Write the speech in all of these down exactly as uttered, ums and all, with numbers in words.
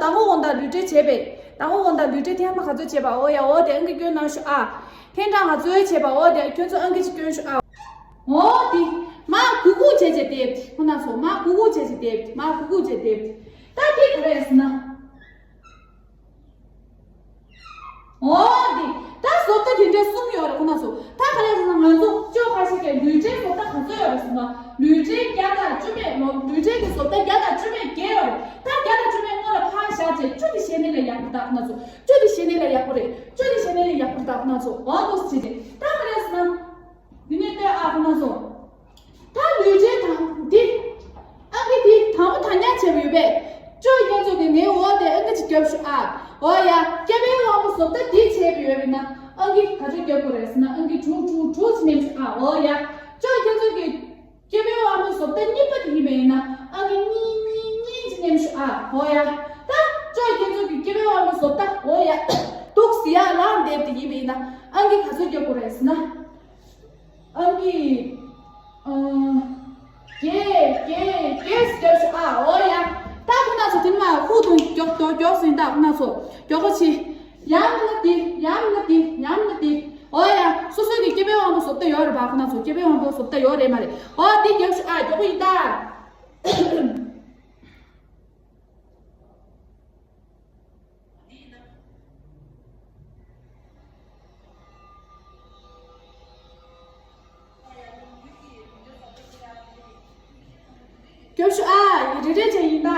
ཟླ་འགོ་དགོང་དག་ལུས་འབྲེལ་བྱས་པས། ཟླ་འགོ་དགོང་དག་ལུས་འབྲེལ་ཐེངས་མ་ག་ཚོད་བྱས་པ། འོ་ཡ། འོ་དེ་ཨང་ཀི་སྐྱོན་གནང་ཤོག་ཨ། ཐེངས་གྲངས་ག་ཚོད་བྱས་པ། འོ་དེ་ཁྱོད་ཚོ་ཨང་ཀི་ཅིག་སྐྱོན་ཤོག་ཨ། འོ་དེ་མ་གུག་གུག་བྱས་བྱས་དེབ་ཁོ་ན་ཚོ། མ་གུག་གུག་བྱས་བྱས་དེབ། མ་གུག་གུག་བྱས་དེབ། ད་དེ་ག་རེ་ཟེར་ན། འོ་དེ། ད་བཟོ་ལྟ་དེ་འདྲ་གསུམ་ཡོད་རེད་ཁོ་ན་ཚོ། ད་ག་རེ་ཟེར་ན་ང་ཚོ་ཅོ་ཁ་ཤས་ཀྱི་ལུས་འབྲེལ་བཟོ་ལྟ་ག་ཚོད་ཡོད་རེད་ཟེར་ན། ལུས་འབྲེལ་བརྒྱ་དང་བཅུ་མེད་ལོ། ལུས་འབྲེལ་གྱི་བཟོ་ལྟ་བརྒྱ་དང་བཅུ་མེད་བརྒྱད་ཡོད་རེད། ད་བརྒྱ་དང་བཅུ་མེད་སྔོན་ལ་ཕར་བཞག་བྱས་བཅུ་དེ་བཤད་ནི་ལས་ཡག་པོ་ད་ཁོ་ན་ཚོ། བཅུ་དེ་བཤད་ནི་ལས་ཡག་པོ་རེད། བཅུ་དེ་བཤད་ནི་ལས་ཡག་པོ་རེད་ད་ཁོ་ན་ཚོ། འོ་འདུག་སེ་བྱས་ཏེ། ད་ག་རེ་ཟེར་ན། འདི་ནས་ལྟོས་ཨ་ཁོ་ན་ཚོ། ད་ལུས་འབྲེལ་དང་འདི། ཨང་ཀི་འདི་དང་པོ་དང་ཉག་བྱས་པ་ཡོད་པས། ཅོ་ཁྱེད་ཚོ་གི་ངའི་འོག་དེ་ཨང་ཀི་ཅིག་རྒྱོབ་ཤོག་ཨ། འོ་ཡ། སྐྱེ་བོའི་དབང་པོ་བཟོ་ལྟ་འདི་བྱས་པ་ཡོད་པས་ན། ཨང་ཀི་ག་ཚོད་རྒྱོབ་དགོས་རེད་ཟེར་ན། ཨང་ཀི་དྲུག་དྲུག་དྲུག་ཅིག་མནན་ཤོག་ཨ། འོ་ཡ། ཅོ་ཁྱེད་ཚོ་གི་སྐྱེ་བོའི་དབང་པོ་བཟོ་ལྟ་གཉིས་པ་དེ་ཡིན་པས་ན། ཨང་ཀི་གཉིས་གཉིས་གཉིས་ཅིག་མནན་ཤོག་ཨ། འོ་ཡ། ད་ཅོ་ཁྱེད་ཚོ་གི་སྐྱེ་བོའི་དབང་པོ་བཟོ་ལྟ། འོ་ཡ། འདུག་སེ་ཡར་ལངས་བསྡད་པ་དེ་ཡིན་པས་ན། ཨང་ཀི་ག་ཚོད་རྒྱོབ་དགོས་རེད་ཟེར་ན། ཨང་ཀི། ཨ། བརྒྱད། བརྒྱད། བརྒྱད་ཟེར་ཤོག་ཨ། འོ་ཡ། ད་ཁོ་ན་ཚོ་དེ་ནས་མར་ཧུད་དུ་མགྱོགས་མགྱོགས་མགྱོགས་སུ་ཡིན། ད་ཁོ་ན་ཚོ་མགྱོགས་པོ་བྱེད། ཡར་མར་ལ་དེ། ཡར་མར་ལ་དེ། ཡར་མར་ལ་དེ། འོ་ཡ། སོ་སོ་གི་སྐྱེ་བོའི་དབང་པོ་བཟོ་ལྟ་ཡོད་རེད་པ། ཁོ་ན་ཚོ་སྐྱེ་བོའི་དབང་པོ་བཟོ་ལྟ་ཡོད་རེད་མ་རེད། འོ་དེ་མགྱོགས་ཤོག་ཨ། མགྱོགས་པོ་ཡིན་ད། རྒྱོབ་ཤོག་ཨ། རེ་རེ་བྱས་ཡིན་ད།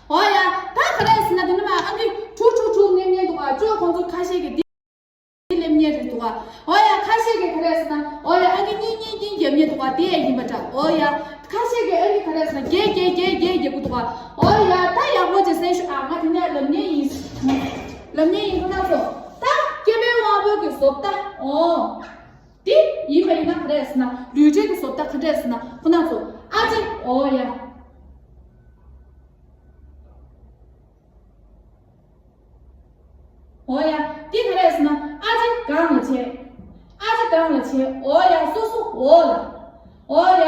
འོ་ཡ། ད་ག་རེ་ཟེར་ན། དེ་ནས་མར་ཨང་ཀི་དྲུག་དྲུག་དྲུག་མནན་མཁན་འདུག་ག་ཅོ་ཁོང་ཚོ་ཁ་ཤས་ཀྱིས་འདི་ལེན་མཁན་རེད་འདུག་ག་འོ་ཡ། ཁ་ཤས་ཀྱིས་ག་རེ་ཟེར་ན། འོ་ཡ། ཨང་ཀི་གཉིས་གཉིས་གཉིས་རྒྱབ་མཁན་འདུག་ག་དེ་ཡང་ཡིན་པ་འདྲ། འོ་ཡ། ཁ་ཤས་ཀྱིས་ཨང་ཀི་ག་རེ་ཟེར་ན། བརྒྱད་བརྒྱད་བརྒྱད་བརྒྱད་རྒྱབ་ཀྱི་འདུག་ག་འོ་ཡ། ད་ཡག་པོ་བྱས་གསན་ཤོག་ཨ། ང་དེ་ནས་ལབ་མཁན་ཡིན། ལབ་མཁན་ཡིན། ཁོ་ན་ཚོ། ད་སྐྱེ་བོའི་དབང་པོ་གི་བཟོ་ལྟ། འོ། དེ་ཡིན་པ་ཡིན་ན་ག་རེ་ཟེར་ན། ལུས་འབྲེལ་གྱི་བཟོ་ལྟ་ག་འདྲ་ཟེར་ན། ཁོ་ན་ཚོ། ཨ་ཅེ། འོ་ཡ། འོ་ཡ། དེ་ག་རེ་ཟེར་ན། ཨ་ཅེ་སྒང་ལ་བྱས། ཨ་ཅེ་སྒང་ལ་བྱས། འོ་ཡ། སོ་སོ་འོག་ལ། འོ་ཡ།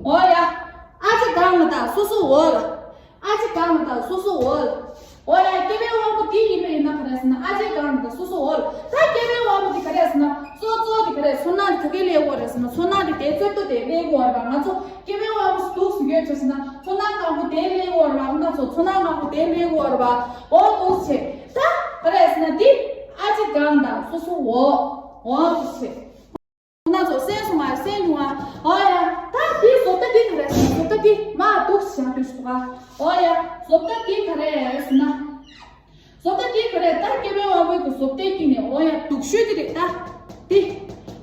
འོ་ཡ། ཨ་ཅེ་སྒང་ལ་དང་སོ་སོ་འོག་ལ། ཨ་ཅེ་སྒང་ལ་དང་སོ་སོ་འོག་ལ། འོ་ཡ། སྐྱེ་བོའི་དབང་པོ་འདི་ཡིན་པ་ཡིན་ན་ག་རེ་ཟེར་ན། ཨ་ཅེ་སྒང་ལ་དང་སོ་སོ་འོག་ལ། ད་སྐྱེ་བོའི་དབང་པོ་འདི་ག་རེ་ཟེར་ན། གཙོ་གཙོ་འདི་ག་རེ། ཚོར་སྣང་འདི་ག་གེ་སླེབས་ཡོད་རེད་ཟེར་ན། ཚོར་སྣང་འདི་དེ་ཚོད་ལྟོ་དེ་སླེབས་ཡོད་རེད་པ། ང་ཚོ་སྐྱེ་བོའི་དབང་པོ་འདུག་སེ་ཡོད་ཚོད་ཟེར་ན། ཚོར་སྣང་དང་པོ་དེ་སླེབས་ཡོད་རེད་པ། ང་ཚོ་ཚོར་སྣང་དང་པོ་དེ་སླེབས་ཡོད་རེད་པ། འོ་འདུག་སེ། ད་ག་རེ་ཟེར་ན། འདི་ཨ་ཅེ་སྒང་དང་སོ་སོ་འོག་འོ་འདུག་སེ། ཁོ་ན་ཚོ་གསན་སོང་ང་། གསན་འདུག་ང་། འོ་ཡ། ད་དེའི་བཟོ་ལྟ་དེ་ག་རེ་ཟེར་ན། བཟོ་ལྟ་དེ་མར་འདུག་སེ་བཞག་དུས་སུ་ག་འོ་ཡ། བཟོ་ལྟ་དེ་ག་རེ་ཟེར་ན། བཟོ་ལྟ་དེ་ག་རེ། ད་སྐྱེ་བོའི་དབང་པོའི་གི་བཟོ་ལྟའི་དཀྱིལ་ནས་འོ་ཡ། སྡུག་ཤོས་དེ་རེད་ད། དེ།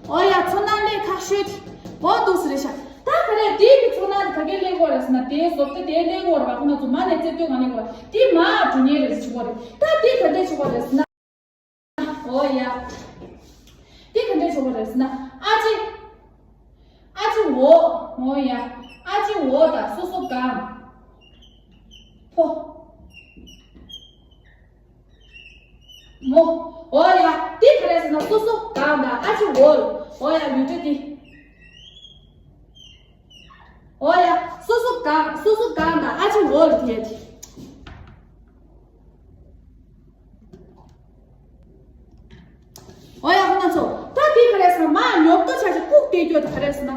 འོ་ཡ། ཚོར་སྣང་སླེབས་ཁག་ཤོས་དེ། འོ་འདུག་སེ་རེད་ཤག་ད་ག་རེ། དེའི་གི་ཚོར་སྣང་དེ་ག་གེ་སླེབས་ཡོད་རེད་ཟེར་ན། དེའི་བཟོ་ལྟ་དེ་སླེབས་ཡོད་རེད་པ། ཁོ་ན་ཚོ་མར་ནས་རྩེ་ལྟོས་གང་སླེབས་ཡོད་རེད། དེ་མར་འགྲོ་མཁན་རེད་ཟེར་གྱི་ཡོད་རེད། ད་དེ་ག་འདྲས་བྱེད་དགོས་རེད་ཟེར་ན། འོ་ཡ། དེ་ག་འདྲས་བྱེད་དགོས་རེད་ཟེར་ན། ཨ་ཅེ། ཨ་ཅེ་འོག་འོ་ཡ། ཨ་ཅེ་འོག་དང་སོ་སོ་སྒང་། ཕོ། མོ། འོ་ཡ། དེ་ག་རེ་ཟེར་ན། སོ་སོ་སྒང་དང་ཨ་ཅེ་འོག་འོ་ཡ། ལུས་འབྲེལ་དེ། འོ་ཡ། སོ་སོ་སྒང་། སོ་སོ་སྒང་དང་ཨ་ཅེ་འོག་ལ་དེ་ཡ་དེ། འོ་ཡ། ཁོ་ན་ཚོ། ད་དེ་ག་རེ་ཟེར་ན། མར་ཉོབ་ཏོ་ཆ་ཞིག་བཀུག་བསྡད་རྒྱུ་དེ་ག་རེ་ཟེར་ན།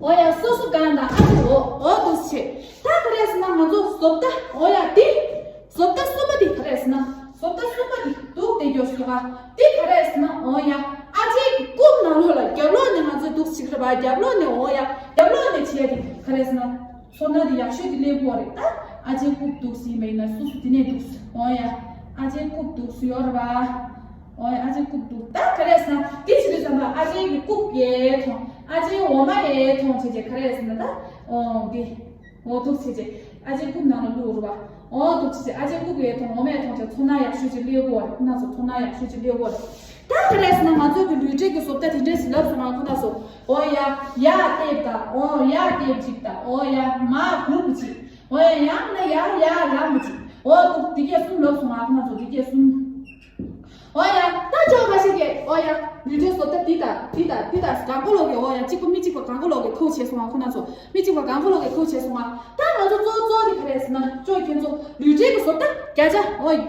འོ་ཡ། སོ་སོ་སྒང་དང་ཨ་ཅེ་འོག་འོ་འདུག་སེ། ད་ག་རེ་ཟེར་ན། ང་ཚོ་བཟོ་ལྟ། འོ་ཡ། དེ། བཟོ་ལྟ་གསུམ་པ་དེ་ག་རེ་ཟེར་ན། བཟོ་ལྟ་གསུམ་པ་དེ་འདུག་སེ་བསྡད་རྒྱུ་སོ་ག་དེ་ག་རེ་ཟེར་ན། འོ་ཡ། ཨ་ཅེ་གི་རྐུབ་ནང་ལོགས་ལ། རྒྱབ་ལོགས་ནས་ང་ཚོས་འདུག་སེ་བྱེད་ཀྱི་རེད་པ། རྒྱབ་ལོགས་ནས། འོ་ཡ། རྒྱབ་ལོགས་ནས་བྱས་དེ་ག་རེ་ཟེར་ན། ཚོར་སྣང་དེ་ཡག་ཤོས་དེ་སླེབས་ཡོད་རེད། ད་ཨ་ཅེ་རྐུབ་འདུག་སེ་ཡིན་པ་ཡིན་ན། སོ་སོ་དེ་ནས་འདུག་སེ། འོ་ཡ། ཨ་ཅེ་རྐུབ་འདུག་སེ་ཡོད་རེད་པ། འོ་ཡ། ཨ་ཅེ་རྐུབ་འདུག་ད་ག་རེ་ཟེར་ན། དེ་བྱེད་དུས་ཙམ་པ་ཨ་ཅེ་གི་རྐུབ་ཡར་མཐོང་། ཨ་ཅེ་འོ་མ་ཡར་མཐོང་བྱས་བྱས་ག་རེ་ཟེར་ན། ད་འོ་དེ། འོ་འདུག་སེ་བྱས་བྱས་ཨ་ཅེ་རྐུབ་ནང་ལ་བླུགས་རེད་པ། འོ་འདུག་སེ་བྱས་བྱས་ཨ་ཅེ་རྐུབ་ཡར་མཐོང་། འོ་མ་ཡར་མཐོང་བྱས་ཚོར་སྣང་ཡག་ཤོས་ཅིག་སླེབས་ཡོད་རེད། ཁོ་ན་ཚོ་ཚོར་སྣང་ཡག་ཤོས་ཅིག་སླེབས་ཡོད་རེད། ད་ག་རེ་ཟེར་ན། ང་ཚོ་གི་ལུས་འབྲེལ་གྱི་བཟོ་ལྟ་དེ་འདྲས་ཞིག་ལབ་སོང་ང་། ཁོ་ན་ཚོ། འོ་ཡ། ཡར་བལྟས་དང་། འོ་ཡར་བལྟས་ཅིག་དང་། འོ་ཡ། མར་སྒུར་ཅིག་འོ་ཡ། ཡང་ན་ཡར་ཡར་ལངས་པ་ཅིག་འོ་འདུག་འདི་གས་གསུམ་ལབ་སོང་ང་ཁོ་ན་ཚོ་འདི་གས་གསུམ། འོ་ཡ་ད་ཅོག་ཁ་ཤས་ཀྱིས་འོ་ཡ་ལུས་འབྲེལ་བཟོ་ལྟ་འདི་དང་འདི་དང་འདི་དང་གང་གོ་ལོག་གི་འོ་ཡ་གཅིག་པ་མི་གཅིག་པ་གང་གོ་ལོག་གི་ཁུག་བྱས་སོང་ང་ཁོ་ན་ཚོ་མི་གཅིག་པ་གང་གོ་ལོག་གི་ཁུག་བྱས་སོང་ང་། ད་ང་ཚོ་གཙོ་བོ་གཙོ་བོ་དེ་ག་རེ་ཟེར་ན་ཅོག་ཁྱེད་ཚོ་ལུས་འབྲེལ་གྱི་བཟོ་ལྟ་བརྒྱ་ཆ་འོ་ཡ།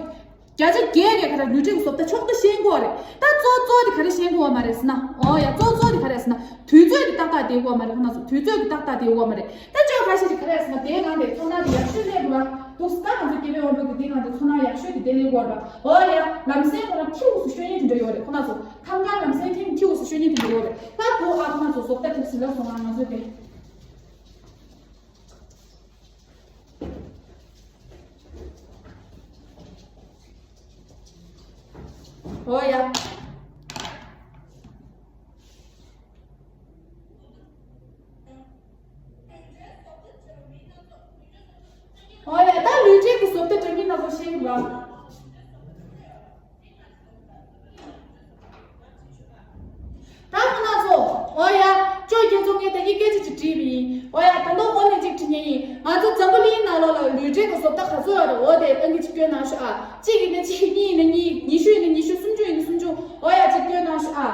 བརྒྱ་ཆ་བརྒྱད་ཀྱི་ག་རེ་ལུས་འབྲེལ་གྱི་བཟོ་ལྟ་ཕྱོགས་བསྡུ་ཤེས་དགོས་རེད། ད་གཙོ་གཙོ་དེ་ག་རེ་ཤེས་དགོས་བ་མ་རེད་ཟེར་ན། འོ་ཡ་གཙོ་གཙོ་དེ་ག་རེ་ཟེར་ན་དུས་ཚོད་ཀྱི་ཏག་ཏག་བསྡད་དགོས་བ་མ་རེད། ཁོ་ན་ཚོ་དུས་ཚོད་ཀྱི་ཏག་ཏག་བསྡད་དགོས་བ་མ་རེད། ད་ཅོག་ཁ་ཤས་ཀྱི་ག་རེ་ཟེར་ན་དེའི་ནང་དེ་ཚོ་ན་དེ་ཡག་ཤོས་སླེབས་དགོས་བ་འདུག་ཟེར། ད་ང་ཚོ་དགེ་བའི་དབང་པོ་གི་དེའི་ནང་དེ་ཚོ་ན་ཡག་ཤོས་དེ་དེ་སླེབས་དགོས་བ། འོ་ཡ་ལམ་སེང་ཁོ་ན་ཁྱི་འུ་སུ་ཤོད་ཉེན་དེ་འདྲ་ཡོད་རེད། ཁོ་ན་ཚོ་ཁམས་དཀར་ལམ་སེང་ཁྱི་འུ་སུ་ཤོད་ཉེན་དེ་འདྲ་ཡོད་རེད། ད་གོ་ཨ་ཁོ་ན་ཚོ་བཟོ་ལྟ་ཐེབས་སུ་ལབ་སོང་ང་ང་ཚོ་དེ། འོ་ཡ། འོ་ཡ་ད་ལུས་འབྲེལ་གྱི་བཟོ་ལྟ་འདྲ་མིན་སྣ་ཚོགས་ཤེས་ཀྱི་རེད། ད་ཁོ་ན་ཚོ། འོ་ཡ། ཅོག་ཁྱེད་ཚོ་ངས་ད་གིན་སྐད་ཆ་ཅིག་དྲིས་པ་ཡིན། འོ་ཡ། ད་དུང་ཨོ་ནས་ཅིག་དྲི་ཉན་ཡིན། ང་ཚོ་འཛམ་བུ་གླིང་ནང་ལོགས་ལ་ལུས་འབྲེལ་གྱི་བཟོ་ལྟ་ག་ཚོད་ཡོད་རེད། འོ་དེ་ཨང་ཀི་ཅིག་སྐྱོན་གནང་ཤོག་ཨ། གཅིག་ཡིན་ན་གཅིག་གཉིས་ཡིན་ན་གཉིས། ཉི་ཤུ་ཡིན་ན་ཉི་ཤུ། སུམ་ཅུ་ཡིན་ན་སུམ་ཅུ། འོ་ཡ་ཅིག་སྐྱོན་གནང་ཤོག་ཨ།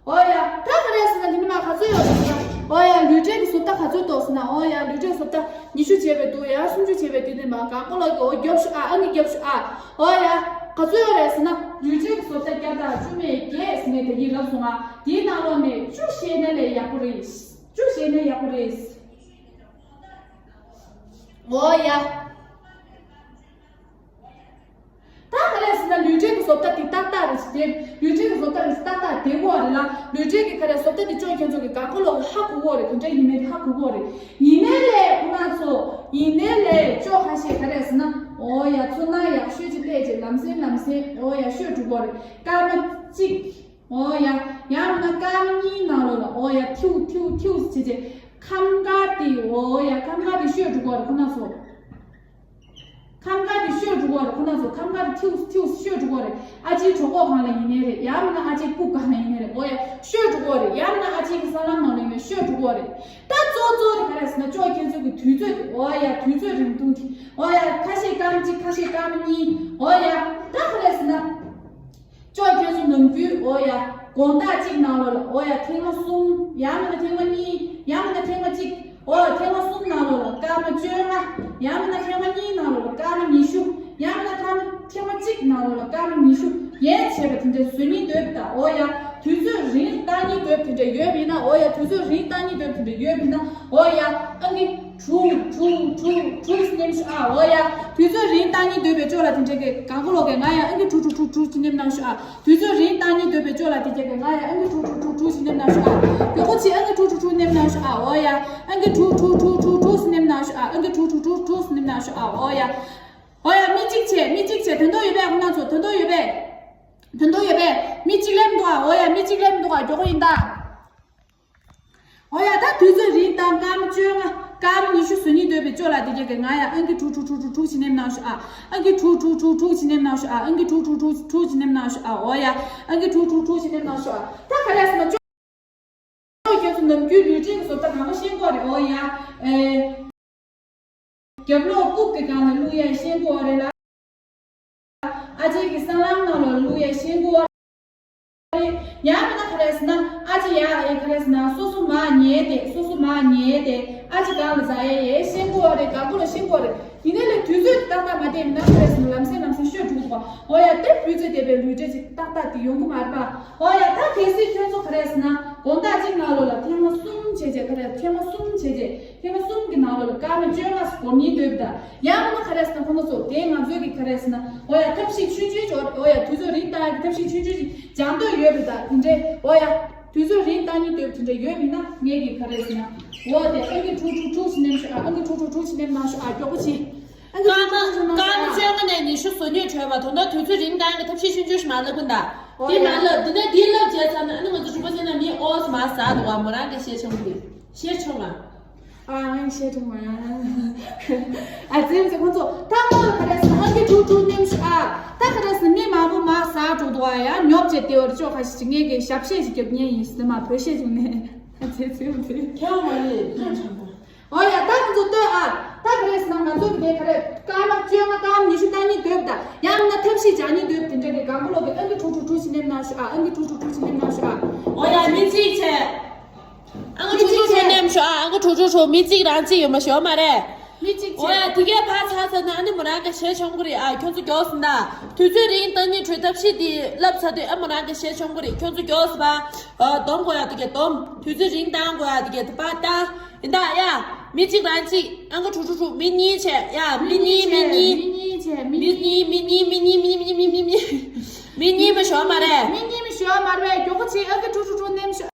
འོ་ཡ། ད་ག་རེ་ཟེར་ན་འདི་ནི་མ་ག་ཚོད་ཡོད་རེད་ཟེར་ན། འོ་ཡ། ལུས་འབྲེལ་གྱི་བཟོ་ལྟ་ག་ཚོད་འདུག་ཟེར་ན། འོ་ཡ། ལུས་འབྲེལ་བཟོ་ལྟ་ཉི་ཤུ་བྱས་པའི་འདུག་ཡ། སུམ་ཅུ་བྱས་པའི་འདུག་ནི་མ་གང་གོ་ལོག་གི་འོ་རྒྱོབ་ཤོག་ཨ། ཨ་ནི་རྒྱོབ་ཤོག་ཨ། འོ་ཡ། ག་ཚོད་ཡོད་རེད་ཟེར་ན། ལུས་འབྲེལ་གྱི་བཟོ་ལྟ་བརྒྱ་དང་བཅུ་མེད་བརྒྱད་ཟེར་ནས་དེ་གཉིས་ལབ་སོང་ང་། དེའི་ནང་ལོགས་ནས་བཅུ་བཤད་ན་ལས་ཡག་པོ་རེད། བཅུ་བཤད་ན་ཡག་པོ་རེད། འོ་ཡ། ད་ག་རེ་ཟེར་ན་ལུས་འབྲེལ་གྱི་བཟོ་ལྟ་དེ་ཏག་ཏག་རེད་ཟེར་ཏེ། ལུས་འབྲེལ་གྱི་བཟོ་ལྟ་རེད་ཏག་ཏག་དེ་གོ་བ་རེད་ལ། ལུས་འབྲེལ་གྱི་ག་རེ་བཟོ་ལྟ་དེ་ཅོག་ཁྱེད་ཚོ་གི་ག་གོ་ལོག་ཧ་གོ་གོ་རེད། དེ་འདྲ་ཡིན་མིན་ཧ་གོ་གོ་རེད། ཡིན་ནའི་ལས་ཁོ་ན་ཚོ། ཡིན་ནའི་ལས་ཅོག་ཁ་ཤས་ག་རེ་ཟེར་ན། འོ་ཡ་ཚོ་ན་ཡག་ཤོས་ཅིག་སླེབས་རྗེས་ལམ་སེང་ལམ་སེང་འོ་ཡ་ཤོད་འགྲོ་གོ་རེད། སྐར་མ་གཅིག་འོ་ཡ། ཡང་ན་སྐར་མ་གཉིས་ནང་ལོགས་ལ་འོ་ཡ་ཐིའུ་ཐིའུ་ཐིའུ་བྱས་རྗེས་ཁམས་དཀར་དེ་འོ་ཡ་ཁམས་དཀར་དེ་ཤོད་འགྲོ་གོ་རེད་ཁོ་ན་ཚོ། ཁམས་དཀར་དེ་ཤོད་འགྲོ་གོ་རེད་ཁོ་ན་ཚོ། ཁམས་དཀར་དེ་ཐིའུ་ཐིའུ་ཤོད་འགྲོ་གོ་རེད། ཨ་ཅེའི་གྲོད་ཁོག་སྒང་ལ་ཡིན་ནའི་རེད། ཡང་ན་ཨ་ཅེའི་སྤུ་སྒང་ལ་ཡིན་ནའི་རེད། འོ་ཡ་ཤོད་འགྲོ་གོ་རེད། ཡང་ན་ཨ་ཅེའི་གི་སྲང་ལམ་ནང་ལ་ཡིན་ནའི་ཤོད་འགྲོ་གོ་རེད། ད་གཙོ་གཙོ་དེ་ག་རེ་ཟེར་ན་ཅོག་ཁྱེད་ཚོ་གི་དུས་ཚོད་དེ་འོ་ཡ་དུས་ཚོད་རིང་ཐུང་དེ་འོ་ཡ་ཁ་ཤས་སྐར་མ་གཅིག་ཁ་ཤས་སྐར་མ་གཉིས་འོ་ཡ་ད་ག་རེ་ཟེར་ན། ཅོག་ཁྱེད་ཚོ་ནམ་རྒྱུན་འོ་ཡ་དགོང་དག་གཅིག་ནང་ལོགས་ལ་འོ་ཡ་ཐེངས་མ་གསུམ། ཡང་མིན་ན་ཐེངས་མ་གཉིས། ཡང་མིན་ན་ཐེངས་མ་གཅིག་འོ་ཡ་ཐེངས་མ་གསུམ་ནང་ལོགས་ལ་སྐར་མ་བཅོ་ལྔ། ཡང་མིན་ན་ཐེངས་མ་གཉིས་ནང་ལོགས་ལ་སྐར་མ་ཉི་ཤུ། ཡང་མིན་ན་ཐེངས་མ་ཐེངས་མ་གཅིག་ནང་ལོགས་ལ་སྐར་མ་ཉི་ཤུ་ཡན་ཆད་པ་དེ་འདྲ་བཟོ་སྙིང་འདོད་པ་དང་། འོ་ཡ་དུས་ཚོད་རིང་བཏང་སྙིང་འདོད་པ་དེ་འདྲ་ཡོད་པ་ཡིན་ན། འོ་ཡ་དུས་ཚོད་རིང་བཏང་སྙིང་འདོད་པ་དེ་འདྲ་ཡོད་པ་ཡིན་ན། འོ་ཡ་ཨང་ཀི་དྲུག་དྲུག་དྲུག་དྲུག་ནེམ་ཤོག་ཨ། འོ་ཡ་དུས་ཚོད་རིང་བཏང་སྙིང་འདོད་པའི་ཅོག་ལ་དེ་འདྲ་གི་གང་གོ་ལོག་གི་ང་ཡ་ཨང་ཀི་དྲུག་དྲུག་དྲུག་དྲུག་ཅིག་ནེམ་གནང་ཤོག་ཨ། དུས་ཚོད་རིང་བཏང་སྙིང་འདོད་པའི་ཅོག་ལ་དེ་རྒྱ་གི་ང་ཡ་ཨང་ཀི་དྲུག་དྲུག་དྲུག་དྲུག་ཅིག་ནེམ་གནང་ཤོག་ཨ། མགྱོགས་པོ་ཅིག་ཨང་ཀི་དྲུག་དྲུག་དྲུག་ནེམ་གནང་ཤོག་ཨ། འོ་ཡ་ཨང་ཀི་དྲུག་དྲུག་དྲུག་དྲུག་དྲུག་ཅིག་ནེམ་གནང་ཤོག་ཨ། ཨང་ཀི་དྲུག་དྲུག་དྲུག་དྲུག་ཅིག་ནེམ་གནང་ཤོག་ཨ། འོ་ཡ། འོ་ཡ་མི་གཅིག་བྱས་མི་གཅིག་བྱས་དོན་དག་ཡོད་པས་ཁོ་ན་ཚོ་དོན་དག་ཡོད་པས། དོན་དག་ཡོད་པས་མི་གཅིག་སླེབས་འདུག་ཨ། འོ་ཡ་མི་གཅིག་སླེབས་འདུག་ཨ། མགྱོགས་པོ་ཡིན་ད། འོ་ཡ་ད་དུས་ཚོད་རིང་བཏང་སྐར་མ་བཅོ་ལྔ་སྐར་མ་ཉི་ཤུ་བཟོ་སྙིང་འདོད་པའི་ཅོག་ལ་དེ་རྒྱ་གི་ང་ཡ་ཨང་ཀི་དྲུག་དྲུག་དྲུག་དྲུག་དྲུག་ཅིག་ནེམ་གནང་ཤོག་ཨ། ཨང་ཀི་དྲུག་དྲུག་དྲུག་དྲུག་ཅིག་ནེམ་གནང་ཤོག་ཨ། ཨང་ཀི་དྲུག་དྲུག་དྲུག་དྲུག་ཅིག་ནེམ་གནང་ཤོག་ཨ། འོ་ཡ་ཨང་ཀི་དྲུག་དྲུག་དྲུག་ཅིག་ནེམ་གནང་ཤོག་ཨ། ད་ག་རེ་ཟེར་ན་ཅོག་ཁྱེད་ཚོ་ནམ་རྒྱུན་ལུས་འབྲེལ་གྱི་བཟོ་ལྟ་གང་པ་ཤེས་དགོས་རེད། འོ་ཡ། ཨེ། རྒྱབ་ལོགས་ལྐུགས་ཀྱི་སྒང་ལ་བླུག་ཡ་ཤེས་དགོས་རེད་ལ། ཨ་ཅེ་གི་སྲང་ལམ་ནང་ལ་བླུག་ཡ་ཤེས་དགོས་རེད། ཡང་མིན་ན་ག་རེ་ཟེར་ན་ཨ་ཅེ་ཡ་ཨེ་ག་རེ་ཟེར་ན་སོ་སོ་མར་ཉལ་ཏེ་སོ་སོ་མར་ཉལ་ཏེ་ཨ་ཅེ་སྒང་ལ་འཛེག་ཡ་ཡ་ཤེས་དགོས་རེད། གང་པོ་ལ་ཤེས་དགོས་རེད། ཡིན་ནའི་ལས་དུས་ཚོད་ཏག་ཏག་མ་བསྡད་མིན་ན་ག་རེ་ཟེར་ན་ལམ་སེང་ལམ་སེང་ཤོད་འགྲོ་གི་འདུག་ག་འོ་ཡ་དེ་དུས་ཚོད་བསྡད་པའི་ལུས་འབྲེལ་ཅིག་ཏག་ཏག་དེ་ཡོང་གི་མ་རེད་པ། འོ་ཡ་ད་གལ་སྲིད་ཁྱོད་ཚོ་ག་རེ་ཟེར་ན་དགོང་དག་གཅིག་ནང་ལོགས་ལ་ཐེངས་མ་གསུམ་བྱས་རྗེས་ག་རེ་ཐེངས་མ་གསུམ་བྱས་རྗེས་ཐེངས་མ་གསུམ་གྱི་ནང་ལོགས་ལ་སྐར་མ་བཅོ་ལྔ་སྒོམ་སྙིང་འདོད་པ་དང་། ཡང་ན་ག་རེ་ཟེར་ན་ཁོང་ཚོ་དེ་ང་ཚོའི་གི་ག་རེ་ཟེར་ན་འོ་ཡ་ཐབས་ཤེས་ཆུང་ཆུང་ཅིག་འོ་ཡ་དུས་ཚོད་རིང་བཏང་ཡ་གི་ཐབས་ཤེས་ཆུང་ཆུང་ཅིག་སྦྱང་འདོད་ཡོད་པ་དང་དེ་འདྲའི་འོ་ཡ་དུས་ཚོད་རིང་བཏང་སྙིང་འདོད་པ་དེ་འདྲ་ཡོད་པ་ཡིན་ན་ངས་གི་ག་རེ་ཟེར་ན་འོ་དེ་ཨང་ཀི་དྲུག་དྲུག་དྲུག་ཅིག་ནེམ་ཤོག་ཨ། ཨང་ཀི་དྲུག་དྲུག་དྲུག་ཅིག་ནེམ་གནང་ཤོག་ཨ། མགྱོགས་པོ་བྱེད། ཨང་ཀི་སྐར་མ་དྲུག་དྲུག་ཅིག་ནེམ་གནང་ཤོག་ཨ། སྐར་མ་བཅོ་ལྔ་ནས་ཉི་ཤུ་བཟོ་སྙིང་བྲོད་པ་དོན་དག་དུས་ཚོད་རིང་བཏང་གི་ཐབས་ཤེས་ཆུང་ཆུང་ཞིག་མ་ལབ་གི་འདུག་འོ་དེ་ཡ། མ་ལབ་འདི་ནས་འདི་ལབ་བྱས་ཚར་ན་ཨ་ནི་ང་ཚོ་གྲུབ་པ་ཚེ་ན་མི་ཨོ་ཙི་མ་ཟ་འདུག་བ། མོ་རང་གི་ཤེས་ཆུང་གི་ཤེས་ཆུང་ང་། ཨ་ང་ཤེས་ཆུང་ང་། ཨ་ཙེམ་ཙེ་ཁོང་ཚོ་ད་ཁོང་ལ་ག་རེ་ཟེར་ན་ཨང་ཀི་དྲུག་དྲུག་ནེམ་ཤོག་ཨ། ད་ག་རེ་ཟེར་ན་མི་མང་པོ་མ་ཟ་འགྲོ་འདུག་བ། ཡ་ཉོབ་བྱས་བསྡད་པ་རེད། ཅོག་ཁ་ཤས་ཀྱིས་ངས་གི་ཞབས་བཤད་ཅིག་རྒྱབ་ཉན་ཡིན་ཟེར་མ་བོད་བཤད་བྱུང་ནས། ཨ་ཙེ་ཙེ་ཙེ་ཁྱེད་རང་མ་རེད་ཁྱེད་རང་ཆང་པ། དེ་ག་རེ་སྐར་མ་བཅོ་ལྔ་སྐར་མ་ཉི་ཤུ་བཏང་སྙིང་འདོད་དང་ཡང་ན་ཐབས་ཤེས་བྱ་སྙིང་འདོད་དེ་འདྲ་གི་གང་ག་ལོག་གི་ཨང་ཀི་དྲུག་དྲུག་དྲུག་ཞིག་ནེམ་གནང་ཤོག་ཨ། ཨང་ཀི་དྲུག་དྲུག་དྲུག་ཞིག་ནེམ་གནང་ཤོག་ཨ། འོ་ཡ་མི་གཅིག་བྱས། ཨང་ཀི་དྲུག་དྲུག་དྲུག་ནེམ་ཤོག་ཨ། ཨང་ཀི་དྲུག་དྲུག་དྲུག་མི་གཅིག་རང་གཅིག་ཡོད་མ་ཤོད་མ་རེད། མི་གཅིག་འོ་ཡ་དེ་གས་ཕར་ཚར་ཚར་ན་ཨ་ནི་མོ་རང་ག་ཞལ་ཆོམ་གི་རེད་ཨ། ཁྱོད་ཚོ་མགྱོགས་སོང་ད། དུས་ཚོད་རིང་བཏང་སྙིང་བྲོ་ཐབས་ཤེས་དེ་ལབ་ཚར་དུས་ཨ་མོ་རང་ག་ཞལ་ཆོམ་གི་རེད། ཁྱོད་ཚོ་མགྱོགས་སོང་ཕར་སྡོམ་དགོས་ཡ་དེ་གས་སྡོམ། དུས་ཚོད་རིང་བཏང་དགོས་ཡ་དེ་གས་དེ་ཕར་བཏང་། ཡིན་ད་ཡ། མི་གཅིག་རང་གཅིག་ཨང་ཀི་དྲུག་དྲུག་དྲུག་མི་གཉིས་བྱས་ཡ། མི་གཉིས་མི་གཉིས། མི་གཉིས་བྱས་མི་མི་གཉིས་མི་གཉིས་མི་གཉིས་མི་གཉིས་མི་གཉིས་མི་གཉིས། མི་གཉིས་མ་ཤོར་མ་རེད། མི་གཉིས་མ་ཤོར་མ་རེད། མགྱོགས་པོ་བྱེད། ཨང་ཀི་དྲུག་དྲུག་དྲུག་ནེམ་ཤོག་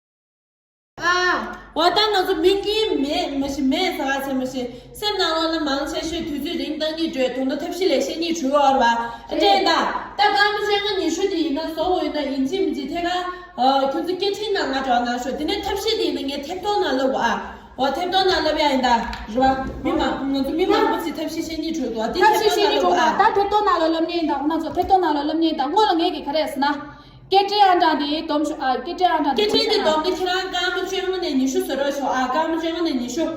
ཨ། འོ་ད་ང་ཚོ་མི་གཉིས་མེད་མ་ཤི་མེད་ཟ་བ་ཟེར་མ་ཤི་སེམས་ནང་ལོགས་ལ་མང་ཆེ་ཤོས་དུས་ཚོད་རིང་བཏང་གི་འགྲོས་དོན་དུ་ཐབས་ཤེས་ལས་བཤད་གཉིས་གྲོལ་བར་བ་ཨ་འདྲས་ད། ད་སྐར་མ་བཅོ་ལྔ་ཉི་ཤུ་དེ་ཡིན་ན་བཟོ་འོས་ན་ཡིན་གཅིག་མིན་གཅིག་ཐད་ཀར་ཁྱོད་ཚོ་སྐད་འཕྲིན་ནང་ང་འགྲོ་གནང་ཤོག་དེ་ནས་ཐབས་ཤེས་དེ་ཡིན་ན་ངས་ཐེབས་ཐོག་ནང་ལབ་དགོས་ཨ། འོ་ཐེབས་ཐོག་ནང་ལབ་ཡ་ཡིན་ད། རེད་བ། མི་མང་ང་ཚོ་མི་མང་པོ་ཅིག་ཐབས་ཤེས་བཤད་གཉིས་གྲོལ་འདུག་ཨ། དེ་ཐབས་ཤེས་བཤད་གཉིས་གྲོལ་འདུག་ཨ། ད་ཐེབས་ཐོག་ནང་ལ་ལབ་མཁན་ཡིན་ད། ང་ཚོ་ཐེབས་ཐོག་ནང་ལ་ལབ་མཁན་ཡིན་ད། སྔོན་ལ་ངས་ཀྱི་ག་རེ་ཟེར་ན། སྐད་འཕྲིན་ཨང་གྲངས་དེ་སྡོམ་ཤོག་ཨ། སྐད་འཕྲིན་ཨང་གྲངས་སྐད་འཕྲིན་དེ་སྡོམ་དེ་ཁྱེད་རང་སྐར་མ་བཅོ་ལྔ་ནས་ཉི་ཤུ་བཟོ་རོགས་ཤོག་ཨ། སྐར་མ་བཅོ་ལྔ་ནས་ཉི་ཤུ།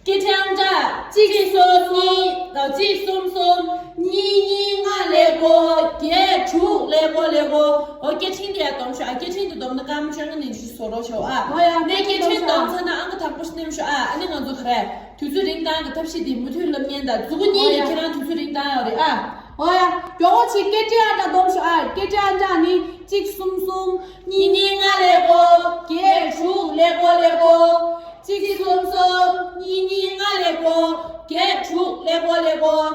སྐད་འཕྲིན་ཨང་གྲངས་གཅིག་གསུམ་གཉིས་གཅིག་གསུམ་གསུམ་གཉིས་གཉིས་ལྔ་ཀླད་ཀོར་བརྒྱད་དྲུག་ཀླད་ཀོར་ཀླད་ཀོར། འོ་སྐད་འཕྲིན་དེ་ཡང་སྡོམ་ཤོག་ཨ། སྐད་འཕྲིན་དེ་སྡོམ་ན་སྐར་མ་བཅོ་ལྔ་ནས་ཉི་ཤུ་བཟོ་རོགས་ཤོག་ཨ། འོ་ཡ་ནས་སྐད་འཕྲིན་སྡོམ་ཚར་ན་ཨང་ཀི་དང་པོ་ནེམ་ཤོག་ཨ། ཨ་ནི་ང་ཚོ་ག་རེ་དུས་ཚོད་རིང་བཏང་གི་ཐབས་ཤེས་དེ་མུ་མཐུད་ལབ་མཁན་དང་མཛུ་གུ་གཉིས་ལ་ཁྱེད་རང་དུས་ཚོད་རིང་བཏང་ཡོད་རེད་ཨ། འོ་ཡ། མགྱོགས་པོ་བྱེད། སྐད་འཕྲིན་ཨང་གྲངས་སྡོམ་ཤོག་ཨ། སྐད་འཕྲིན་ཨང་གྲངས་ནི་གཅིག་གསུམ་གསུམ་གཉིས་གཉིས་ལྔ་ཀླད་ཀོར་བརྒྱད་དྲུག་ཀླད་ཀོར་ཀླད་ཀོར། གཅིག་གསུམ་གསུམ་གཉིས་གཉིས་ལྔ་ཀླད་ཀོར་བརྒྱད་དྲུག་ཀླད་ཀོར་ཀླད་ཀོར།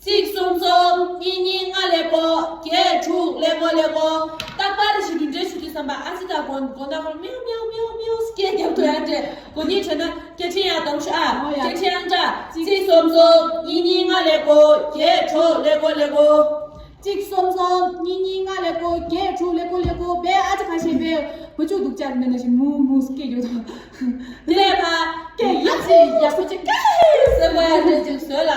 གཅིག་གསུམ་གསུམ་གཉིས་གཉིས་ལྔ་ཀླད་ཀོར་བརྒྱད་དྲུག་ཀླད་ཀོར་ཀླད་ཀོར། རྟག་པར་ཞིག་རྒྱུ་འབྲས་ཞུ་དུས་བསམ་པ་ཨ་ཙི་ད་དགོན་དགོན་ད་ཧོར་མིའུ་མིའུ་མིའུ་མིའུ་སྐད་རྒྱབ་ཐུབ་ཡ་འདྲེ་དགོན་གཉིས་བྱས་ན་སྐད་འཕྲིན་ཡང་གཏོང་ཤོག་ཨ། ཨོ་ཡ། སྐད་འཕྲིན་ཨང་གྲངས་གཅིག་གསུམ་གསུམ་གཉིས་གཉིས་ལྔ་ཀླད་ཀོར་བརྒྱད་དྲུག་ཀླད་ཀོར་ཀླད་ཀོར། གཅིག་གསུམ་གསུམ་གཉིས་གཉིས་ལྔ་ཀླད་ཀོར་བརྒྱད་དྲུག་ཀླད་ཀོར་ཀླད་ཀོར། བེ་ཨ་ཅག་ཁ་ཤས་བེ་བུ་ཆུ་འདུག་ཅག་མེད་ན་ཞིག་མུ་མུ་སྐད་རྒྱབ་ཐུབ། དེ་ལས་ཕ་སྐད་ཡག་ཅིག་ཡག་པོ་ཅིག་སྐད་ཟེར་བ་ཡ་འདྲ་ཅིག་བཟོས་ལ།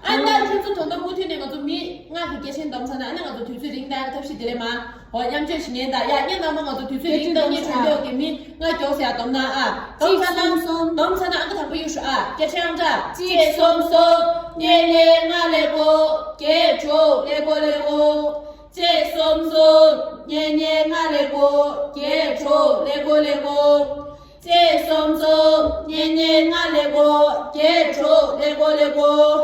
ཨ་ནི་ད་ཁྱོད་ཚོ་དོན་དག་མུ་མཐུད་ནས་ང་ཚོ་མི་ལྔ་གི་སྐད་ཆ་འདོམས་ཚར་ན་ཨ་ནི་ང་ཚོ་དུས་ཚོད་རིང་བཏང་གི་ཐབས་ཤེས་དེ་རེད་མ། འོ་མཉམ་སྤྱོད་བྱེད་མཁན་དང་ཡ་ངས་ནང་མ་ང་ཚོ་དུས་ཚོད་རིང་བཏང་ནས་གྲོས་འདོགས་ཀྱི་མི་ལྔ་མགྱོགས་ཟེར་ཡ་འདོམས་ན་ཨ། འདོམས་ཚར་ན་གཅིག་གསུམ་གསུམ། འདོམས་ཚར་ན་ཨ་ཁ་དང་པོ་གཡུག་ཤོག་ཨ། སྐད་ཆ་ཡང་འདྲ་གཅིག་གསུམ་གསུམ་གཉིས་གཉིས་ལྔ་ཀླད་ཀོར་བརྒྱད་དྲུག་ཀླད་ཀོར་ཀླད་ཀོར། གཅིག་གསུམ་གསུམ་གཉིས་གཉིས་ལྔ་ཀླད་ཀོར་བརྒྱད་དྲུག་ཀླད་ཀོར་ཀླད་ཀོར། གཅིག་གསུམ་གསུམ་གཉིས་གཉིས་ལྔ་ཀླད་ཀོར་བརྒྱད་དྲུག་ཀླད་ཀོར་ཀླད་ཀོར།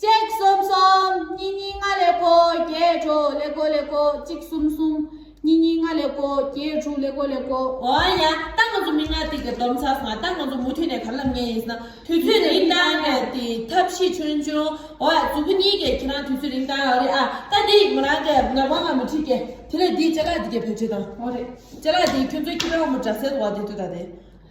གཅིག་གསུམ་གསུམ་གཉིས་གཉིས་ལྔ་ཀླད་ཀོར་བརྒྱད་དྲུག་ཀླད་ཀོར་ཀླད་ཀོར། གཅིག་གསུམ་གསུམ་གཉིས་གཉིས་ལྔ་ཀླད་ཀོར་བརྒྱད་དྲུག་ཀླད་ཀོར་ཀླད་ཀོར། འོ་ཡ། ད་ང་ཚོ་མི་ལྔ་དེ་གི་སྡོམ་ཚར་སོང་། ད་ང་ཚོ་མུ་མཐུད་ནས་ག་རེ་ལབ་མཁན་ཡིན་ཟེར་ན་དུས་ཚོད་རིང་བཏང་ནས་དེ་ཐབས་ཤེས་ཆུང་ཆུང་། འོ་ཡ། མཛུ་གུ་གཉིས་ཀས་ཁྱེད་རང་དུས་ཚོད་རིང་བཏང་ཡོད་རེད་ཨ། ད་འདི་མོ་རང་གི་ནག་པང་ང་མི་ཁྲིད་ཀྱི་དེ་ལས་འདི་ཅ་ལག་འདི་གས་བེད་སྤྱོད་དང་། འོ་རེད། ཅ་ལག་འདི་ཁྱོད་ཚོའི་ཁྱི་པའི་བ་མོ་འདྲ་སེ་འདུག་བ་དེ་དུས་ད་དེ།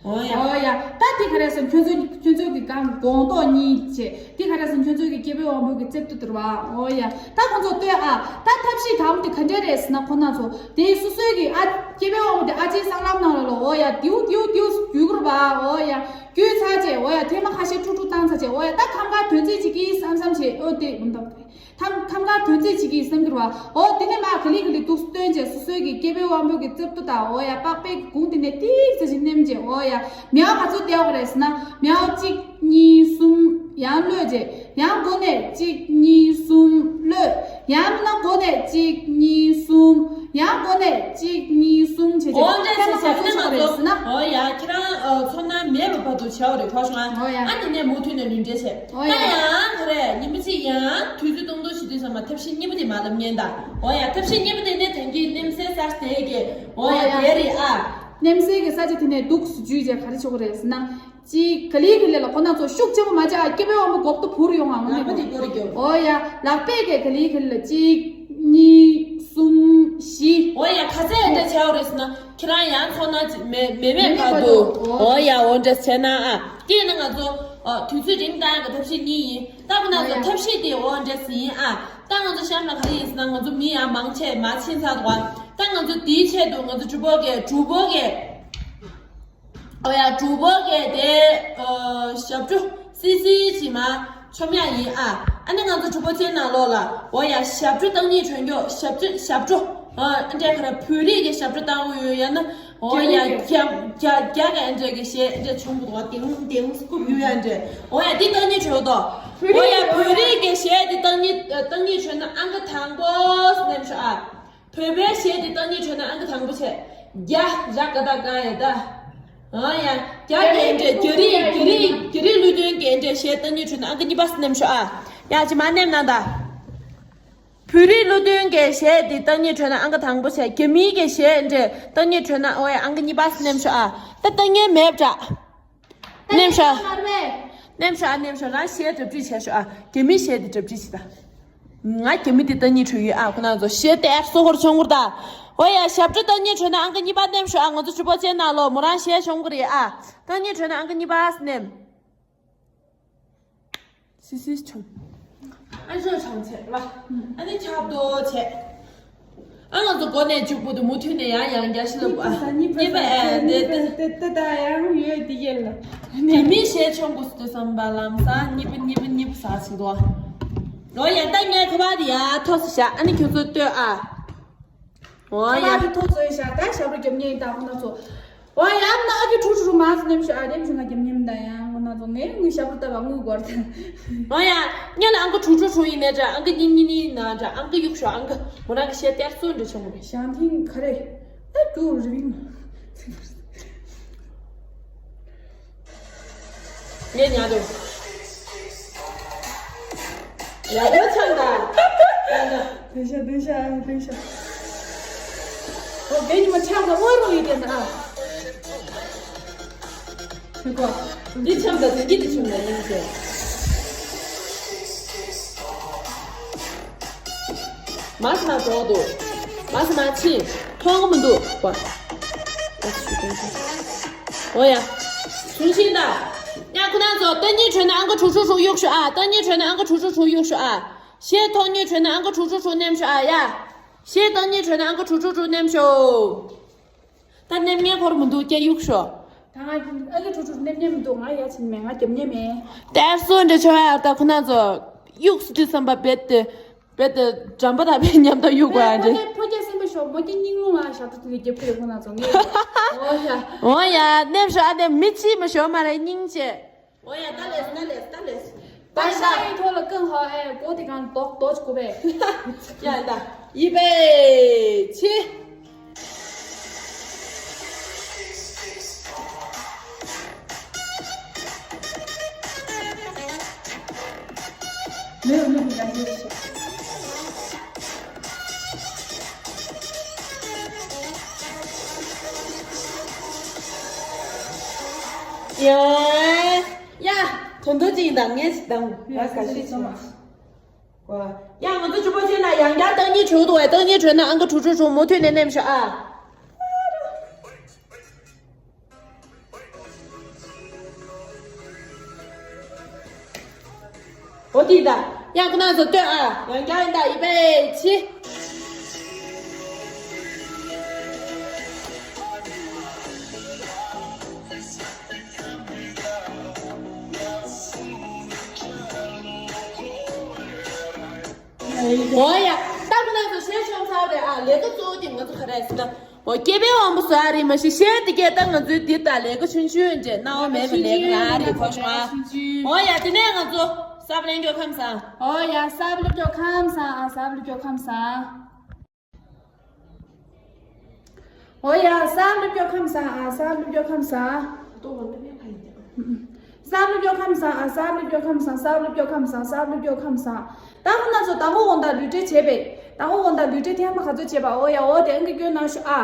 འོ་ཡ། འོ་ཡ། ད་དེ་ག་རེ་ཟེར་ཁྱོད་ཚོ་ཁྱོད་ཚོ་གི་གང་དགོང་དོག་གཉིས་བྱས་དེ་ག་རེ་ཟེར་ཁྱོད་ཚོ་གི་སྐྱེ་བོའི་དབང་པོ་གི་རྩེབ་ཏུ་དུར་བ། འོ་ཡ། ད་ཁོང་ཚོ་ལྟོས་ཨ། ད་ཐབས་ཤེས་དང་པོ་དེ་ག་འདྲས་རེད་ཟེར་ན་ཁོ་ན་ཚོ་དེ་སོ་སོའི་གི་ཨ་སྐྱེ་བོའི་དབང་པོ་དེ་ཨ་ཅེའི་སྲང་ལམ་ནང་ལ་ལོ། འོ་ཡ། དེའུ་དེའུ་དེའུ་རྒྱུག་དགོས་རེད་པ། འོ་ཡ། རྒྱུག་ཚར་བྱས། འོ་ཡ། ཐེངས་མ་ཁ་ཤས་ཁྲུག་ཁྲུག་བཏང་ཚར་བྱས། འོ་ཡ། ད་ཁམས་ཁ་དོན་རྩིས་བྱེད་ཀྱི་བསམ་བསམ་བྱས། འོ་དེ་འདུག་ཐམ་ཐམ་ག་དོན་རྩིས་བྱེད་ཀྱི་བསམ་གྱི་རེད་བ། འོ་དེ་ནས་མ་ག་ལེ་ག་ལེ་འདུག་སྟོན་བྱས་སོ་སོའི་གི་སྐྱེ་བོའི་དབང་པོ་གི་རྩེབ་ཏོ་དང་། འོ་ཡ། པགས་པའི་གུང་དེ་ནས་ཏིག་ཙམ་ཞིག་མནན་བྱས། འོ་ཡ། མྱའུ་ག་ཚོད་བསྡད་ཡོད་རེད་ཟེར་ན་མྱའུ་གཅིག་གཉིས་གསུམ་ཡང་གློད་བྱས། ཡང་མགོ་ནས་གཅིག་གཉིས་གསུམ་གློད། ཡང་མིན་ན་མགོ་ནས་གཅིག་གཉིས་གསུམ། ཡང་མགོ་ནས་གཅིག་གཉིས་གསུམ་བྱས་བྱས། འོ་འདྲས་ཐེངས་མ་ག་ཚོད་བྱས་ན་ང་ཚོ། འོ་ཡ། ཁྱེད་རང་ཚོར་སྣང་མེད་པ་བར་དུ་བྱས་པ་རེད། གོ་བྱུང་ཨ། འོ་ཡ། ཨ་དེ་ནས་མུ་མཐུད་ནས་ལུས་འབྲེལ་བྱས། ཨོ་ད་ཡ། ཡང་ག་རེ་ཉི་མ་གཅིག་ཡང་དུས་ཚོད་སྟོང་ཐུང་ཞིག་དུས་ཙམ་མ་ཐབས་ཤེས་གཉིས་པ་དེ་མ་ལབ་ཉན་ད། ཨོ་ཡ། ཐབས་ཤེས་གཉིས་པ་དེ་ནས་དེང་གི་གནམ་སའི་ས་དེ་གི། ཨོ་ཡ། ཨོ་ཡ། དེ་རེད་ཨ། གནམ་སའི་གི་ས་ཆ་དེ་ནས་འདུག་སུ་འཇུས་བྱས་ག་རེ་ཆོག་གི་རེད་ཟེར་ན། གཅིག་ག་ལེ་ག་ལེ་ལ་ཁོ་ན་ཚོ་ཤུགས་ཆེན་པོ་མ་བྱ། སྐྱེ་བོའི་དབང་པོ་མགོ་ཏོ་བུར་ཡོང་ང་ངོ་ལག་པ་དེ་སྐོར་རྒྱོབ། ཨོ་ཡ། ལག་པས་གི་ག་ལེ་ག་ལེ་ལ་གཅིག་གཉིས་གསུམ་བཞི། ཨོ་ཡ། ག་ཚད་འདྲ་བྱའོ་རེད་ཟེར་ན། ཁྱེད་རང་ཡང་ཚོར་སྣང་ཅིག་མེད་མེད་མེད་བར་དུ། འོ་ཡ། འོ་འདྲ་བྱས་ན་ཨ། དེས་ན་ང་ཚོ་ཨ་དུས་ཚོད་རིང་བཏང་གི་ཐབས་ཤེས་གཉིས་ཡིན། ད་ཁོ་ན་ཚོ་ཨོ་ཡ། ཐབས་ཤེས་དེ་འོ་འདྲ་ཟིན་ཡིན་ཨ། ད་ང་ཚོ་གཤམ་ལ་ག་རེ་ཡིན་ཟེར་ན་ང་ཚོ་མི་ཡང་མང་ཆེ་མ་ཕྱིན་ཚར་འདུག་ཨ། ད་ང་ཚོ་དེའི་ཆེད་དུ་ང་ཚོ་གྲུ་པོ་གི་གྲུ་པོ་གི། ཨོ་ཡ། གྲུ་པོ་གི་དེ་ཨ་ཞབས་བྲོ། སི་སི་ཅི་མ་ཆོམ་ཡ་ཡིན་ཨ། ཨ་ནི་ང་ཚོ་གྲུ་པོ་ཅན་ནང་ལོགས་ལ། ཨོ་ཡ། ཞབས་བྲོ་བཏང་ནི་གྲོན་མགྱོགས་ཞབས་བྲོ་ཞབས་བྲོ། ཨ་འདྲས་ག་ར་བོད་རིགས་ཀྱི་ཞབས་བྲོ་བཏང་གི་ཡོད་ཡ་ན། ཨོ་ཡ། རྒྱ་རྒྱ་རྒྱ་ག་འདྲས་ཀྱི་ཞེས་འདྲས་བྱུང་གི་འདུག་བ། དེང་དེང་སྐུབ་ཡོད་ཡ་འདྲས། ཨོ་ཡ། འདི་བཏང་ནི་གྲོན་མགྱོགས། བོད་རིགས། ཨོ་ཡ། བོད་རིགས་ཀྱི་གཞས་དེ་བཏང་སྙིང་བཏང་སྙིང་བྲོ་ན་ཨང་ཀི་དང་པོ་ནེམ་ཤོག་ཨ། བོད་པའི་གཞས་དེ་བཏང་སྙིང་བྲོ་ན་ཨང་ཀི་དང་པོ་བྱས། རྒྱ་ར་ཀ་ད་ཀ་ཡ་ད། ཨོ་ཡ། རྒྱ་རྒན་འདྲས། རྒྱ་རིགས། རྒྱ་རིགས། རྒྱ་རིགས་ཀླུ་སྒྲུང་རྒན་འདྲས་གཞས་བཏང་སྙིང་བྲོ་ན་ཨང་ཀི་གཉིས་པ་ནེམ་ཤོག་ཨ། ཡ་ཅི་མ་ནེམ་ན་ད། བོད་རིགས་ཀླུ་སྒྲུང་གི་གཞས་འདི་བཏང་སྙིང་བྲོ་ན་ཨང་ཀི་དང་པོ་བྱས། རྒྱ་མིའི་གི་གཞས་འདི་བཏང་སྙིང་བྲོ་ན། ཨོ་ཡ། ཨང་ཀི་གཉིས་པ་ནེམ་ཤོག་ཨ། ད་བཏང་སྙིང་མེད་པ་འདྲ། ནེམ་ཤོག་ནེམ་ཤོག་ཨ། ནེམ་ཤོག་རང་གཞས་གྲ་སྒྲིག་བྱས་ཤོག་ཨ། རྒྱ་མིའི་གཞས་འདི་གྲ་སྒྲིག་བྱེད་ད། ང་རྒྱ་མི་འདི་བཏང་སྙིང་བྲོ་ཡོད་ཨ། ཁོ་ན་ཚོ་གཞས་དེ་ཨེ་སོ་ཧོར་ཆོང་གུར་ད། ཨོ་ཡ། ཞབས་བྲོ་བཏང་སྙིང་བྲོ་ན་ཨང་ཀི་གཉིས་པ་ནེམ་ཤོག་ཨ། ང་ཚོ་ཇུ་པོ་ཅན་ནང་ལོ་མོ་རང་གཞས་ཆོང་གུར་ཡོད་ཨ། བཏང་སྙིང་བྲོ་ན་ཨང་ཀི་གཉིས་པ་ནེམ། སི་སི་ཆང་། ཨ་ཞོ་ཆང་ཆེ་ལ། ཨ་ནི་ཆབ་ཏོ་ཆེ། ཨ་ང་ཚོ་སྒོ་ནས་བཅུག་པོ་དུ་མུ་མཐུད་ནས་ཡང་ཡང་རྒྱ་ཤི་ལ་བ། གཉིས་པ་ཨ་དེ་དེ་དེ་དེ་ད་ཡང་ཡོད་དེ་ཡེ་ལ། དེ་མི་ཞེ་ཆུང་གུ་སུ་དུ་བསམ་པ་ལམ་ས་གཉིས་པ་གཉིས་པ་གཉིས་པ་ས་ཞིག་དོ། ལོ་ཡ་ད་ངས་ཁ་བ་དེ་ཡ་ཐོག་སུ་བཞག་ཨ་ནི་ཁྱོད་ཚོ་ལྟོས་ཨ། ཨོ་ཡ། ཁ་པར་དེ་ཐོག་ཚོས་བཞག་ད་ཞབས་བྲོ་རྒྱབ་མཁན་ཡིན་ད་ཁོ་ན་ཚོ། ཨོ་ཡ། ཨ་ན་ཨ་ཀི་ཁྲུ་ཁྲུ་མ་སི་ནེམ་ཤོ་ཨ་རེམ་ཤོ་ང་རྒྱབ་མཁན་ཡིན་ད་ཡང་ཁོ་ན་ཚོ་ངས་ངའི་ཞབས་བྲོ་ལྟ་བ་དངུལ་སྒོར་ད། ཨོ་ཡ། ཉ་ལ་ཨང་ཀི་ཁྲུ་ཁྲུ་ཁྲུ་ཡིན་ནས་འདྲ་ཨང་ཀི་གཉིས་གཉིས་གཉིས་ན་འདྲ་ཨང་ཀི་གཡུག་ཤོ་ཨང་ཀི་མོ་རང་གི་ཤེས་ཏེར་སོ་འདྲ་ཆོ་མོ་རེད། ཞང་ཐིང་ག་རེ། ཨ་ཀུ་རི་བིང་། ངས་ཉལ་འདུག་ཡག་པོ་ཆགས་འདུག་ལྟོས་ཤ་ལྟོས་ཤ་ལྟོས་ཤ། ཨོ་དེ་ཉི་མ་ཆགས་འདུག་དངོས་རོགས་ཡིན་དེ་ན་ཨ། ཁྱོད་ཀོ། འདི་ཆམ་དང་དེ་གི་དེ་ཆུང་ན་ཡིན་ཟེར། མ་སི་ན་འགྲོ་འདུག་མ་སི་ན་ཕྱིན། མཐོང་གི་མི་འདུག་པ། ཨོ་ཡ། གསུང་ཤིང་ད། ཡ་ཁོ་ན་ཚོ་ཏན་ཉིན་ཁྲོད་ན་ཨང་ཀི་དྲུག་ཅུ་དྲུག་གཡུག་ཤོག་ཨ། ཏན་ཉིན་ཁྲོད་ན་ཨང་ཀི་དྲུག་ཅུ་དྲུག་གཡུག་ཤོག་ཨ། གཞས་ཐོག་ཉིན་ཁྲོད་ན་ཨང་ཀི་དྲུག་ཅུ་དྲུག་ནེམ་ཤོག་ཨ་ཡ། གཞས་ཐོག་ཉིན་ཁྲོད་ན་ཨང་ཀི་དྲུག་ཅུ་དྲུག་ནེམ་ཤོག་ད་ནེམ་ངན་ཁོར་མི་འདུག་སྐྱ་གཡུག་ཤོག་ད་ང་ཨ་ཀི་ཁྲུ་ཁྲུ་ནེམ་ཉན་མི་འདུག་ང་ཡ་ཕྱིན་མེད། ང་རྒྱབ་ཉན་མེད། དེར་སོ་འདྲ་ཆོ་ཡ། ད་ཁོ་ན་ཚོ་གཡུག་སུ་དུས་བསམ་པ་རྦད་དེ་རྦད་དེ་འགྲམ་པ་དང་པའི་མཉམ་དུ་གཡུག་པ་ཡ་འདྲ། ཕོ་རྒྱ་སེམས་པ་ཤོག་མོ་རྒྱ་སྙིང་རླུང་ལ་ཞབས་ཏུ་དེ་རྒྱབ་ཀྱི་རེད། ཁོ་ན་ཚོ་ངས་འོ་ཡ། འོ་ཡ། ནེམ་ཤོག་ཨ། ནེམ་མི་ཅི་མ་ཤོག་མ་རེད་སྙིང་རྗེ། འོ་ཡ། ད་ལེས་ད་ལེས་ད་ལེས། ད་ད་ཡི་ཐོག་ལ་ཀང་ཧ་ཨེ་གོ་དེ་གང་རྡོག་རྡོག་ཅིག་གོ་བས། ཡ་ད་ཡི་པེ་ཆི། མེའོ་མེའོ་ཡ་ཡོ་ཤི། ཡ་ཡ། དོན་དུ་ཅིག་དང་ངས་ཅིག་དང་ང་ག་ཤེད་ཆེ་བ། ཡ་ང་ཚོ་ཆུ་བོ་ཆེ་ན་ཡང་བསྐྱར་སྟག་ཉིད་བྲོས་འདུག་བས། སྟག་ཉིད་བྲོས་ན་ཨང་ཀི་དྲུག་ཅུ་དྲུག་མུ་མཐུད་ནས་ནེམ་ཤོག་ཨ། འོ་དེ་ད། ཡང་ཁོ་ན་ཚོ་ལྟོས་ཨ། ཡང་བསྐྱར་ཡིན་ད་ཡི་པེ་ཆི། འོ་ཡ། ད་ཁོ་ན་ཚོ་གཞས་ཤོང་ཚར་རེད་ཨ། ལས་ཀ་གཙོ་བོ་དེ་ང་ཚོ་ག་རེ་ཟེར་ན། འོ་སྐྱེ་བའི་དབང་པོ་ཟ་རེད་མ་གཞི་གཞས་དེ་སྐད་ད་ང་ཚོའི་འདི་ད་ལས་ཀ་ཆུང་ཆུང་འདྲ་སྣང་བ་མེད་པའི་ལས་ཀ་རང་རེད་ཁོ་ཤོག་ཨ། འོ་ཡ། དེ་ནས་ང་ཚོ་ས་བ་ལན་སྐྱོ་ཁམས་བཟང་། འོ་ཡ། ས་བ་ལན་སྐྱོ་ཁམས་བཟང་ཨ། ས་བ་ལན་སྐྱོ་ཁམས་བཟང་། འོ་ཡ། ས་བ་ལན་སྐྱོ་ཁམས་བཟང་ཨ། ས་བ་ལན་སྐྱོ་ཁམས་བཟང་། ཏོ་བ་ལ་མེ་ཁ་ཡིན་ཀྱང་། ས་བ་ལུ་སྐྱོ་ཁམས་བཟང་ཨ། ས་བ་ལུ་སྐྱོ་ཁམས་བཟང་། ས་བ་ལུ་སྐྱོ་ཁམས་བཟང་། ས་བ་ལུ་སྐྱོ་ཁམས་བཟང་། ད་ཁོ་ན་ཚོ་དང་པོ་དགོང་དག་ལུས་འབྲེལ་བྱས་པས། དང་པོ་དགོང་དག་ལུས་འབྲེལ་ཐེངས་མ་ག་ཚོད་བྱས་པ། འོ་ཡ། འོ་དེ་ཨང་ཀི་སྐྱོན་གནང་ཤོག་ཨ།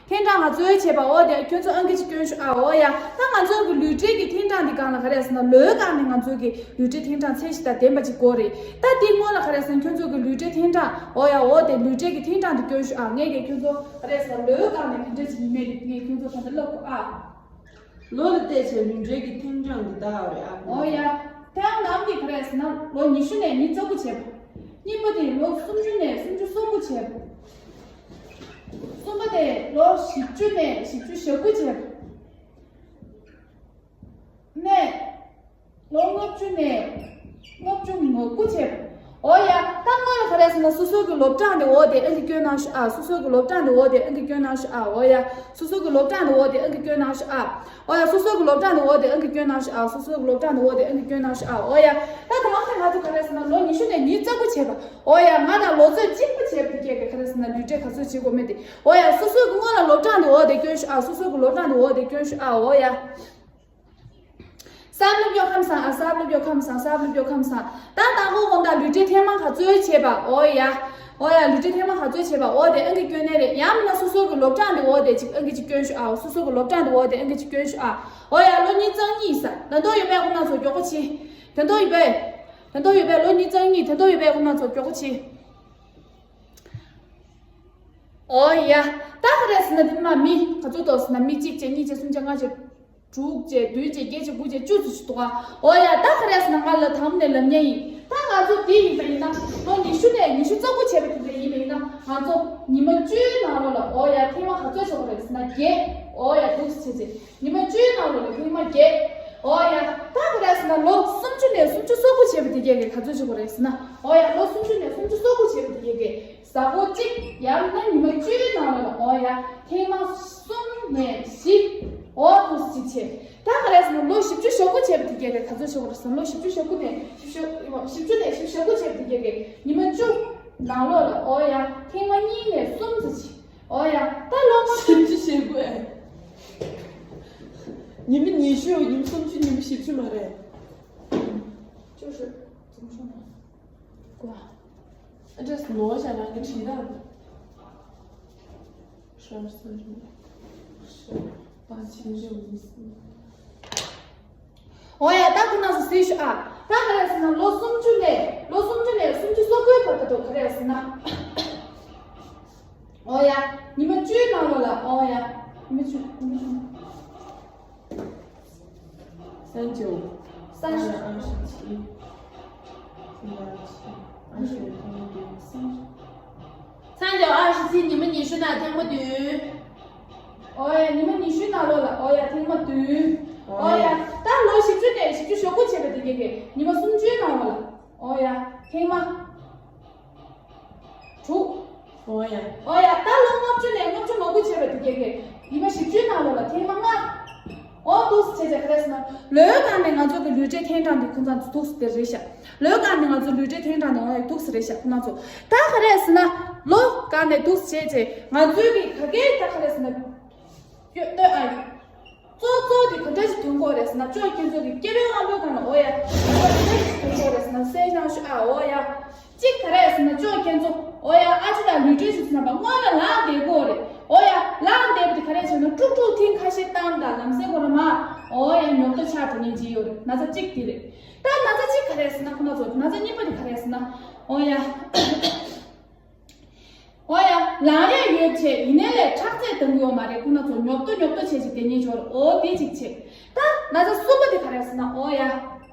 ཐེངས་གྲངས་ག་ཚོད་བྱས་པ། འོ་དེ་ཁྱོད་ཚོ་ཨང་ཀི་ཅིག་སྐྱོན་ཤོག་ཨ། འོ་ཡ། ད་ང་ཚོ་གི་ལུས་འབྲེལ་གྱི་ཐེངས་གྲངས་འདི་སྒང་ལ་ག་རེ་ཟེར་ན་ལོའི་སྒང་ནས་ང་ཚོ་གི་ལུས་འབྲེལ་ཐེངས་གྲངས་ཚད་གཞི་དང་ལྡན་པ་ཅིག་དགོས་རེད། ད་འདི་སྔོན་ལ་ག་རེ་ཟེར་ན་ཁྱོད་ཚོ་གི་ལུས་འབྲེལ་ཐེངས་གྲངས། འོ་ཡ། འོ་དེ་ལུས་འབྲེལ་གྱི་ཐེངས་གྲངས་འདི་སྐྱོན་ཤོག་ཨ། ངས་ཀྱི་ཁྱོད་ཚོ་ག་རེ་ཟེར་ན་ལོའི་སྒང་ནས་ག་འདྲ་ཅིག་ཡིན་མེད་དེ་ངས་ཁྱོད་ཚོ་ད་ལྟ་ལབ་དགོས་ཨ། ལོ་ལ་བལྟས་བྱས་ལུས་འབྲེལ་གྱི་ཐེངས་གྲངས་འདི་ལྟ་བ་རེད་ཨ། འོ་ཡ། ཐེངས་ནམ་གྱི་ག་རེ་ཟེར་ན་ལོ་ཉི་ཤུ་ནས་ཉི་ཤུ་རྩ་དགུ་བྱས་པ། གཉིས་པ་དེ་ལོ་སུམ་ཅུ་ནས་སུམ་ཅུ་སོ་དགུ་བྱས་པ། གསུམ་པ་དེ་ལོ་བཞི་བཅུ་ནས་བཞི་བཅུ་ཞེ་དགུ་བྱས་པ། ནས་ལོ་ལྔ་བཅུ་ནས་ལྔ་བཅུ་ང་དགུ་བྱས་པ། འོ་ཡ། ད་སྔོན་ལ་ག་རེ་ཟེར་ན་སོ་སོ་གི་སློབ་གྲྭ་འདི་འོ་དེ་ཨང་ཀི་སྐྱོན་གནང་ཤོག་ཨ། སོ་སོ་གི་སློབ་གྲྭ་འདི་འོ་དེ་ཨང་ཀི་སྐྱོན་གནང་ཤོག་ཨ། འོ་ཡ། སོ་སོ་གི་སློབ་གྲྭ་འདི་འོ་དེ་ཨང་ཀི་སྐྱོན་གནང་ཤོག་ཨ། འོ་ཡ། སོ་སོ་གི་སློབ་གྲྭ་འདི་འོ་དེ་ཨང་ཀི་སྐྱོན་གནང་ཤོག་ཨ། སོ་སོ་གི་སློབ་གྲྭ་འདི་འོ་དེ་ཨང་ཀི་སྐྱོན་གནང་ཤོག་ཨ། འོ་ཡ། ད་དང་པོ་ང་ཚོ་ག་རེ་ཟེར་ན་ལོ་ཉི་ཤུ་ནས་ཉི་ཤུ་རྩ་དགུ་བྱས་པ། འོ་ཡ། ང་དང་ལོ་ཚོད་གཅིག་པ་བྱས་པ་དེ་གས་ག་རེ་ཟེར་ན་ལུས་འབྲེལ་ག་ཚོད་བྱེད་དགོས་མེད་དེ། འོ་ཡ། སོ་སོ་གི་སྔོན་ལ་སློབ་གྲྭ་འདི་འོ་དེ་སྐྱོན་ཤོག་ཨ། སོ་སོ་གི་སློབ་གྲྭ་འདི་འོ་དེ་སྐྱོན་ཤོག་ཨ། འོ་ཡ། གསར་སློབ་ཡོད་ཁམས་སང་ཨ། གསར་སློབ་ཡོད་ཁམས་སང་། གསར་སློབ་ཡོད་ཁམས་སང་། ད་དང་པོ་དགོང་དག་ལུས་འབྲེལ་ཐེངས་མ་ག་ཚོད་བྱས་པ། འོ་ཡ། འོ་ཡ། ལུས་འབྲེལ་ཐེངས་མ་ག་ཚོད་བྱས་པ། འོ་དེ་ཨང་ཀི་སྐྱོན་ནས་རེད། ཡང་མིན་ན་སོ་སོ་གི་སློབ་གྲྭ་འདི་འོ་དེ་ཅིག་ཨང་ཀི་ཅིག་སྐྱོན་ཤོག་ཨ། སོ་སོ་གི་སློབ་གྲྭ་འདི་འོ་དེ་ཨང་ཀི་ཅིག་སྐྱོན་ཤོག་ཨ། འོ་ཡ། ལོ་ཉིས་རྩ་གཉིས་ས་ད་དུང་ཡོད་པའི་ཁོ་ན་ཚོ་མགྱོགས་པོ་བྱེད། ད་དུང་ཡོད་པའི། ད་དུང་ཡོད་པའི་ལོ་ཉིས་རྩ་གཉིས་ད་དུང་ཡོད་པའི་ཁོ་ན་ཚོ་མགྱོགས་པོ་བྱེད། འོ་ཡ། ད་ག་རེ་ཟེར་ན་དེ་མ་མི་ག་ཚོད་འདུག་ཟེར་ན་མི་གཅིག་བྱས་གཉིས་བྱས་གསུམ་བྱས་ལྔ་བྱས་དྲུག་བྱས་བདུན་བྱས་བརྒྱད་བྱས་དགུ་བྱས་བཅུ་ཙམ་ཞིག་འདུག་ཨ། འོ་ཡ། ད་ག་རེ་ཟེར་ན་ང་ལ་དང་པོ་ནས་ལབ་མཁན་ཡིན། ད་ང་ཚོ་འདི་ཡིན་པ་ཡིན་ན་ལོ་ཉི་ཤུ་ནས་ཉི་ཤུ་རྩ་དགུ་བྱས་པ་དེ་འདྲ་ཡིན་པ་ཡིན་ན་ང་ཚོ་ཉི་མ་བཅུའི་ནང་ལོགས་ལ་འོ་ཡ་ཐེངས་མ་ག་ཚོད་བྱེད་དགོས་རེད་ཟེར་ན་བརྒྱད། འོ་ཡ། འདུག་སེ་བྱས་བྱས་ཉི་མ་བཅུའི་ནང་ལོགས་ལ་ཐེངས་མ་བརྒྱད། འོ་ཡ། ད་ག་རེ་ཟེར་ན་ལོ་སུམ་ཅུ་ནས་སུམ་ཅུ་སོ་དགུ་བྱས་པ་དེ་གས་ག་ཚོད་བྱེད་དགོས་རེད་ཟེར་ན། འོ་ཡ། ལོ་སུམ་ཅུ་ནས་སུམ་ཅུ་སོ་དགུ་བྱས་པ་དེ་གས་གས། གཟའ་འཁོར་གཅིག་ཡང་ན་ཉི་མ་བཅུའི་ནང་ལ་འོ་ཡ་ཐེངས་མ་གསུམ་ནས་བཞི། འོ་འདུག་སེ་བྱས། ད་ག་རེ་ཟེར་ན་ལོ་བཞི་བཅུ་ཞེ་དགུ་བྱས་པ་དེ་གས་ག་ཚོད་བྱེད་དགོས་རེད་ཟེར་ན་ལོ་བཞི་བཅུ་ཞེ་དགུ་ནས་བཞི་བཅུ་བཞི་བཅུ་ནས་བཞི་བཅུ་ཞེ་དགུ་བྱས་པ་དེ་གས་གས་ཉི་མ་བཅུ་ནང་ལོགས་ལ་འོ་ཡ་ཐེངས་མ་གཉིས་ནས་གསུམ་ཙམ་བྱས། འོ་ཡ། ད་ལོ་ལྔ་བཅུ། བཞི་བཅུ་ཞེ་དགུ་ཨེ། ཉི་མ་ཉི་ཤུ་ཉི་མ་སུམ་ཅུ་ཉི་མ་བཞི་བཅུ་མ་རེད། 就是怎么说呢？ ཀོ། ཨ་ཅེ་ནོར་བྱ་རང་གི་བྲིས་དང་། 十二、三十、十八、七、九、十。 འོ་ཡ། ད་ཁོ་ན་ཚོ་གཟིགས་ཤོག་ཨ། ད་ག་རེ་ཟེར་ན་ལོ་སུམ་ཅུ་ནས་ལོ་སུམ་ཅུ་ནས་སུམ་ཅུ་སོ་དགུའི་བར་དུ་ག་རེ་ཟེར་ན། འོ་ཡ། ཉི་མ་བཅུའི་ནང་ལོགས་ལ་འོ་ཡ། ཉི་མ་བཅུ་ཉི་མ་བཅུ། 三九、三十、二十七、二十七、二十五、三十。 三九二十七 ཉི་མ་ཉི་ཤུ་ན་ཐེངས་མ་བདུན། འོ་ཡ། ཉི་མ་ཉི་ཤུའི་ནང་ལོགས་ལ་འོ་ཡ་ཐེངས་མ་བདུན། འོ་ཡ། ད་ལོ་བཞི་བཅུ་ནས་བཞི་བཅུ་ཞེ་དགུ་བྱས་པ་དེ་གས་གས་ཉི་མ་སུམ་ཅུའི་ནང་ལོགས་ལ་འོ་ཡ་ཐེངས་མ་དྲུག། འོ་ཡ། འོ་ཡ། ད་ལོ་ལྔ་བཅུ་ནས་ལྔ་བཅུ་ང་དགུ་བྱས་པ་དེ་གས་གས་ཉི་མ་བཞི་བཅུའི་ནང་ལོགས་ལ་ཐེངས་མ་ལྔ། འོ་འདུག་སེ་བྱས་བྱས་ག་རེ་ཟེར་ན་ལོའི་སྒང་ནས་ང་ཚོ་གི་ལུས་འབྲེལ་ཐེངས་གྲངས་འདི་ཁོ་ཚང་འདུག་སེ་དེ་རེད་ཤག་ལོའི་སྒང་ནས་ང་ཚོ་ལུས་འབྲེལ་ཐེངས་གྲངས་ནང་ཡོད་འདུག་སེ་རེད་ཤག་ཁོ་ན་ཚོ། ད་ག་རེ་ཟེར་ན་ལོ་སྒང་ནས་འདུག་སེ་བྱས་བྱས་ང་ཚོའི་གི་ག་གེ་ད་ག་རེ་ཟེར་ན་ཡོད་ལྟོས་ཨ། གཙོ་གཙོ་དེ་ག་འདྲ་ཞིག་ཐོན་གོ་རེད་ཟེར་ན་ཅོག་ཁྱེད་ཚོ་གི་སྐྱེ་བོའི་དབང་པོའི་སྒང་ལ་འོ་ཡ་ག་འདྲ་ཞིག་ཐོན་གོ་རེད་ཟེར་ན་གསན་གནང་ཤོག་ཨ། འོ་ཡ། གཅིག་ག་རེ་ཟེར་ན་ཅོག་ཁྱེད་ཚོ་འོ་ཡ་ཨ་ཅེ་དང་ལུས་འབྲེལ་ཞིག་ཟེར་ན་པ་སྔོན་ལ་ལངས་བསྡད་གོ་རེད། འོ་ཡ་ལངས་བསྡད་པ་དེ་ག་རེ་བྱས་ན་ཀྲུག་ཀྲུག་ཐེངས་ཁ་ཤས་བཏང་དང་ལམ་སེང་གོ་ར་མ་འོ་ཡ་ཉོབ་ཏོ་ཆགས་དེ་ནས་བྱས་ཡོད་རེད། ན་ཚ་གཅིག་དེ་རེད། ད་ན་ཚ་གཅིག་ག་རེ་ཟེར་ན་ཁོ་ན་ཚོ་ན་ཚ་གཉིས་པ་དེ་ག་རེ་ཟེར་ན་འོ་ཡ། འོ་ཡ། ལངས་ཡས་ཡོད་བྱས་ཡིན་ནའི་ལས་ཁྲག་རྩས་ལྡང་གི་ཡོད་མ་རེད། ཁོ་ན་ཚོ་ཉོབ་ཏོ་ཉོབ་ཏོ་བྱས་བྱས་དེ་ཉིད་འབྱོར། འོ་དེ་གཅིག་བྱས། ད་ན་ཚ་གསུམ་པ་དེ་ག་རེ་ཟེར་ན་འོ་ཡ།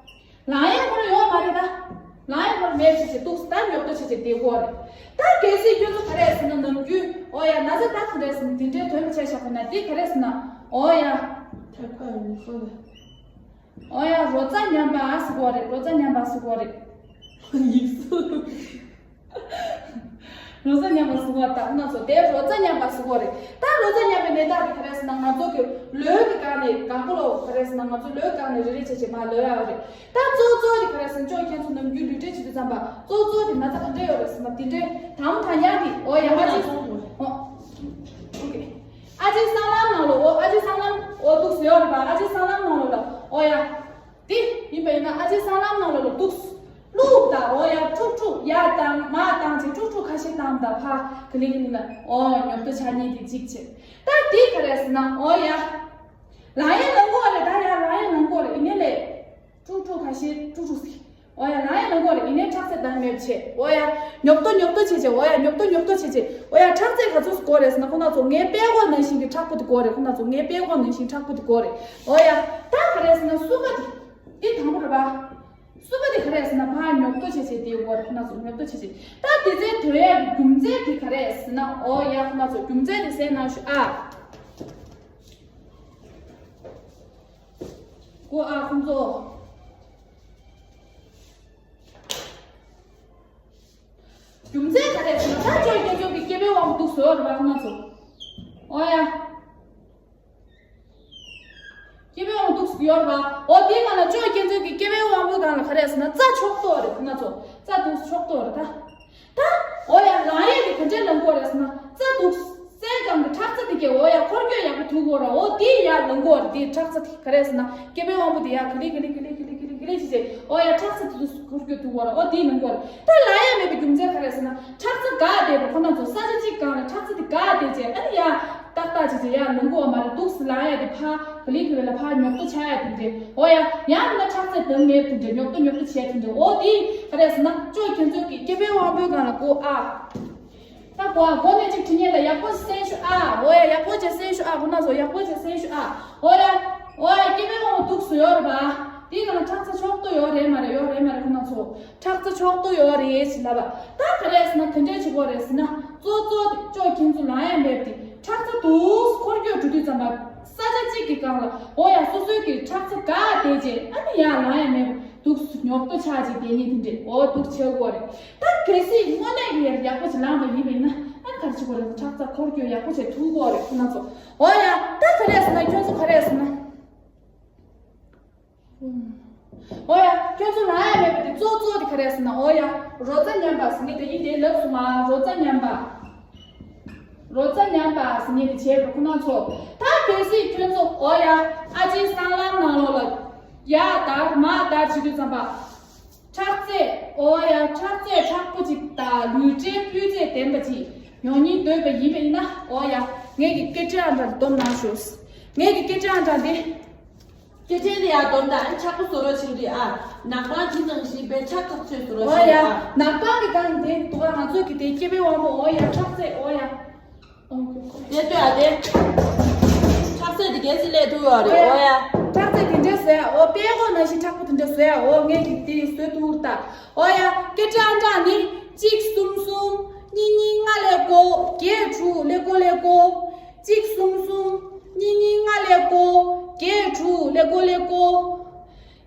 ལངས་ཡས་ཁོ་རང་ཡོད་མ་རེད་ད། ལངས་ཡས་ཁོ་རང་མེད་བྱས་བྱས་འདུག་ད་ཉོབ་ཏོ་བྱས་བྱས་བསྡད་ཀྱི་ཡོད་རེད། ད་གལ་སྲིད་ཁྱོད་ཚོ་ག་རེ་ཟེར་ན་ནམ་རྒྱུན་འོ་ཡ་ན་ཚ་ད་ག་རེ་ཟེར་ན་དེ་འདྲའི་དོན་མི་ཆེ་ཤག་ཁོ་ན་དེ་ག་རེ་ཟེར་ན་འོ་ཡ། ཐར་ཁ་ཡོད་ཁོ་ལ། འོ་ཡ་རོ་ཙ་ཉམས་པ་ཟེར་གོ་རེད། རོ་ཙ་ཉམས་པ་ཟེར་གོ་རེད། ཡིག་གཟུགས། རོ་ཙ་ཉམས་པ་ཟེར་གོ་ད་ཁོ་ན་ཚོ་དེ་རོ་ཙ་ཉམས་པ་ཟེར་གོ་རེད། ད་རོ་ཙ་ཉམས་པའི་ནད་རྟགས་དེ་ག་རེ་ཟེར་ན་ང་ཚོ་གི་ལོའི་གི་སྒང་ནས་གང་པོ་ལོ་ག་རེ་ཟེར་ན་ང་ཚོ་ལོའི་སྒང་ནས་རེ་རེ་བྱས་བྱས་མར་ལོས་ཡོད་རེད། ད་གཙོ་གཙོ་དེ་ག་རེ་ཟེར་ན་ཅོག་ཁྱེད་ཚོ་ནམ་རྒྱུན་ལུས་འབྲེལ་བྱེད་དུས་ཙམ་པ་གཙོ་གཙོ་དེ་ན་ཚ་ག་འདྲ་ཡོད་རེད་ཟེར་ན་དེ་འདྲའི་དང་ཐ་ཉག་གི་འོ་ཡ་ཨ་ཅེ། ཨོ། ཨོ་ཁེ། ཨ་ཅེ་སྲང་ལམ་ནང་ལོ་འོ་ཨ་ཅེ་སྲང་ལམ་འོ་འདུག་སེ་ཡོད་རེད་པ། ཨ་ཅེ་སྲང་ལམ་ནང་ལོ་ལ་འོ་ཡ། དེ་ཡིན་པ་ཡིན་ན་ཨ་ཅེ་སྲང་ལམ་ནང་ལོ་ལ་འདུག་སེ་བླུགས་དང་འོ་ཡ་ཁྲུག་ཁྲུག་ཡར་བཏང་མར་བཏང་བྱས་ཁྲུག་ཁྲུག་ཁ་ཤས་བཏང་དང་ཕ་གི་ལི་གི་ལི་ལ་འོ་ཉོབ་ཏོ་ཆགས་ཉེན་དེ་གཅིག་བྱས། ད་དེ་ག་རེ་ཟེར་ན་འོ་ཡ། ལངས་ཡས་ལངས་གོ་རེད། ད་ཡ་ལངས་ཡས་ལངས་གོ་རེད། ཡིན་ནའི་ལས། ཀྲུག་ཀྲུག་ཁ་ཤས་ཀྲུག་ཀྲུག་ཟེར། འོ་ཡ་ལངས་ཡས་ལངས་གོ་རེད། ཡིན་ནའི་ཁྲག་རྩ་ལྡང་མེད་པ་བྱས། འོ་ཡ་ཉོབ་ཏོ་ཉོབ་ཏོ་བྱས་བྱས། འོ་ཡ་ཉོབ་ཏོ་ཉོབ་ཏོ་བྱས་བྱས། འོ་ཡ་ཁྲག་རྩ་ག་ཚོད་དགོས་རེད་ཟེར་ན་ཁོ་ན་ཚོ་ངའི་པད་ཀོག་ནང་བཞིན་གྱི་མཁྲེགས་པོ་དེ་དགོས་རེད། ཁོ་ན་ཚོ་ངའི་པད་ཀོག་ནང་བཞིན་མཁྲེགས་པོ་དེ་དགོས་རེད། འོ་ཡ་ད་ག་རེད་ཟེར་ན་གསུམ་པ་དེ། འདི་དང་པོ་རེད་པ། གསུམ་པ་དེ་ག་རེད་ཟེར་ན་ཕར་ཉོབ་ཏོ་བྱས་བྱས་དེ་དགོས་རེད། ཁོ་ན་ཚོ་ཉོབ་ཏོ་བྱས་བྱས། ད་དེ་ཚོའི་དོན་ཡག་གི་རྒྱུ་མཚན་དེ་ག་རེད་ཟེར་ན། འོ་ཡ་ཁོ་ན་ཚོ་རྒྱུ་མཚན་དེ་གསན་གནང་ཤོག་ཨ། གོ་ཨ་ཁོང་ཚོ། རྒྱུ་མཚན་ག་རེ་ཟེར་ན། ད་ཅོག་ཁྱེད་ཚོ་གི་སྐྱེ་བོའི་དབང་པོ་འདུག་སེ་ཡོད་རེད་པ། ཁོ་ན་ཚོ། ཨོ་ཡ། སྐྱེ་བོའི་དབང་པོ་འདུག་སེ་ཡོད་རེད་པ། ཨོ་དེའི་ནང་ལ་ཅོག་ཁྱེད་ཚོ་གི་སྐྱེ་བོའི་དབང་པོའི་སྒང་ལ་ག་རེ་ཟེར་ན། རྩ་མཆོག་ཏོ་རེད། ཁོ་ན་ཚོ། རྩ་འདུག་སེ་མཆོག་ཏོ་རེད་ད། ད། ཨོ་ཡ། ལངས་ཡས་དེ་ག་འདྲས་ལངས་ཀྱི་ཡོད་རེད་ཟེར་ན། རྩ་འདུག་སེ་སའི་སྒང་གི་ཁྲག་རྩ་དེ་གས། ཨོ་ཡ། འཁོར་སྐྱོད་ཡག་པོ་ཐུབ་ཀྱི་ཡོད་རེད། ཨོ་དེ་ཡར་ལངས་ཀྱི་ཡོད་རེད། དེ་ཁྲག་རྩ་དེ་ག་རེ་ཟེར་ན། སྐྱེ་བོའི་དབང་པོ་དེ་ཡར་ག་ལེ་ག་ལེ་ག་ལེ་ག་ལེ་བྱས་བྱས། ཨོ་ཡ། ཁྲག་རྩ་དེ་ཚོ་འཁོར་སྐྱོད་ཐུབ་ཀྱི་ཡོད་རེད། ཨོ་དེ་ལངས་ཀྱི་ཡོད་རེད། ད་ལངས་ཡས་མེད་པའི་རྒྱུ་མཚན་ག་རེ་ཟེར་ན། ཁྲག་རྩ་འགག་བསྡད་པ། ཁོ་ན་ཚོ་ས་ཆ་གཅིག་སྒང་ལ་ཁྲག་རྩ་དེ་འགག་བསྡད་བྱས། ཨ་ནི་ཡར་ཏག་ཏག་བྱས་བྱས་ཡར་ལངས་ཀྱི་ཡོད་མ་རེད། འདུག་སེ་ལངས་ཡས་དེ་ཕར་ག་ལེ་ག་ལེ་ལ་ཕར་ཉོབ་ཏོ་ཆགས་ཡས་དེ་འདྲས། ཨོ་ཡ། ཡང་ན་ཁྲག་རྩ་འདང་མེད་དེ་འདྲས། ཉོབ་ཏོ་ཉོབ་ཏོ་བྱས་དེ་འདྲས། ཨོ་དེ་ག་རེ་ཟེར་ན། ཅོག་ཁྱེད་ཚོ་གི་སྐྱེ་བོའི་དབང་པོའི་སྒང་ལ་གོ་ཨ། ད་གོ་ཨ། གོ་ནས་ཅིག་དྲི་ངེས་ལ་ཡག་པོ་གསན་ཤོག་ཨ། ཨོ་ཡ། ཡག་པོ་བྱས་གསན་ཤོག་ཨ། ཁོ་ན་ཚོ་ཡག་པོ་བྱས་གསན་ཤོག་ཨ། ཨོ་ཡ། ཨོ་ཡ། སྐྱེ་བོའི་དབང་པོ་འདུག་སེ་ཡོད་རེད་པ། དེའི་ནང་ཁྲག་རྩ་མཆོག་ཏོ་ཡོད་རེད་མ་རེད། ཡོད་རེད་མ་རེད། ཁོ་ན་ཚོ། ཁྲག་རྩ་མཆོག་ཏོ་ཡོད་རེད་ཟེར་ལབ་པ། ད་ག་རེ་ཟེར་ན། དེ་འདྲས་བྱེད་ཀྱི་ཡོད་རེད་ཟེར་ན། གཙོ་གཙོ་དེ་ཅོག་ཁྱེད་ཚོ་ལངས་ཡས་མེད་པ་དེ། ཁྲག་རྩ་འདུག་སེ་འཁོར་སྐྱོད་འགྲོ་དུས་ཙམ་པ། ས་ཆ་གཅིག་གི་སྒང་ལ། ཨོ་ཡ། སོ་སོའི་གི་ཁྲག་རྩ་འགག་བསྡད་བྱས། ཨ་ནི་ཡར་ལངས་ཡས་མེད་པ། འདུག་སེ་ཉོབ་ཏོ་ཆགས་བྱས་བསྡད་མཁན་དེ་འདྲས། ཨོ་འདུག་སེ་བྱེད་ཀྱི་ཡོད་རེད། ད་གལ་སྲིད་དངོས་གནས་ཀྱི་ཡར་ཡག་པོ་ཞིག་ལངས་པ་ཡིན་པ་ཡིན་ན། ཨ་ནི་ག་རེ་བྱེད་ཀྱི་ཡོད་རེད། ཁྲག་རྩ་འཁོར་སྐྱོད་ཡག་པོ་བྱས་ཐུབ་ཀྱི་ཡོད་རེད། ཁོ་ན་ཚོ། ཨོ་ཡ། ད་ག་རེ་ཟེར་ན། ཁྱོད་ཚོ་ག་རེ་ཟེར་ན། ཨོ་ཡ། ཁྱོད་ཚོ་ལངས་ཡས་མེད་པ་དེ་གཙོ་གཙོ་དེ་ག་རེ་ཟེར་ན། ཨོ་ཡ། རོ་རྩ་ཉམས་པ་ཟེར་མཁན་དེ་ཡིན། དེ་ལབ་སོང་ང་། རོ་རྩ་ཉམས་པ། རོ་རྩ་ཉམས་པ་ཟེར་མཁན་དེ་བྱས་པ། ཁོ་ན་ཚོ། ད་གལ་སྲིད་ཁྱོད་ཚོ། ཨོ་ཡ། ཨ་ཅེའི་སྲང་ལམ་ནང་ལོགས་ལ་ཡར་བརྡར་མར་བརྡར་བྱེད་དུས་ཙམ་པ། ཁྲག་རྩ། ཨོ་ཡ། ཁྲག་རྩ་དྲག་པོ་ཅིག་དང་ལུས་རྩལ་སྤུས་ཚད་ལྡན་པ་ཅིག་ཡོང་སྙིང་འདོད་པ་ཡིན་པ་ཡིན་ན། ཨོ་ཡ། ངེད་ཀྱི་སྐེ་དཀྲིས་ཨང་གྲངས་སྡོམ་གནང་ཤོག་ངེད་ཀྱི་སྐེ་དཀྲིས་ཨང་གྲངས་དེ། སྐེ་དཀྲིས་དེ་ཡར་སྡོམ་དང་། ཨ་ནི་ཆག་པོ་བཟོ་རོགས་བྱེད་ཀྱི་རེད་ཨ། ནག་པང་དེ་ནང་བཞིན་པའི་ཁྲག་ཐག་ཆོད་བཟོ་རོགས་ཨོ་ཡ། བྱེད་ཀྱི་རེད་ཨ། ནག་པང་གི་སྒང་དེ་འདུག་ག་ང་ཚོ་གི་དེ་སྐྱེ་བོའི་དབང་པོ། ཨོ་ཡ། ཁྲག་རྩ། ཨོ་ཡ། དེ་ལྟོས་ཨ། དེ་ཁྲག་རྩ་དེ་གལ་སྲིད་སླེབས་ཐུབ་ཡོད་རེད། ཨོ་ཡ། ཁྲག་རྩ་དེ་འདྲས་བཟོས་ཨ། ཨོ་དཔྲལ་མགོ་ནང་བཞིན་དྲག་པོ་དེ་འདྲས་བཟོས་ཨ། ཨོ་ངས་ཀྱིས་དེ་བཟོས་ཐུབ་ད། ཨོ་ཡ། སྐེ་དཀྲིས་ཨང་གྲངས་ནི། གཅིག་གསུམ་གསུམ། གཉིས་གཉིས་ལྔ་ལས་དགུ། བརྒྱད་དྲུག་ལས་དགུ་ལས་དགུ། གཅིག་གསུམ་གསུམ། གཉིས་གཉིས་ལྔ་ལས་དགུ། བརྒྱད་དྲུག་ལས་དགུ་ལས་དགུ།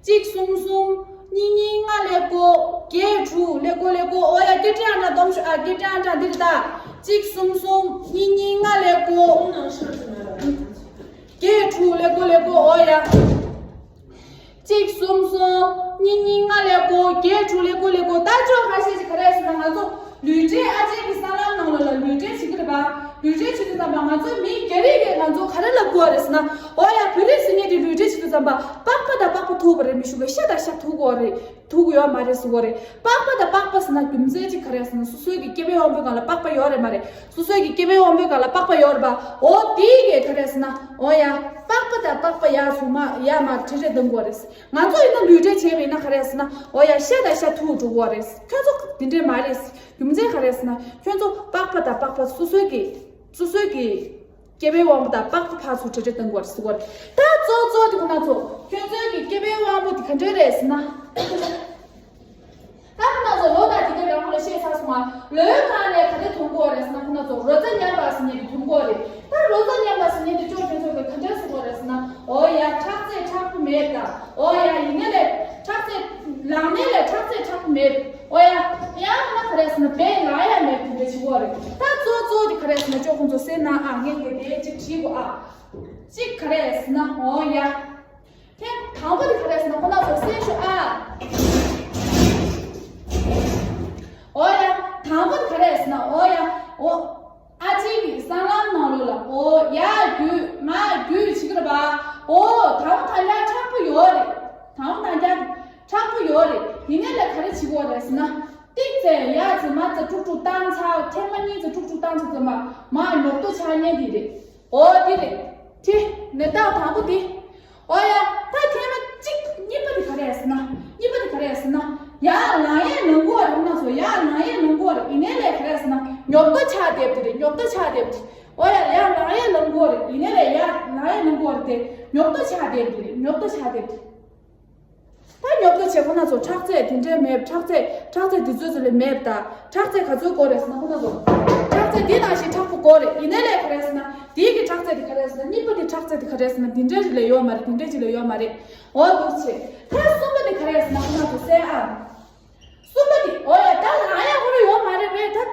གཅིག་གསུམ་གསུམ། གཉིས་གཉིས་ལྔ་ལས་དགུ། བརྒྱད་དྲུག་ལས་དགུ་ལས་དགུ། ཨོ་ཡ། སྐེ་དཀྲིས་ཨང་གྲངས་སྡོམ་ཤོག་ཨ། སྐེ་དཀྲིས་ཨང་གྲངས་འདི་རེད་ད། གཅིག་གསུམ་གསུམ། གཉིས་གཉིས་ལྔ་ལས་དགུ། བརྒྱད་དྲུག་ལས་དགུ་ལས་དགུ། ཨོ་ཡ། གཅིག་གསུམ་གསུམ། གཉིས་གཉིས་ལྔ་ལས་དགུ། བརྒྱད་དྲུག་ལས་དགུ་ལས་དགུ། ད་ཅོག་ཁ་ཤས་ཅིག་ག་རེ་ཟེར་ན། ང་ཚོ་ལུས་རྩལ། ཨ་ཅེ་གི་སྲང་ལམ་ནང་ལོགས་ལ་ལུས་རྩལ་བྱེད་ཀྱི་རེད་པ། ལུས་རྩལ་བྱེད་དུས་ཙམ་པ་ང་ཚོ་མི་རྒྱ་རིགས་ཀྱིས་ང་ཚོ་ག་རེ་ལབ་ཀྱི་ཡོད་རེད་ཟེར་ན། ཨོ་ཡ། བོད་རིགས་ཟེར་མཁན་དེ་ལུས་རྩལ་བྱེད་དུས་ཙམ་པ་པགས་པ་དང་པགས་པ་ཐུག་པ་རེད། མི་ཤུགས་པའི་ཤ་དང་ཤ་ཐུག་གི་ཡོད་རེད། ཐུག་གི་ཡོད་མ་རེད་ཟེར་གྱི་ཡོད་རེད། པགས་པ་དང་པགས་པ་ཟེར་ན་རྒྱུ་མཚན་གཅིག་ག་རེ་ཟེར་ན། སོ་སོའི་གི་སྐྱེ་བོའི་དབང་པོའི་སྒང་ལ་པགས་པ་ཡོད་རེད་མ་རེད། སོ་སོའི་གི་སྐྱེ་བོའི་དབང་པོའི་སྒང་ལ་པགས་པ་ཡོད་རེད་པ། ཨོ་དེ་གས་ག་རེ་ཟེར་ན། ཨོ་ཡ། པགས་པ་དང་པགས་པ་ཡར་ཚུར་མར་ཡར་མར་བྲེལ་བྲེལ་གཏོང་གི་ཡོད་རེད། ང་ཚོ་ཡིན་ན་ལུས་རྩལ་བྱས་པ་ཡིན་ན་ག་རེ་ཟེར་ན། ཨོ་ཡ། ཤ་དང་ཤ་ཐུག་འགྲོ་གི་ཡོད་རེད། ཁྱོད་ཚོ་དེ་འདྲས་མ་རེད། རྒྱུ་མཚན་ག་རེ་ཟེར་ན། ཁྱོད་ཚོ་པགས་པ་དང་པགས་པ། སོ་སོའི་གི། སོ་སོའི་གི་སྐྱེ་བོའི་དབང་པོ་དང་པགས་པ་ཕར་ཚུར་བྲེལ་བྲེལ་གཏོང་གི་ཡོད་རེད་ཟེར་གྱི་ཡོད་རེད། ད་གཙོ་གཙོ་དེ་ཁོ་ན་ཚོ། ཁྱོད་ཚོའི་གི་སྐྱེ་བོའི་དབང་པོ་དེ་ག་འདྲས་རེད་ཟེར་ན། ད་ཁོ་ན་ཚོ་ལོ་དང་དུས་དེབ་རང་ལ་བཤད་ཚར་སོང་ང་། ལོའི་སྒང་ལ་ག་རེ་མཐོང་གི་ཡོད་རེད་ཟེར་ན། ཁོ་ན་ཚོ་རོ་རྩ་ཉམས་པ་ཟེར་མཁན་དེ་མཐོང་གི་ཡོད་རེད། ད་རོ་རྩ་ཉམས་པ་ཟེར་མཁན་དེ་ཅོག་ཁྱོད་ཚོ་གི་ག་འདྲས་ཟེར་གྱི་ཡོད་རེད་ཟེར་ན། ཨོ་ཡ། ཁྲག་རྩ་དྲག་པོ་མེད་ད། ཨོ་ཡ། ཡིན་ནའི་ལས་ཁྲག་རྩ། ལངས་ནའི་ལས་ཁྲག་རྩ་དྲག་པོ་མེད། ཨོ་ཡ། ཡང་ན་ག་རེ་ཟེར་ན། དཔེ་ལ་ཡ་མེད་དེ་འདྲ་བྱེད་ཀྱི་ཡོད་རེད། ད་གཙོ་གཙོ་དེ་ག་རེ་ཟེར་ན། ཅོག་ཁོ་ཚོ་གསན་ན་ཨ། ངས་དེ་དེ་ཅིག་བྲིས་དགོས་ཨ། གཅིག་ག་རེ་ཟེར་ན། ཨོ་ཡ། ཐེངས་དང་པོ་དེ་ག་རེ་ཟེར་ན། ཁོ་ན་ཚོ་གསན་ཤོག་ཨ། ཨོ་ཡ། དང་པོ་དེ་ག་རེ་ཟེར་ན། ཨོ་ཡ། ཨོ། ཨ་ཅེ་གི་སྲང་ལམ་ནང་ལོགས་ལ། ཨོ་ཡར་རྒྱུག་མར་རྒྱུག་བྱེད་ཀྱི་རེད་པ། ཨོ་དང་པོ་དང་རྒྱ་དྲག་པོ་ཡོད་རེད། དང་པོ་དང་རྒྱ་དྲག་པོ་ཡོད་རེད། ཡིན་ནའི་ལས་ག་རེ་བྱེད་ཀྱི་ཡོད་རེད་ཟེར་ན། ཏིག་ཙེ་ཡར་ཙེ་མར་ཙེ་དཀྲུག་དཀྲུག་བཏང་ཚར། ཐེངས་མ་གཉིས་ཙེ་དཀྲུག་དཀྲུག་བཏང་ཚར་ཙམ་པ་མར་ཉོབ་ཏོ་ཆགས་མཁན་དེ་རེད། ཨོ་དེ་རེད། དེ་ནས་ད་དང་པོ་དེ། ཨོ་ཡ། ད་ཐེངས་མ་གཅིག་གཉིས་པ་དེ་ག་རེ་ཟེར་ན། གཉིས་པ་དེ་ག་རེ་ཟེར་ན། ཡར་ལངས་ཡས་ལངས་ཀྱི་ཡོད་རེད། ཁོ་ན་ཚོ་ཡར་ལངས་ཡས་ལངས་ཀྱི་ཡོད་རེད། ཡིན་ནའི་ལས་ག་རེ་ཟེར་ན། ཉོབ་ཏོ་ཆགས་བསྡད་པ་དེ་རེད། ཉོབ་ཏོ་ཆགས་བསྡད་པ་དེ། ཨོ་ཡ། ཡར་ལངས་ཡས་ལངས་ཀྱི་ཡོད་རེད། ཡིན་ནའི་ལས་ཡར་ལངས་ཡས་ལངས་ཀྱི་ཡོད་རེད་དེ། ཉོབ་ཏོ་ཆགས་བསྡད་པ་དེ་རེད། ཉོབ་ཏོ་ཆགས་བསྡད་པ་དེ། ད་ཉོབ་ཏོ་བྱས། ཁོ་ན་ཚོ་ཁྲག་རྩ་དེ་འདྲས་མེད། ཁྲག་རྩ། ཁྲག་རྩ་དེ་ཚོ་ཚོ་ལས་མེད་ད། ཁྲག་རྩ་ག་ཚོད་དགོས་རེད་ཟེར་ན། ཁོ་ན་ཚོ་ཁྲག་རྩ་འདི་ནང་བཞིན་དྲག་པོ་དགོས་རེད། ཡིན་ནའི་ལས་ག་རེ་ཟེར་ན། དེའི་གི་ཁྲག་རྩ་དེ་ག་རེ་ཟེར་ན། གཉིས་པ་དེ་ཁྲག་རྩ་དེ་ག་རེ་ཟེར་ན། འདི་འདྲས་ཅིག་ལས་ཡོད་མ་རེད། འདི་འདྲས་ཅིག་ལས་ཡོད་མ་རེད། འོ་འདུག་བྱས། ད་གསུམ་པ་དེ་ག་རེ་ཟེར་ན། ཁོ་ན་ཚོ་གསན་ཨ། གསུམ་པ་དེ། ཨོ་ཡ། ད་ལངས་ཡ་ཁོ་རང་ཡོད་མ་རེད་པས། ད་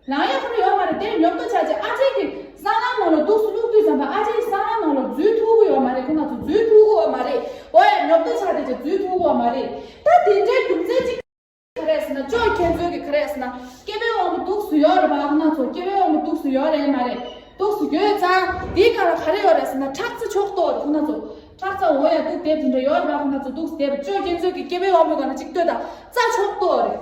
ལང་ཡ་ཁོ་རང་ཡོད་མ་རེད། དེ་ཉོབ་ཏོ་ཆགས་ཅིག་ཨ་ཅེ་གི་སྲང་ལམ་ནང་ལ་འདུག་སེ་བླུགས་དུས་ཙམ་པ་ཨ་ཅེ་གི་སྲང་ལམ་ནང་ལ་འཛུལ་ཐུབ་ཀྱི་ཡོད་མ་རེད། ཁོ་ན་ཚོ་འཛུལ་ཐུབ་ཀྱི་ཡོད་མ་རེད། འོ་ཡ་ཉོབ་ཏོ་ཆགས་དེ་ཅིག་འཛུལ་ཐུབ་ཀྱི་ཡོད་མ་རེད། ད་དེ་འདྲའི་རྒྱུ་མཚན་ཅིག་ག་རེ་ཟེར་ན་ཅོ་ཁྱེད་ཚོས་ཀྱི་ག་རེ་ཟེར་ན་སྐྱེ་བའི་དབང་པོ་འདུག་སེ་ཡོད་རེད་པ། ཁོ་ན་ཚོ་སྐྱེ་བའི་དབང་པོ་འདུག་སེ་ཡོད་རེད་མ་རེད། འདུག་སེ་ཡོད་ཙང་དེའི་སྒང་ལ་ག་རེ་ཡོད་རེད་ཟེར་ན་ཁྲག་རྩ་ཆགས་ཏོ་རེད། ཁོ་ན་ཚོ་ཁྲག་རྩ་འོ་ཡ་འདུག་དེབ་དེ་འདྲ་ཡོད་རེད་པ། ཁོ་ན་ཚོ་འདུག་སེ་དེབ་ཅོ་ཁྱེད་ཚོས་ཀྱི་སྐྱེ་བའི་དབང་པོའི་སྒང་ལ་ཅིག་ལྟོས་དང་རྩ་ཆགས་ཏོ་རེད།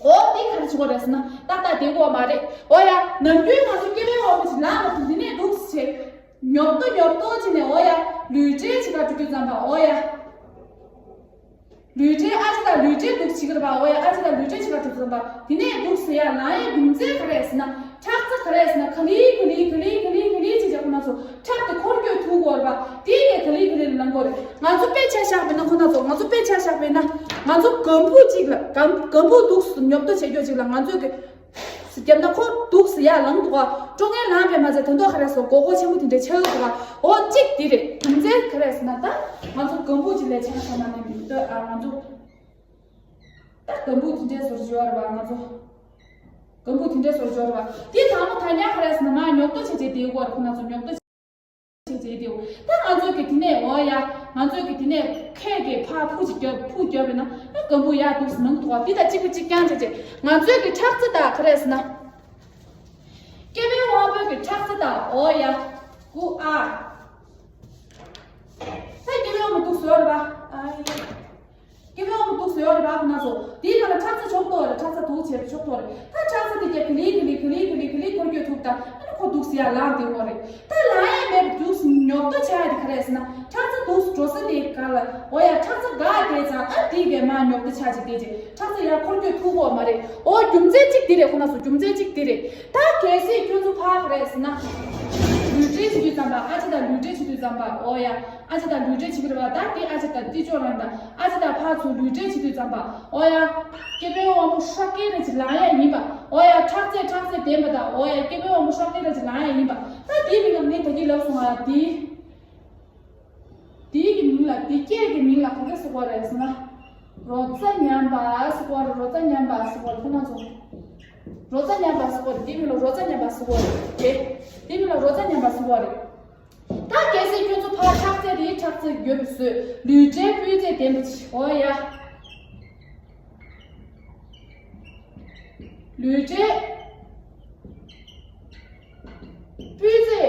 འོ་དེ་ག་རེ་བྱེད་དགོས་རེད་ཟེར་ན་ཏག་ཏག་བསྡད་དགོས་མ་རེད། འོ་ཡ་ནམ་རྒྱུན་ང་ཚོ་སྐྱེ་བའི་དབང་པོ་ཅིག་ལངས་ལ་དུས་འདི་ནས་འདུག་སེ་བྱས། ཉོབ་ཏོ་ཉོབ་ཏོ་བྱས་ནས་འོ་ཡ་ལུས་འབྲེལ་བྱེད་ག་འགྲོ་དུས་ཙམ་པ་འོ་ཡ། ལུས་འབྲེལ་ཨ་ཅེ་དང་ལུས་འབྲེལ་འདུག་སེ་བྱེད་ཀྱི་རེད་པ། འོ་ཡ་ཨ་ཅེ་དང་ལུས་འབྲེལ་བྱེད་ག་འགྲོ་དུས་ཙམ་པ་དེ་ནས་འདུག་སེ་ཡ་ལངས་ཡའི་རྒྱུ་མཚན་ག་རེ་ཟེར་ན་ཁྲག་རྩ་ག་རེ་ཟེར་ན་ག་ལེ་ག་ལེ་ག་ལེ་ག་ལེ་བྱས་བྱས་ཁོ་ན་ཚོ་ཁྲག་དེ་འཁོར་སྐྱོད་ཐུབ་དགོས་རེད་པ། དེ་ཡས་ག་ལེ་ག་ལེ་ལངས་དགོས་རེད། ང་ཚོ་དཔེ་ཆ་བཞག་པ་ཡིན་ན་ཁོ་ན་ཚོ་ང་ཚོ་དཔེ་ཆ་བཞག་པ་ཡིན་ན་ང་ཚོ་སྒམ་པོ་གཅིག་ལ་སྒམ་སྒམ་པོ་འདུག་སེ་ཉོབ་ཏོ་བྱེད་རྒྱུ་གཅིག་ལ་ང་ཚོས་ཀྱི་བརྒྱབ་ན་ཁོ་འདུག་སེ་ཡར་ལངས་འདུག་ག་ཀྲོང་ངེར་ལངས་པས་མ་ཚད་ད་དུང་ག་རེ་ཟེར་མགོ་སྐོར་ཆེན་པོ་དེ་འདྲ་ཆགས་འདུག་ག་འོ་གཅིག་དེ་རེད། རྒྱུ་མཚན་ག་རེ་ཟེར་ན་ད་ང་ཚོ་སྒམ་པོ་གཅིག་ལ་ཆ་བཞག་ན་ནི་མི་འདོད་ཨ། ང་ཚོ་ད་སྒམ་པོ་དེ་འདྲའི་བཟོ་འདྲ་ཡོད་རེད་པ། ང་ཚོ་སྒམ་པོ་དེ་འདྲའི་བཟོ་འདྲ་ཡོད་རེད་པ། དེ་དང་པོ་ད་ཉག་ག་རེ་ཟེར་ན་མར་ཉོབ་ཏོ་བྱས་བྱས་བསྡད་དགོས་རེད། ཁོ་ན་ཚོ་ཉོབ་ཏོ་བྱས་བྱས་བསྡད་དགོས། ད་ང་ཚོས་ཀྱི་དེ་ནས་འོ་ཡ་ང་ཚོས་ཀྱི་དེ་ནས་ཁད་ཀྱི་ཕར་ཕུ་ཅིག་རྒྱབ་ཕུ་རྒྱབ་པས་ན་ཨ་སྒམ་པོ་ཡར་འདུག་སེ་ལངས་འདུག་ག་དེ་དང་གཅིག་པ་གཅིག་རྐྱང་བྱས་བྱས་ང་ཚོས་ཀྱི་ཁྲག་རྩ་དང་ག་རེ་ཟེར་ན། སྐྱེ་བའི་དབང་པོའི་གི་ཁྲག་རྩ་དང་འོ་ཡ། ཀུ་ཨ། ད་སྐྱེ་བའི་དབང་པོ་འདུག་སེ་ཡོད་རེད་པ། ཨ་ཡ། སྐྱེ་བའི་དབང་པོ་འདུག་སེ་ཡོད་རེད་པ། ཁོ་ན་ཚོ་དེའི་ནང་ལ་ཁྲག་རྩ་ཆགས་ཏོ་རེད། ཁྲག་རྩ་འདུག་བྱས་པ་ཆགས་ཏོ་རེད། ད་ཁྲག་རྩ་དེ་གྱད་ག་ལེ་ག་ལེ་ག་ལེ་ག་ལེ་ག་ལེ་འཁོར་སྐྱོད་ཐུབ་ད་ཨ་ནི་ཁོ་འདུག་སེ་ཡར་ལངས་བསྡད་ཡོད་རེད། ད་ལངས་ཡ་མེད་པ་འདུག་སེ་ཉོབ་ཏོ་ཆགས་ཡ་དེ་ག་རེ་ཟེར་ན་ཁྲག་རྩ་འདུག་སེ་འགྲོ་ས་དེ་ག་ལ་འོ་ཡ་ཁྲག་རྩ་འགག་བསྡད་ཙང་ཨ་དེ་གྱད་མར་ཉོབ་ཏོ་ཆགས་ཅིག་བསྡད་ཅིག་ཁྲག་རྩ་ཡར་འཁོར་སྐྱོད་ཐུབ་ཀྱི་ཡོད་མ་རེད། འོ་རྒྱུ་མཚན་གཅིག་དེ་རེད། ཁོ་ན་ཚོ་རྒྱུ་མཚན་གཅིག་དེ་རེད། ད་གལ་སྲིད་ཁྱོད་ཚོ་ཕར་ག་རེ་ཟེར་ན། ལུས་འབྲེལ་བྱེད་དུས་ཙམ་པ་ཨ་ཅེ་དང་ལུས་འབྲེལ་བྱེད་དུས་ཙམ་པ་འོ་ཡ། ཨ་ཅེ་དང་ལུས་འབྲེལ་བྱེད་ཀྱི་རེད་པ། ད་དེ་ཨ་ཅེ་དང་ཏི་ཅོ་རང་དང་ཨ་ཅེ་དང་ཕར་ཚུར་ལུས་འབྲེལ་བྱེད་དུས་ཙམ་པ་འོ་ཡ། སྐྱེ་བའི་དབང་པོ་ཧྲག་གེ་རེ་ཅིག་ལངས་ཡ་ཡིན་པ། འོ་ཡ་ཁྲག་རྩས་ཁྲག་རྩས་ལྡན་པ་དང་འོ་ཡ་སྐྱེ་བའི་དབང་པོ་ཧྲག་གེ་རེ་ཅིག་ལངས་ཡ་ཡིན་པ། ད་དེའི་མིང་ལ་ངས་ད་གིན་ལབ་སོང་ང་དེ། དེའི་གི་མིང་ལ་དེ་སྐད་ཀྱི་མིང་ལ་ག་རེ་ཟེར་གོ་རེད་ཟེར་ན། རོ་ཙ་ཉམས་པ་ཟེར་གོ་རེད། རོ་ཙ་ཉམས་པ་ཟེར་གོ་རེད། ཁོ་ན་ཚོ། རོ་ཙ་ཉམས་པ་ཟེར་གོ་རེད། དེའི་མིང་ལ་རོ་ཙ་ཉམས་པ་ཟེར་གོ་རེད། དེ། དེའི་མིང་ལ་རོ་ཙ་ཉམས་པ་ཟེར་གོ་རེད། ད་གལ་སྲིད་ཁྱོད་ཚོ་ཕར་ཁྲག་རྩ་དེའི་ཁྲག་རྩ་ཡོད་པའི་བཟོས་ལུས་འབྲེལ་སྤུས་ཚད་ལྡན་པ་ཅིག་འོ་ཡ། ལུས་འབྲེལ་སྤུས་ཚད་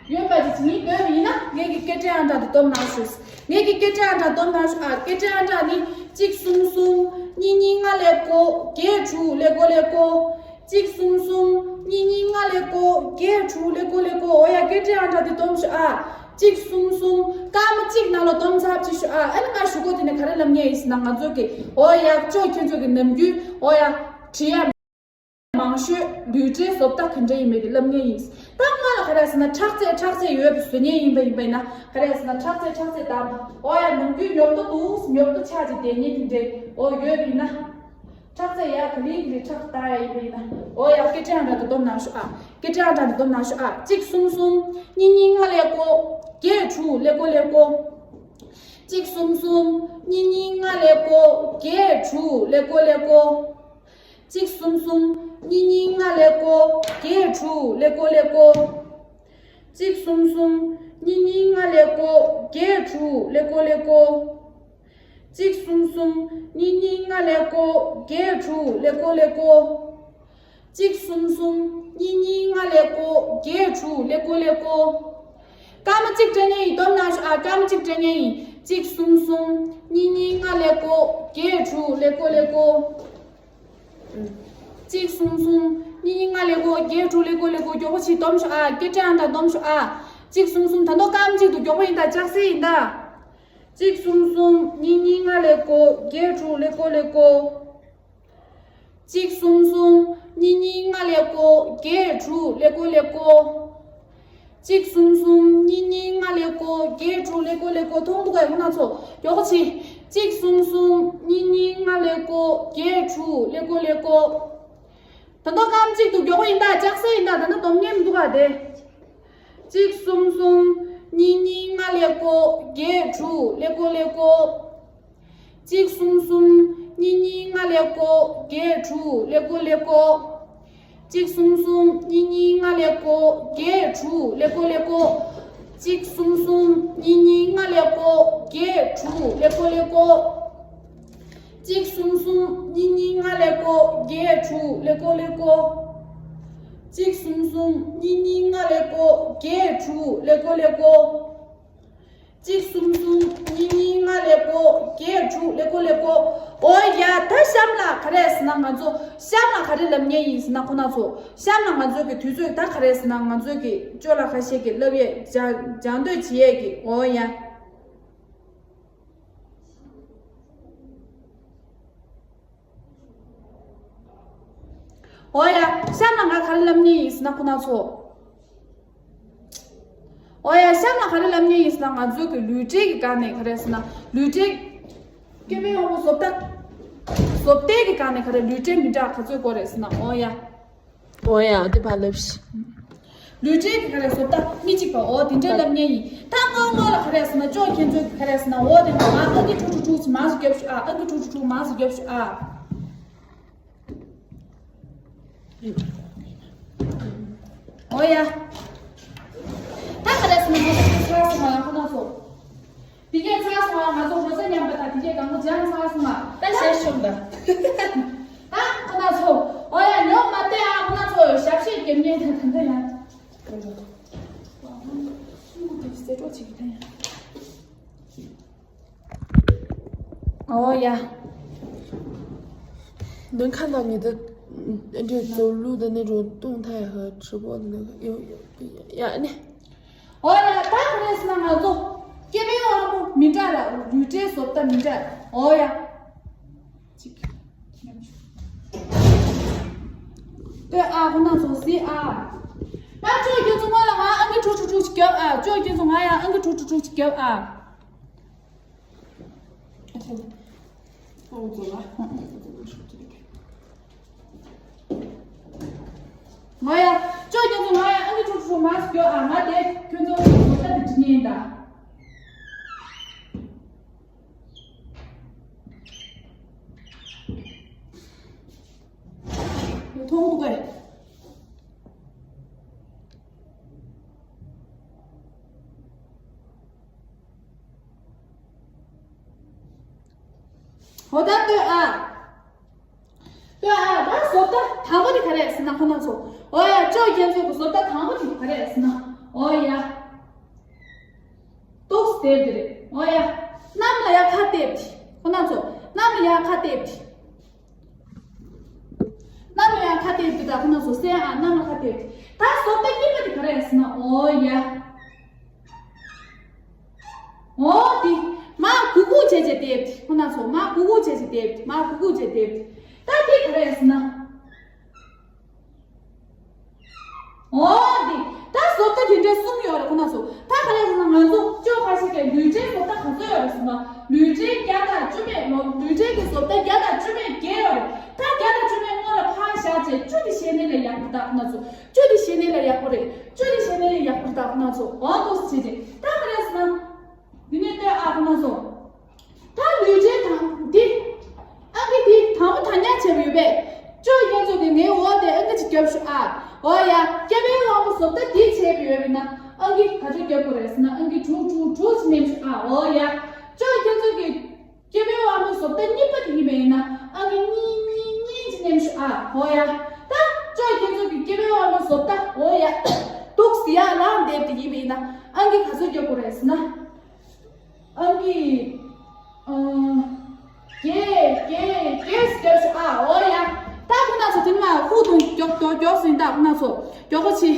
ཡོད་པ་ཅིག་ཡིན་འདོད་པ་ཡིན་ན་ངེད་ཀྱི་སྐད་འཕྲིན་ཨང་གྲངས་དེ་སྡོམ་གནང་ཞུ། ངེད་ཀྱི་སྐད་འཕྲིན་ཨང་གྲངས་སྡོམ་གནང་ཞུ་ཨ། སྐད་འཕྲིན་ཨང་གྲངས་ནི་གཅིག་གསུམ་གསུམ་གཉིས་གཉིས་ལྔ་ཀླད་ཀོར་བརྒྱད་དྲུག་ཀླད་ཀོར་ཀླད་ཀོར། གཅིག་གསུམ་གསུམ་གཉིས་གཉིས་ལྔ་ཀླད་ཀོར་བརྒྱད་དྲུག་ཀླད་ཀོར་ཀླད་ཀོར། འོ་ཡ་སྐད་འཕྲིན་ཨང་གྲངས་དེ་སྡོམ་ཞུ་ཨ། གཅིག་གསུམ་གསུམ་སྐར་མ་གཅིག་ནང་ལ་སྡོམ་ཚར་ཅིག་ཞུ་ཨ། ཨ་ནི་ང་ཞུ་སྒོ་དེ་ནས་ག་རེ་ལབ་མཁན་ཡིན་ཟེར་ན་ང་ཚོ་གི་འོ་ཡ་ཅོ་ཁྱོད་ཚོ་གི་ནམ་རྒྱུན་འོ་ཡ་བྲིས་ཡ་མང་ཤོས་ལུས་འབྲེལ་བཟོ་ལྟ་ག་འདྲ་ཡིན་མེད་དེ་ལབ་མཁན་ཡིན། ད་ང་ལ་ག་རེ་ཟེར་ན་ཁྲག་རྩ་ཁྲག་རྩ་ཡོད་པའི་བཟོ་མཁན་ཡིན་པ་ཡིན་པ་ཡིན་ན་ག་རེ་ཟེར་ན་ཁྲག་རྩ་ཁྲག་རྩ་དང་འོ་ཡ་ནམ་རྒྱུན་ཉོབ་ཏོ་འདུག་ཉོབ་ཏོ་ཆགས་ཅིག་བསྡད་མཁན་དེ་འདྲའི་འོ་ཡོད་པ་ཡིན་ན། ཁྲག་རྩ་ཡར་ག་ལེ་ག་ལེ་ཁྲག་བཏང་ཡ་ཡིན་པ་ཡིན་ན། འོ་ཡ་སྐད་འཕྲིན་ཨང་གྲངས་དེ་སྡོམ་གནང་ཤོག་ཨ། སྐད་འཕྲིན་ཨང་གྲངས་དེ་སྡོམ་གནང་ཤོག་ཨ། གཅིག་གསུམ་གསུམ་གཉིས་གཉིས་ལྔ་ཀླད་ཀོར་བརྒྱད་དྲུག་ཀླད་ཀོར་ཀླད་ཀོར། གཅིག་གསུམ་གསུམ་གཉིས་གཉིས་ལྔ་ཀླད་ཀོར་བརྒྱད་དྲུག་ཀླད་ཀོར་ཀླད་ཀོར། གཅིག་གསུམ་གསུམ་གཉིས་གཉིས་ལྔ་ཀླད་ཀོར་བརྒྱད་དྲུག་ཀླད་ཀོར་ཀླད་ཀོར། གཅིག་གསུམ་གསུམ་གཉིས་གཉིས་ལྔ་ཀླད་ཀོར་བརྒྱད་དྲུག་ཀླད་ཀོར་ཀླད་ཀོར། གཅིག་གསུམ་གསུམ་གཉིས་གཉིས་ལྔ་ཀླད་ཀོར་བརྒྱད་དྲུག་ཀླད་ཀོར་ཀླད་ཀོར། གཅིག་གསུམ་གསུམ་གཉིས་གཉིས་ལྔ་ཀླད་ཀོར་བརྒྱད་དྲུག་ཀླད་ཀོར་ཀླད་ཀོར། སྐར་མ་གཅིག་སྤྲད་མཁན་ཡིན། སྡོམ་གནང་ཤོག་ཨ། སྐར་མ་གཅིག་སྤྲད་མཁན་ཡིན། གཅིག་གསུམ་གསུམ་གཉིས་གཉིས་ལྔ་ཀླད་ཀོར་བརྒྱད་དྲུག་ཀླད་ཀོར་ཀླད་ཀོར། གཅིག་གསུམ་གསུམ་གཉིས་གཉིས་ལྔ་ཀླད་ཀོར་བརྒྱད་དྲུག་ཀླད་ཀོར་ཀླད་ཀོར། མགྱོགས་པོ་བྱེད། སྡོམ་ཤོག་ཨ། སྐད་འཕྲིན་ཨང་གྲངས་སྡོམ་ཤོག་ཨ། གཅིག་གསུམ་གསུམ། ད་དུང་སྐར་མ་གཅིག་འདུག་མགྱོགས་པོ་ཡིན་ད། ལྕགས་སྲེག་ཡིན་ད། གཅིག་གསུམ་གསུམ་གཉིས་གཉིས་ལྔ་ཀླད་ཀོར་བརྒྱད་དྲུག་ཀླད་ཀོར་ཀླད་ཀོར། གཅིག་གསུམ་གསུམ་གཉིས་གཉིས་ལྔ་ཀླད་ཀོར་བརྒྱད་དྲུག་ཀླད་ཀོར་ཀླད་ཀོར། གཅིག་གསུམ་གསུམ་གཉིས་གཉིས་ལྔ་ཀླད་ཀོར་བརྒྱད་དྲུག་ཀླད་ཀོར་ཀླད་ཀོར། མཐོང་འདུག་གས་ཁོ་ན་ཚོ། མགྱོགས་པོ་བྱེད། གཅིག་གསུམ་གསུམ་གཉིས་གཉིས་ལྔ་ཀླད་ཀོར་བརྒྱད་དྲུག་ཀླད་ཀོར་ཀླད་ཀོར། ད་དུང་སྐར་མ་གཅིག་འདུག་མགྱོགས་པོ་ཡིན་ད། ལྕགས་སྲེག་ཡིན་ད། ད་ལྟ་སྡོམ་མཁན་མི་འདུག་ག་དེ། གཅིག་གསུམ་གསུམ་གཉིས་གཉིས་ལྔ་ཀླད་ཀོར་བརྒྱད་དྲུག་ཀླད་ཀོར་ཀླད་ཀོར། གཅིག་གསུམ་གསུམ་གཉིས་གཉིས་ལྔ་ཀླད་ཀོར་བརྒྱད་དྲུག་ཀླད་ཀོར་ཀླད་ཀོར། གཅིག་གསུམ་གསུམ་གཉིས་གཉིས་ལྔ་ཀླད་ཀོར་བརྒྱད་དྲུག་ཀླད་ཀོར་ཀླད་ཀོར། གཅིག་གསུམ་གསུམ་གཉིས་གཉིས་ལྔ་ཀླད་ཀོར་བརྒྱད་དྲུག་ཀླད་ཀོར་ཀླད་ཀོར། གཅིག་གསུམ་གསུམ་གཉིས་གཉིས་ལྔ་ཀླད་ཀོར་བརྒྱད་དྲུག་ཀླད་ཀོར་ཀླད་ཀོར། གཅིག་གསུམ་གསུམ་གཉིས་གཉིས་ལྔ་ཀླད་ཀོར་བརྒྱད་དྲུག་ཀླད་ཀོར་ཀླད་ཀོར། གཅིག་གསུམ་གསུམ་གཉིས་གཉིས་ལྔ་ཀླད་ཀོར་བརྒྱད་དྲུག་ཀླད་ཀོར་ཀླད་ཀོར། འོ་ཡ། ད་གཤམ་ལ་ག་རེ་ཟེར་ན། ང་ཚོ་གཤམ་ལ་ག་རེ་ལབ་མཁན་ཡིན་ཟེར་ན། ཁོ་ན་ཚོ་གཤམ་ལ་ང་ཚོ་གི་དུས་ཚོད་ད་ག་རེ་ཟེར་ན། ང་ཚོ་གི་ཅོ་ལགས་ཁ་ཤས་ཀྱིས་ལབ་ཡས། སྦྱང་སྦྱང་འདོད་བྱེད་ཡས་ཀྱི། འོ་ཡ། འོ་ཡ། གཤམ་ལ་ང་ག་རེ་ལབ་མཁན་ཡིན་ཟེར་ན། ཁོ་ན་ཚོ། འོ་ཡ། གཤམ་ལ་ག་རེ་ལབ་མཁན་ཡིན་ཟེར་ན། ང་ཚོ་གི་ལུས་འབྲེལ་གྱི་སྒང་ནས་ག་རེ་ཟེར་ན། ལུས་འབྲེལ། སྐྱེ་བོའི་དབང་པོ་བཟོ་ལྟ། བཟོ་ལྟའི་གི་སྒང་ནས་ག་རེ་ལུས་འབྲེལ་མི་འདྲ་ག་ཚོད་དགོས་རེད་ཟེར་ན། འོ་ཡ། འོ་ཡ། དེ་ཕར་ལབ་ཤིག་ལུས་འབྲེལ་གྱི་ག་རེ་བཟོ་ལྟ་མི་གཅིག་པ། འོ་དེ་འདྲ་ལབ་མཁན་ཡིན། ད་སྔོན་སྔོན་ལ་ག་རེ་ཟེར་ན། ཅོ་ཁྱེད་ཚོ་གི་ག་རེ་ཟེར་ན། འོ་དེ་ང་ཨང་ཀི་དྲུག་དྲུག་དྲུག་ཅིག་མང་སུ་རྒྱོབ་ཤོག་ཨ། ཨང་ཀི་དྲུག་དྲུག་དྲུག་མང་སུ་རྒྱོབ་ཤོག་ཨ། འོ་ཡ། ད་ག་རེ་ཟེར་ན། ང་ཚོ་ཚར་སོང་ང་། ཁོ་ན་ཚོ། དེ་གས་ཚར་སོང་ང་། ང་ཚོ་རོ་ས་མཉམ་པ་དང་དེ་གས་གང་པོ་སྦྱངས་ཚར་སོང་ང་། ད་ཞལ་ཤོམ་ད། ད་ཁོ་ན་ཚོ། འོ་ཡ། ཉོབ་མ་བསྡད་ཨ། ཁོ་ན་ཚོ་ཞབས་ཕྱི་རྒྱབ་མཁན་དང་། ད་ལྟ་ཡང་། ཨོ་ཡ། 能看到你的，嗯，这走路的那种动态和直播的那个，有，有，呀，那 ཨོ་ཡ། ད་ག་རེ་ཟེར་ན། ང་ཚོ་སྐྱེ་བོའི་དབང་པོ་མི་འདྲ་ལ། ལུས་འབྲེལ་བཟོ་ལྟ་མི་འདྲ། ཨོ་ཡ། གཅིག་ལྟོས་ཨ། ཁོ་ན་ཚོ་གཟིགས་ཨ། ད་ཅོ་ཁྱེད་ཚོ་སྔོན་ལ་ང་ཨང་ཀི་དྲུག་དྲུག་དྲུག་ཅིག་རྒྱོབ་ཨ། ཅོ་ཁྱེད་ཚོ་ང་ཡང་ཨང་ཀི་དྲུག་དྲུག་དྲུག་ཅིག་རྒྱོབ་ཨ། ང་ཡང་ཅོ་ཁྱེད་ཚོ་ང་ཡང་ཨང་ཀི་དྲུག་དྲུག་མང་སུ་རྒྱོབ་ཨ། ང་དེ་ཁྱོད་ཚོ་ངོ་ཚ་དེ་འདྲི་ཉན་ད། མཐོང་གི་འདུག་གས། འོ་ད་ལྟོས་ཨ། ལྟོས་ཨ། ད་བཟོ་ལྟ་དང་པོ་དེ་ག་རེ་རེད་ཟེར་ན། ཁོ་ན་ཚོ། འོ་ཡ། ཅོ་ཁྱེད་ཚོ་གི་བཟོ་ལྟ་དང་པོ་དེ་ག་རེ་རེད་ཟེར་ན། འོ་ཡ། ཏོག་ཙམ་དེབ་དེ་རེད། འོ་ཡ། གནམ་ལ་ཡ་ཁ་གཏད་དེ། ཁོ་ན་ཚོ། གནམ་ལ་ཡ་ཁ་གཏད་དེ། གནམ་ལ་ཡ་ཁ་གཏད་དེ། ད་ཁོ་ན་ཚོ་གསན་ཨ། གནམ་ལ་ཁ་གཏད་དེ། ད་བཟོ་ལྟ་གཉིས་པ་དེ་ག་རེ་རེད་ཟེར་ན། འོ་ཡ། འོ་དེ། མར་གུག་གུག་བྱས་བྱས་དེབ་དེ། ཁོ་ན་ཚོ། མར་གུག་གུག་བྱས་བྱས་དེབ་དེ། མར་གུག་གུག་བྱས་དེབ་དེ། ད་དེ་ག་རེ་རེད་ཟེར་ན། འོ་དེ། ད་བཟོ་ལྟ་དེ་འདྲའི་གསུམ་ཡོད་རེད། ཁོ་ན་ཚོ། ད་ག་རེ་ཟེར་ན། ང་ཚོ་ཅོ་ཁ་ཤས་ཀྱིས་ལུས་འབྲེལ་བཟོ་ལྟ་ག་ཚོད་ཡོད་རེད་ཟེར་ན། ལུས་འབྲེལ་བརྒྱ་དང་བཅུ་མེད་ལོ། ལུས་འབྲེལ་གྱི་བཟོ་ལྟ་བརྒྱ་དང་བཅུ་མེད་བརྒྱད་ཡོད་རེད། ད་བརྒྱ་དང་བཅུ་མེད་སྔོན་ལ་ཕར་བཞག་བྱས། བཅུ་དེ་བཤད་ནི་ལས་ཡག་པོ་རེད་ད། ཁོ་ན་ཚོ། བཅུ་དེ་བཤད་ནི་ལས་ཡག་པོ་རེད། བཅུ་དེ་བཤད་ནི་ལས་ཡག་པོ་རེད་ད། ཁོ་ན་ཚོ། འོ་ཏོག་ཙམ་བྱས་ཏེ། ད་ག་རེ་ཟེར་ན། འདི་ནས་ལྟོས་ཨ། ཁོ་ན་ཚོ། ད་ལུས་འབྲེལ་དང་འདི། ཨང་ཀི་འདི་དང་པོ་དང་ཉག་བྱས་པ་ཡོད་པས། ཅོ་ཁྱེད་ཚོ་གིས་ངའི་འོག་དེ་ཨང་ཀི་ཅིག་རྒྱོབ་ཤོག་ཨ། འོ་ཡ། སྐྱེ་བོའི་དབང་པོ་བཟོ་ལྟ་འདི་བྱས་པ་ཡོད་པས་ན། ཨང་ཀི་ག་ཚོད་རྒྱོབ་དགོས་རེད་ཟེར་ན། ཨང་ཀི་དྲུག་དྲུག་དྲུག་ཅིག་མནན་ཤོག་ཨ། འོ་ཡ། ཅོ་ཁྱེད་ཚོ་གིས་སྐྱེ་བོའི་དབང་པོ་བཟོ་ལྟ་གཉིས་པ་དེ་ཡིན་པས་ན། ཨང་ཀི་གཉིས་གཉིས་གཉིས་ཅིག་མནན་ཤོག་ཨ། འོ་ཡ། ད་ཅོ་ཁྱེད་ཚོ་གིས་སྐྱེ་བོའི་དབང་པོ་བཟོ་ལྟ། འོ་ཡ། ཏོག་ཙམ་ཡར་ལངས་བསྡད་དེ་ཡིན་པས་ན། ཨང་ཀི་ག་ཚོད་རྒྱོབ་དགོས་རེད་ཟེར་ན། ཨང་ཀི། ཨང་། བརྒྱད། བརྒྱད། བརྒྱད་ཟེར་རྒྱོབ་ཤོག་ཨ། འོ་ཡ། ད་ཁོ་ན་ཚོ་དེ་ནས་མར་ཧུད་དུ་རྒྱོབ་རྒྱོབ་རྒྱོབ་ཟིན། ད་ཁོ་ན་ཚོ་མགྱོགས་པོ་བྱེད།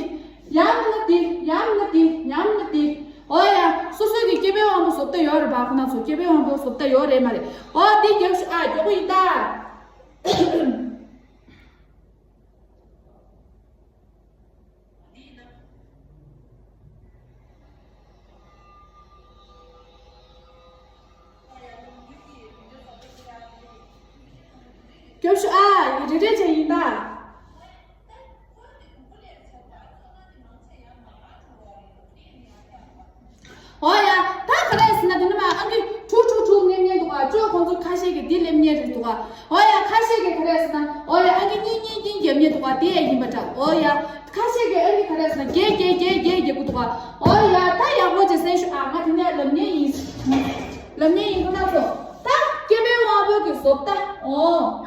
ཡང་མིན་ན་དེ། ཡང་མིན་ན་དེ། ཡང་མིན་ན་དེ། འོ་ཡ། སོ་སོའི་གི་སྐྱེ་བོའི་དབང་པོ་བཟོ་ལྟ་ཡོད་རེད་པ། ཁོ་ན་ཚོ་སྐྱེ་བོའི་དབང་པོ་བཟོ་ལྟ་ཡོད་རེད་མ་རེད། འོ་དེ་རྒྱོབ་ཤོག་ཨ། མགྱོགས་པོ་ཡིན་ད། རྒྱོབ་ཤོག་ཨ། རེ་རེ་བྱས་ཡིན་ད། འོ་ཡ། ད་ག་རེ་ཟེར་ན། དེ་ནས་མར་ཨང་ཀི་དྲུག་དྲུག་དྲུག་མནན་མནན་འདུག་ག། ཅོ་ཁོང་ཚོ་ ཁ་ཤས་ཀྱིས་འདི་སླེབས་ཉེ་རེད་འདུག་ག་འོ་ཡ། ཁ་ཤས་ཀྱིས་ག་རེ་ཟེར་ན། འོ་ཡ། ཨ་ནི་གཉིས་གཉིས་གཉིས་རྒྱབ་ཉེ་འདུག་ག་དེ་ཡ་ཡིན་པ་འདྲ། འོ་ཡ། ཁ་ཤས་ཀྱིས་ཨ་ནི་ག་རེ་ཟེར་ན། བརྒྱད་བརྒྱད་བརྒྱད་བརྒྱད་རྒྱབ་ཀྱི་འདུག་ག་འོ་ཡ། ད་ཡག་པོ་ཅིག་གསན་ཤོག་ཨ། ང་དེ་ནས་ལབ་ཉེ་ཡིན། ལབ་ཉེ་ཡིན། ཁོ་ན་ཚོ། ད་སྐྱེ་བོའི་དབང་པོ་གི་བཟོ་ལྟ། འོ།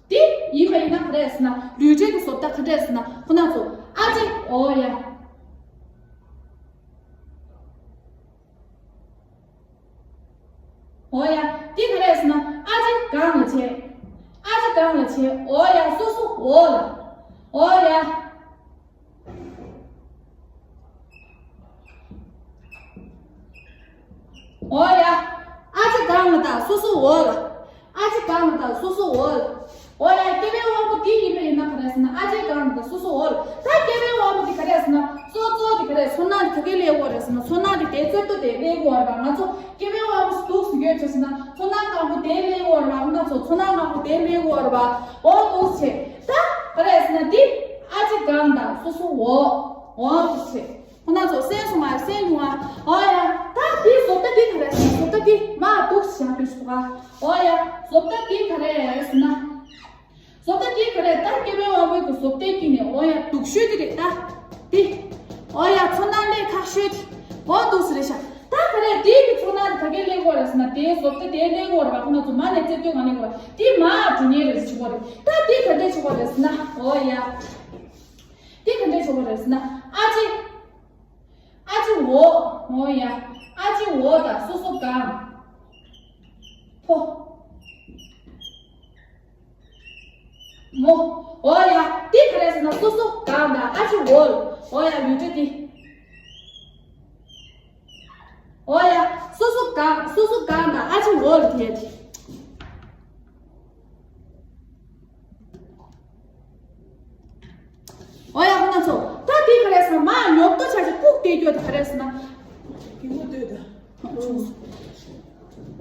འདི་ཡིན་པ་ཡིན་ན་ག་རེ་ཟེར་ན། ལུས་འབྲེལ་གྱི་བཟོ་ལྟ་ག་འདྲས་ཟེར་ན། ཁོ་ན་ཚོ། ཨ་ཅེ། འོ་ཡ། འོ་ཡ། འདི་ག་རེ་ཟེར་ན། ཨ་ཅེ་སྒང་ལ་བྱས། ཨ་ཅེ་སྒང་ལ་བྱས། འོ་ཡ། སོ་སོ་འོ་ལ། འོ་ཡ། འོ་ཡ། ཨ་ཅེ་སྒང་ལ་དང་སོ་སོ་འོ་ལ། ཨ་ཅེ་སྒང་ལ་དང་སོ་སོ་འོ་ལ། འོ་ཡ། སྐྱེ་བོའི་དབང་པོ་འདི་ཡིན་པ་ཡིན་ན་ག་རེ་ཟེར་ན། ཨ་ཅེ་སྒང་ལ་དང་སོ་སོ་འོ་ལ། ད་སྐྱེ་བོའི་དབང་པོ་འདི་ག་རེ་ཟེར་ན། གཙོ་གཙོ་འདི་ག་རེ། ཚོར་སྣང་འདི་ག་གེ་སླེབས་ཡོད་རེད་ཟེར་ན། ཚོར་སྣང་འདི་དེ་ཚོད་ལྟ་དེ་སླེབས་ཡོད་རེད་པ། ང་ཚོ་སྐྱེ་བོའི་དབང་པོ་འདུག་ཟེར་ཡོད་ཚོད་ཟེར་ན། ཚོར་སྣང་དང་པོ་དེ་སླེབས་ཡོད་རེད་པ། ང་ཚོ་ཚོར་སྣང་དང་པོ་དེ་སླེབས་ཡོད་རེད་པ། འོ་འདུག་ཟེར། ད་ག་རེ་ཟེར་ན། འདི་ཨ་ཅེ་སྒང་དང་སོ་སོ་འོ། འོ་འདུག་ཟེར། ཁོ་ན་ཚོ་གསན་སོང་ང་། གསན་འདུག་ང་། འོ་ཡ། ད་འདི་བཟོ་ལྟ་འདི་ག་རེ་ཟེར་ན། བཟོ་ལྟ་འདི་མ་འདུག་བཞག་པའི་བཟོ་ལྟ། འོ་ཡ། བཟོ་ལྟ་འདི་ག་རེ་ཟེར་ན། བཟོ་ལྟ་འདི་ག་རེ། ད་སྐྱེ་བོའི་དབང་པོའི་གི་བཟོ་ལྟའི་དཀྱིལ་ནས། འོ་ཡ། སྡུག་ཤོས་འདི་རེད་ད། འདི། འོ་ཡ། ཚོར་སྣང་སླེབས་ཁག་ཤོས་འདི། འོ་འདུག་ཟེར་རེད་ཤག་ད་ག་རེ་འདི་གི་ཚོར་སྣང་འདི་ག་གེ་སླེབས་ཡོད་རེད་ཟེར་ན། དེའི་བཟོ་ལྟ་དེ་སླེབས་ཡོད་རེད་པ། ཁོ་ན་ཚོ་མ་ནས་རྩེ་ལྟོས་གང་ནས་ཡོད་རེད། འདི་མ་འགྲོ་ཉེ་རེད་ཟེར་གྱི་ཡོད་རེད། ད་འདི་ག་འདྲས་བྱེད་དགོས་རེད་ཟེར་ན། འོ་ཡ། འདི་ག་འདྲས་བྱེད་དགོས་རེད་ཟེར་ན། ཨ་ཅེ། ཨ་ཅེ་འོ། འོ་ཡ། ཨ་ཅེ་འོ་དང་སོ་སོ་སྒང་། ཕོ། མོ། འོ་ཡ། འདི་ག་རེ་ཟེར་ན། སོ་སོ་སྒང་དང་ཨ་ཅེ་འོ་ལ། འོ་ཡ། ལུས་འབྲེལ་འདི། འོ་ཡ། སོ་སོ་སྒང་། སོ་སོ་སྒང་དང་ཨ་ཅེ་འོ་ལ་དེ་དེ། འོ་ཡ། ཁོ་ན་ཚོ། ད་དེ་ག་རེ་ཟེར་ན། མ་ཉོབ་ཏོ་ཆ་ཅིག་བཀུག་བསྡད་རྒྱུ་དེ་ག་རེ་ཟེར་ན།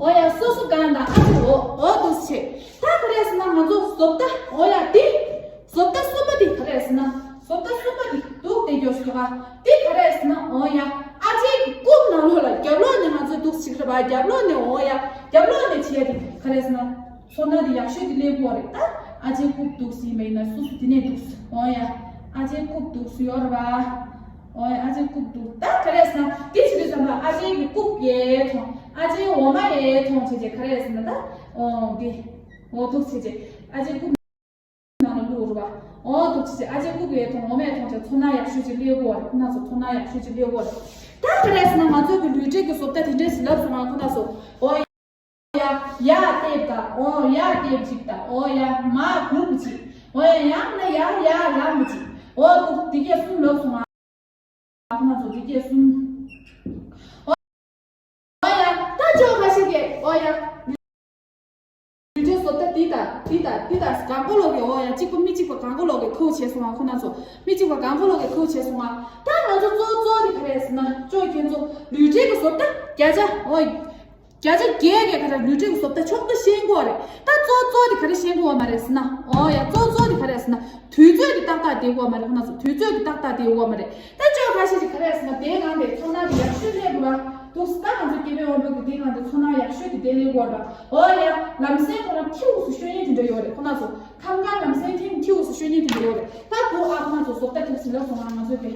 འོ་ཡ། སོ་སོ་སྒང་དང་ཨ་ཅེ་འོ། འོ་འདུག་སེ་བྱས། ད་ག་རེ་ཟེར་ན། ང་ཚོ་བཟོ་ལྟ། འོ་ཡ། དེ་བཟོ་ལྟ་གསུམ་པ་དེ་ག་རེ་ཟེར་ན། བཟོ་ལྟ་གསུམ་པ་དེ་འདུག་བསྡད་རྒྱུ་ཞིག་ག་དེ་ག་རེ་ཟེར་ན། འོ་ཡ། ཨ་ཅེ་གི་རྐུབ་ནང་ལོགས་ལ་རྒྱབ་ལོགས་ནས་ང་ཚོས་འདུག་སེ་བྱེད་ཀྱི་རེད་པ། རྒྱབ་ལོགས་ནས། འོ་ཡ། རྒྱབ་ལོགས་ནས་བྱས་དེ་ག་རེ་ཟེར་ན། ཚོར་སྣང་དེ་ཡག་ཤོས་དེ་སླེབས་ཡོད་རེད། ད་ཨ་ཅེ་རྐུབ་འདུག་སེ་ཡིན་པ་ཡིན་ན། སོ་སོ་དེ་ནས་འདུག་སེ། འོ་ཡ། ཨ་ཅེ་རྐུབ་འདུག་སེ་ཡོད་རེད་པ། འོ་ཡ། ཨ་ཅེ་རྐུབ་འདུག་ད་ག་རེ་ཟེར་ན། དེ་བྱེད་དུས་ཙམ་པ་ཨ་ཅེ་གི་རྐུབ་ཡས་མཐོང་། ཨ་ཅེ་འོ་མ་ཡས་མཐོང་བྱས་བྱས་ག་རེ་ཟེར་ན། ད་འོ་དེ། འོ་འདུག་སེ་བྱས་བྱས་ཨ་ཅེ་རྐུབ་ནང་ལ་བླུགས་རེད་པ། འོ་འདུག་སེ་བྱས་བྱས་ཨ་ཅེ་རྐུབ་ཡས་མཐོང་། འོ་མ་ཡས་མཐོང་བྱས་ཚོར་སྣང་ཡག་ཤོས་ཅིག་སླེབས་ཡོད་རེད། ཁོ་ན་ཚོ་ཚོར་སྣང་ཡག་ཤོས་ཅིག་སླེབས་ཡོད་རེད། ད་ག་རེ་ཟེར་ན། ང་ཚོ་གི་ལུས་འབྲེལ་གྱི་བཟོ་ལྟ་དེ་འདྲས་ཟིག་ལབ་སོང་ང་། ཁོ་ན་ཚོ། འོ་ཡ། ཡར་ལྟེབ་དང་། འོ་ཡར་ལྟེབ་གཅིག་དང་། འོ་ཡ། མར་སྒུར་གཅིག་འོ་ཡ། ཡང་ན་ཡར་ཡར་ལངས་གཅིག་འོ་འདུག་འདི་གས་གསུམ་ལབ་སོང་ང་། ཁོ་ན་ཚོ་འདི་གས་གསུམ། འོ་ཡ། ད་ཅོ་ཁ་ཤས་ཀྱིས། འོ་ཡ། ལུས་འབྲེལ་བཟོ་ལྟ་འདི་དང་འདི་དང་འདི་དང་གང་གོ་ལོག་གི། འོ་ཡ། གཅིག་པ་མི་གཅིག་པ་གང་གོ་ལོག་གི་ཁུ་བྱས་སོང་ང་། ཁོ་ན་ཚོ་མི་གཅིག་པ་གང་གོ་ལོག་གི་ཁུ་བྱས་སོང་ང་། ད་ང་ཚོ་གཙོ་བོ་གཙོ་བོ་དེ་ག་རེ་ཟེར་ན། ཅོ་ཁྱེད་ཚོ་ལུས་འབྲེལ་གྱི་བཟོ་ལྟ་བརྒྱ་ཆ། འོ། བརྒྱ་ཆ་བརྒྱད་ཀྱིས་ག་རེ། ལུས་འབྲེལ་གྱི་བཟོ་ལྟ་ཕྱོགས་གཏོགས་ཤེས་ཀྱི་ཡོད་རེད། ད་གཙོ་བོ་གཙོ་བོ་དེ་ག་རེ་ཤེས་ཀྱི་ཡོད་མ་རེད་ཟེར་ན། འོ་ཡ། གཙོ་བོ་གཙོ་བོ་དེ་ག་རེ་ཟེར་ན། དུས་ཚོད་དེ་ཏག་ཏག་བསྡད་ཀྱི་ཡོད་མ་རེད། ཁོ་ན་ཚོ་དུས་ཚོད་དེ་ཏག་ཏག་བསྡད་ཀྱི་ཡོད་མ་རེད། ད་ཅོ་ཁ་ཤས་ཀྱིས་ག་རེ་ཟེར་ན། དེའི་སྒང་དེ་ཚོར་སྣང་དེ་ཡག་ཤོས་སླེབས་དགོས་པ་འདུག་སེ། ད་ང་ཚོ་སྐྱེ་བོའི་དབང་པོ་གི་དེའི་སྒང་དེ་ཚོར་སྣང་ཡག་ཤོས་དེ་དེ་སླེབས་ཀྱི་ཡོད་རེད། འོ་ཡ། ལམ་སེང་ཁོ་རང་ཁྱེའུ་སུ་ཤོད་ཉེན་དེ་འདྲ་ཡོད་རེད། ཁོ་ན་ཚོ་ཁམ་ཁ་ལམ་སེང་ཁྱེའུ་ཁྱེའུ་སུ་ཤོད་ཉེན་དེ་འདྲ་ཡོད་རེད། ད་གོ་ཨ། ཁོ་ན་ཚོ་བཟོ་ལྟ་དེ་ཟིན་ལབ་སོང་ང་། ང་ཚོས་དེ།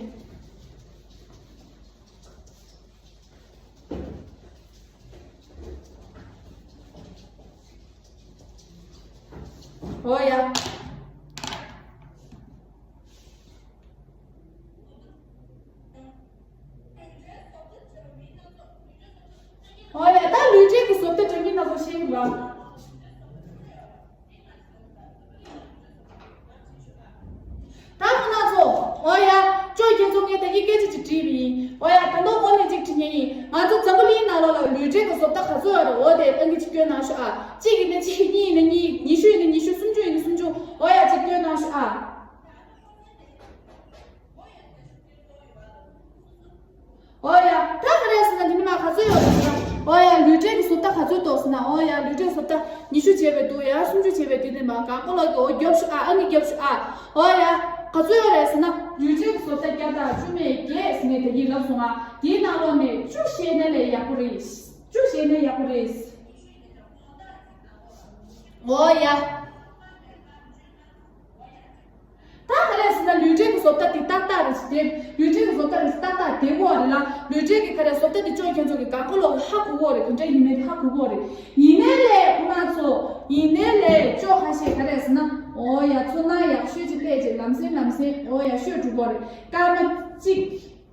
འོ་ཡ། འོ་ཡ། ད་ལུས་འབྲེལ་གྱི་བཟོ་ལྟ་འདྲ་མིན་སྣ་ཚོགས་ཤེས་ཀྱི་རེད། ད་ཁོ་ན་ཚོ། འོ་ཡ། ཅོ་ཁྱེད་ཚོ་ངས་ད་གིན་སྐད་ཆ་ཅིག་དྲིས་པ་ཡིན། འོ་ཡ། ད་དུང་འོ་ནས་ཅིག་དྲི་མཁན་ཡིན། ང་ཚོ་འཛམ་བུ་གླིང་ནང་ལོགས་ལ་ལུས་འབྲེལ་གྱི་བཟོ་ལྟ་ག་ཚོད་ཡོད་རེད། འོ་དེ་ཨང་ཀི་ཅིག་སྐྱོན་གནང་ཤོག་ཨ། གཅིག་ཡིན་ན་གཅིག་གཉིས་ཡིན་ན་གཉིས། ཉི་ཤུ་ཡིན་ན་ཉི་ཤུ། སུམ་ཅུ་ཡིན་ན་སུམ་ཅུ། འོ་ཡ། ཅིག་སྐྱོན་གནང་ཤོག་ཨ། འོ་ཡ། ད་ག་རེ་ཟེར་ན། འདི་ནས་མར་ག་ཚོད་ཡོད་རེད་ཟེར་ན། འོ་ཡ། ལུས་འབྲེལ་གྱི་བཟོ་ལྟ་ག་ཚོད་འདུག་ཟེར་ན། འོ་ཡ། ལུས་འབྲེལ་བཟོ་ལྟ་ཉི་ཤུ་བྱས་པའི་འདུག་ཡ། སུམ་ཅུ་བྱས་པའི་འདུག་ནས་མར་གང་གོ་ལོག་གི། འོ། རྒྱོབ་ཤོག་ཨ། ཨ་ནི་རྒྱོབ་ཤོག་ཨ། འོ་ཡ། ག་ཚོད་ཡོད་རེད་ཟེར་ན། ལུས་འབྲེལ་གྱི་བཟོ་ལྟ་བརྒྱ་དང་བཅུ་མེད་བརྒྱད་ཟེར་ནས་དེ་གིས་ལབ་སོང་ང་། དེའི་ནང་ལོགས་ནས་བཅུ་བཞེས་ན་ལས་ཡག་པོ་རེད། བཅུ་བཞེས་ན་ཡག་པོ་རེད། འོ་ཡ། ད་ག་རེ་ཟེར་ན་ལུས་འབྲེལ་གྱི་བཟོ་ལྟ་དེ་ཏག་ཏག་རེད་ཟེར་ཏེ། ལུས་འབྲེལ་གྱི་བཟོ་ལྟ་རེད་ཏག་ཏག་བསྡད་དགོས་རེད་ལ། ལུས་འབྲེལ་གྱི་ག་རེ་བཟོ་ལྟ་དེ་ཅོ་ཁྱེད་ཚོ་གི་ག་གོ་ལོག་ཧ་གོ་གོ་རེད། ག་འདྲ་ཡིན་མིན་དེ་ཧ་གོ་གོ་རེད། ཡིན་ནའི་ལས་ཁོ་ན་ཚོ་ཡིན་ནའི་ལས་ཅོ་ཁ་ཤས་ག་རེ་ཟེར་ན། འོ་ཡ། ཚོར་སྣང་ཡག་ཤོས་ཅིག་སླེབས་རྗེས་ལམ་སེང་ལམ་སེང་འོ་ཡ་ཤོར་འགྲོ་གོ་རེད། སྐར་མ་གཅིག་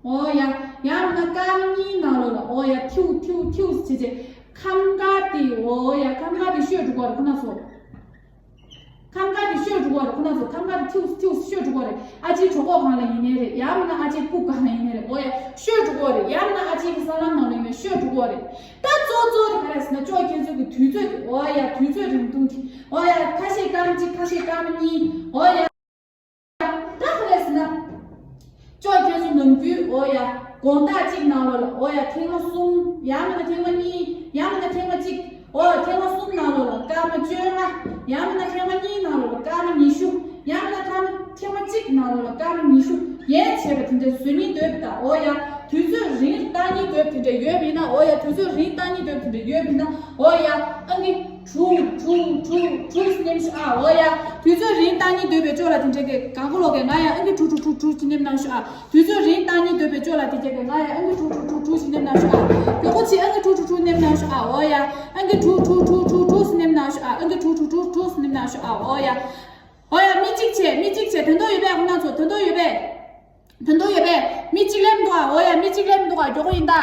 འོ་ཡ། ཡང་མིན་ན་སྐར་མ་གཉིས་ནང་ལོགས་ལ་འོ་ཡ་ཐིའུ་ཐིའུ་ཐིའུ་བྱས་རྗེས་ཁམས་དཀར་དེ། འོ་ཡ། ཁམས་དཀར་དེ་ཤོར་འགྲོ་གོ་རེད་ཁོ་ན་ཚོ། ཁམས་དཀར་དེ་ཤོར་འགྲོ་གོ་རེད་ཁོ་ན་ཚོ། ཁམས་དཀར་དེ་ཐིའུ་ཐིའུ་ཤོར་འགྲོ་གོ་རེད། ཨ་ཅེའི་གྲོད་ཁོག་སྒང་ལ་ཡིན་ནའི་རེད། ཡང་མིན་ན་ཨ་ཅེའི་སྤུ་སྒང་ལ་ཡིན་ནའི་རེད། འོ་ཡ་ཤོར་འགྲོ་གོ་རེད། ཡང་མིན་ན་ཨ་ཅེའི་གི་སྲང་ལམ་ནང་ལ་ཡིན་ནའི་ཤོར་འགྲོ་གོ་རེད། ད་གཙོ་གཙོ་དེ་ག་རེ་ཟེར་ན་ཅོ་ཁྱེད་ཚོ་གི་དུས་ཚོད་དེ། འོ་ཡ། དུས་ཚོད་རིང་ཐུང་གི། འོ་ཡ། ཁ་ཤས་སྐར་མ་གཅིག་ཁ་ཤས་སྐར་མ་གཉིས། འོ་ཡ། ད་ག་རེ་ཟེར་ན། ཅོ་ཁྱེད་ཚོ་ནམ་རྒྱུན་འོ་ཡ་དགོང་དག་གཅིག་ནང་ལོགས་ལ་འོ་ཡ་ཐེངས་མ་གསུམ། ཡང་མིན་ན་ཐེངས་མ་གཉིས། ཡང་མིན་ན་ཐེངས་མ་གཅིག་འོ་ཡ་ཐེངས་མ་གསུམ་ནང་ལོགས་ལ་སྐར་མ་བཅོ་ལྔ། ཡང་མིན་ན་ཐེངས་མ་གཉིས་ནང་ལོགས་ལ་སྐར་མ་ཉི་ཤུ། ཡང་མིན་ན་ཐེངས་མ་ཐེངས་མ་གཅིག་ནང་ལོགས་ལ་སྐར་མ་ཉི་ཤུ་ཡན་ཆད་པ་དེ་འདྲ་བཟོ་སྙིང་འདོད་པ་དང་། འོ་ཡ་དུས་ཚོད་རིང་བཏང་སྙིང་འདོད་པ་དེ་འདྲ་ཡོད་པ་ཡིན་ན། འོ་ཡ་དུས་ཚོད་རིང་བཏང་སྙིང་འདོད་པ་དེ་འདྲ་ཡོད་པ་ཡིན་ན། འོ་ཡ་ཨང་ཀི་དྲུག་དྲུག་དྲུག་དྲུག་ནེམ་ཤོག་ཨ། འོ་ཡ། དུས་ཚོད་རིང་བཏང་སྙིང་འདོད་པའི་ཅོ་ལགས་དེ་འདྲ་གི་གང་གོ་ལོག་གི་ང་ཡ་ཨང་ཀི་དྲུག་དྲུག་དྲུག་དྲུག་ཅིག་ནེམ་གནང་ཤོག་ཨ། དུས་ཚོད་རིང་བཏང་སྙིང་འདོད་པའི་ཅོ་ལགས་དེ་འདྲ་གི་ང་ཡ་ཨང་ཀི་དྲུག་དྲུག་དྲུག་དྲུག་ཅིག་ནེམ་གནང་ཤོག་ཨ། མགྱོགས་པོ་ཅིག་ཨང་ཀི་དྲུག་དྲུག་དྲུག་ནེམ་གནང་ཤོག་ཨ། འོ་ཡ། ཨང་ཀི་དྲུག་དྲུག་དྲུག་དྲུག་དྲུག་ཅིག་ནེམ་གནང་ཤོག་ཨ། ཨང་ཀི་དྲུག་དྲུག་དྲུག་དྲུག་ཅིག་ནེམ་གནང་ཤོག་ཨ། འོ་ཡ། འོ་ཡ། མི་གཅིག་བྱས། མི་གཅིག་བྱས། དོན་དག་ཡོད་པས། ཁོང་རྣམ་ཚོ་དོན་དག་ཡོད་པས། དོན་དག་ཡོད་པས། མི་གཅིག་སླེབས་འདུག་ཨ། འོ་ཡ། མི་གཅིག་སླེབས་འདུག་ཨ། མགྱོགས་པོ་ཡིན་ད།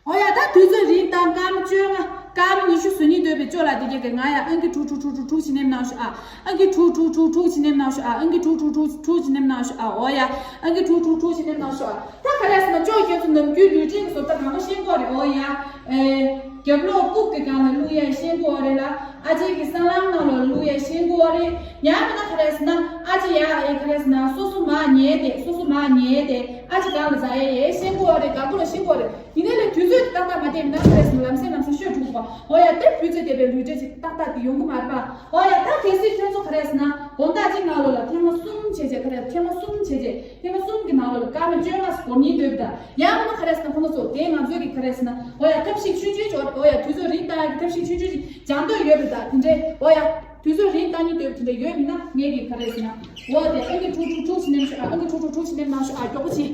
འོ་ཡ། ད་དུས་ཚོད་རིང་བཏང་སྐར་མ་བཅོ་ལྔ། སྐར་མ་ཉི་ཤུ་བཟོ་སྙིང་འདོད་པའི་ཅོ་ལགས་དེ་འདྲ་གི་ང་ཡ་ཨང་ཀི་དྲུག་དྲུག་དྲུག་དྲུག་དྲུག་ཅིག་ནེམ་གནང་ཤོག་ཨ། ཨང་ཀི་དྲུག་དྲུག་དྲུག་དྲུག་ཅིག་ནེམ་གནང་ཤོག་ཨ། ཨང་ཀི་དྲུག་དྲུག་དྲུག་དྲུག་ཅིག་ནེམ་གནང་ཤོག་ཨ། འོ་ཡ། ཨང་ཀི་དྲུག་དྲུག་དྲུག་ཅིག་ནེམ་གནང་ཤོག་ཨ། ད་ག་རེ་ཟེར་ན་ཅོ་ཁྱེད་ཚོ་ནམ་རྒྱུན་ལུས་འབྲེལ་གྱི་བཟོ་ལྟ་གང་ག་ཤེས་ཀྱི་ཡོད་རེད། འོ་ཡ། ཨེ། རྒྱབ་ལོགས་ལྐུགས་ཀྱི་སྒང་ལ་བླུག་ཡ་ཤེས་ཀྱི་ཡོད་རེད་ལ། ཨ་ཅེ་གི་སྲང་ལམ་ནང་ལ་བླུག་ཡ་ཤེས་ཀྱི་ཡོད་རེད། ཡང་མིན་ན་ག་རེ་ཟེར་ན་ཨ་ཅེ་ཡ་ཨེ་ག་རེ་ཟེར་ན་སོ་སོ་མར་ཉལ་ཏེ། སོ་སོ་མར་ཉལ་ཏེ་ཨ་ཅེ་སྒང་ལ་འཛེག་ཡ་ཡ་ཤེས་ཀྱི་ཡོད་རེད། གང་གོ་ལ་ཤེས་ཀྱི་ཡོད་རེད། ཡིན་ནའི་ལས་དུས་ཚོད་ཏག་ཏག་མ་བསྡད་མིན་ན་ག་རེ་ཟེར་ན་ལམ་སེང་ལམ་སེང་ཤོར་འགྲོ་གི་རེད་པ། འོ་ཡ། དེ་དུས་ཚོད་བསྡད་པའི་ལུས་འབྲེལ་ཅིག་ཏག་ཏག་དེ་ཡོང་གི་མ་རེད་པ། འོ་ཡ། ད་གལ་སྲིད་ཁྱོད་ཚོ་ག་རེ་ཟེར་ན་དགོང་དག་གཅིག་ནང་ལོགས་ལ་ཐེངས་མ་གསུམ་བྱས་རྗེས། ག་རེ་ཐེངས་མ་གསུམ་བྱས་རྗེས། ཐེངས་མ་གསུམ་གྱི་ནང་ལོགས་ལ་སྐར་མ་བཅོ་ལྔ་སྒོར་ཉིན་སྡོད་པ་དང་། ཡང་མིན་ན་ག་རེ་ཟེར་ན་ཁོང་ཚོ་དེ་ང་ཚོའི་གི་ག་རེ་ཟེར་ན། འོ་ཡ། ཐབས་ཤེས་ཆུང་ཆུང་ཅིག་འོ་ཡ། དུས་ཚོད་རིང་བཏང་ཡ་གི་ཐབས་ཤེས་ཆུང་ཆུང་ཅིག་སྦྱང་འདོད་ཡོད་པ་དང་། དེ་འདྲའི་འོ་ཡ། དུས་ཚོད་རིང་བཏང་སྙིང་འདོད་པ་དེ་འདྲ་ཡོད་མིན་ན་ངས་གི་ག་རེ་ཟེར་ན། འོ་དེ་ཨང་ཀི་དྲུག་དྲུག་དྲུག་ཅིག་ནེམ་ཤོག་ཨ། ཨང་ཀི་དྲུག་དྲུག་དྲུག་ཅིག་ནེམ་གནང་ཤོག་ཨ། མགྱོགས་པོ་ཅིག་